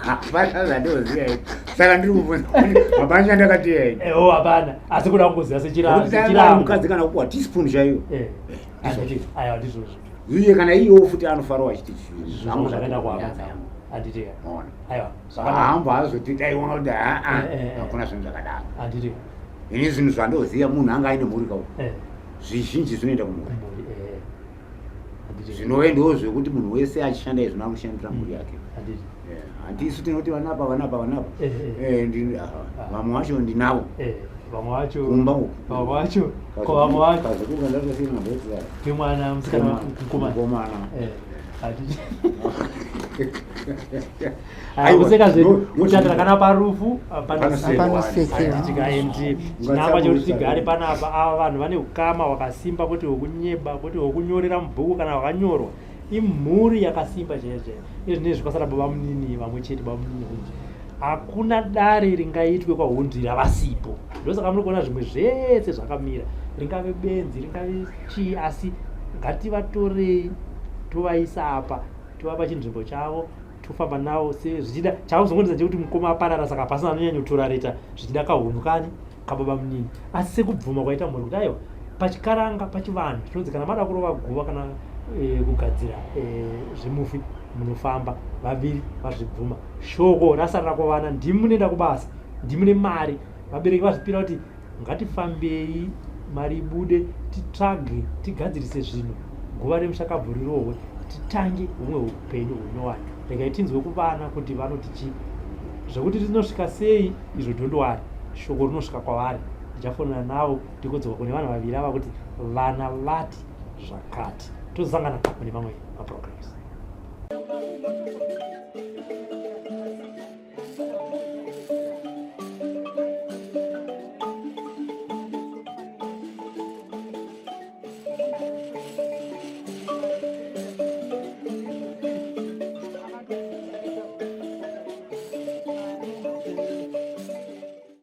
hapana zvandoziva ini, saka ndiri kubvunza, hapana chandakateya ini. Ewo, hapana, asi kuda kungoziva Sechirangomukadzi sechirango. kana kupuwa teaspoon chaiyo. Handiti, aiwa, ndizvozvo. Uye kana iyewo futi anofarawo achiti zvangu zvakaenda kuhama dzangu, handiti? Ona. Aiwa, zvakanaka. Hamba azoti dai ona kuti aa, hakuna zvinhu zvakadaro. Handiti. Ini zvinhu zvandoziva, munhu anga aine mhuri kau, zvizhinji zvinoenda kumhuri. Kumhuri, handiti. Zvinoendawo zvekuti munhu wese achishanda izvino akushandira mhuri yake. Handiti. Handi isu tinoti vanapa, vanapa, vanapa. Ah. Vamwe vacho ndinavo. Vamwe vacho kumba uku. Vamwe vacho ko vamwe vacho Kazokuka ndatosina mabhoti. Kemwana musikana, mukomana. Mukomana. Handiti. Aiwa, Kuseka zvedu no, kuchatira kana parufu. Panosekwa. Panosekewa. Tikaendi chinangwa chekuti tigare panapa, ava vanhu vane ukama hwakasimba, kwete hwekunyeba, kwete hwekunyorera mubhuku kana hwakanyorwa. Imhuri yakasimba chaiyo chaiyo. Izvi kwasara baba munini vamwe chete, baba munini Hunzvi. Hakuna dare ringaitwe kwaHunzvira vasipo, ndosaka muri kuona zvimwe zvese zvakamira, ringave benzi, ringave chii, asi ngativatorei tovaisa apa, tovapa chinzvimbo chavo, tofamba navo. Zvichida chakuzongonetsa chekuti mukoma aparara, saka hapasina anonyanyotorareta zvichida kahunhu kani kababa munini, asi sekubvuma kwaita mhuri kuti aiwa, pachikaranga, pachivanhu chinonzi kana mada kurova guva kana kugadzira zvemufi, munofamba vaviri vazvibvuma. Shoko rasarira kuvana, ndimi munoenda kubasa, ndimi mune mari, vabereki vazvipira kuti Ngatifambei mari ibude, titsvage, tigadzirise zvinhu, guva remushakabvu rirohwe, titange humwe upenyu hunyowani. Regai tinzwe kuvana kuti vanoti chii. Zvekuti rinosvika sei izvo don't worry, shoko rinosvika kwavari. Ndichafonera navo ndikodzoka kune vanhu vaviri ava kuti vana vati zvakati. Tozosangana mune mamwe maprograms.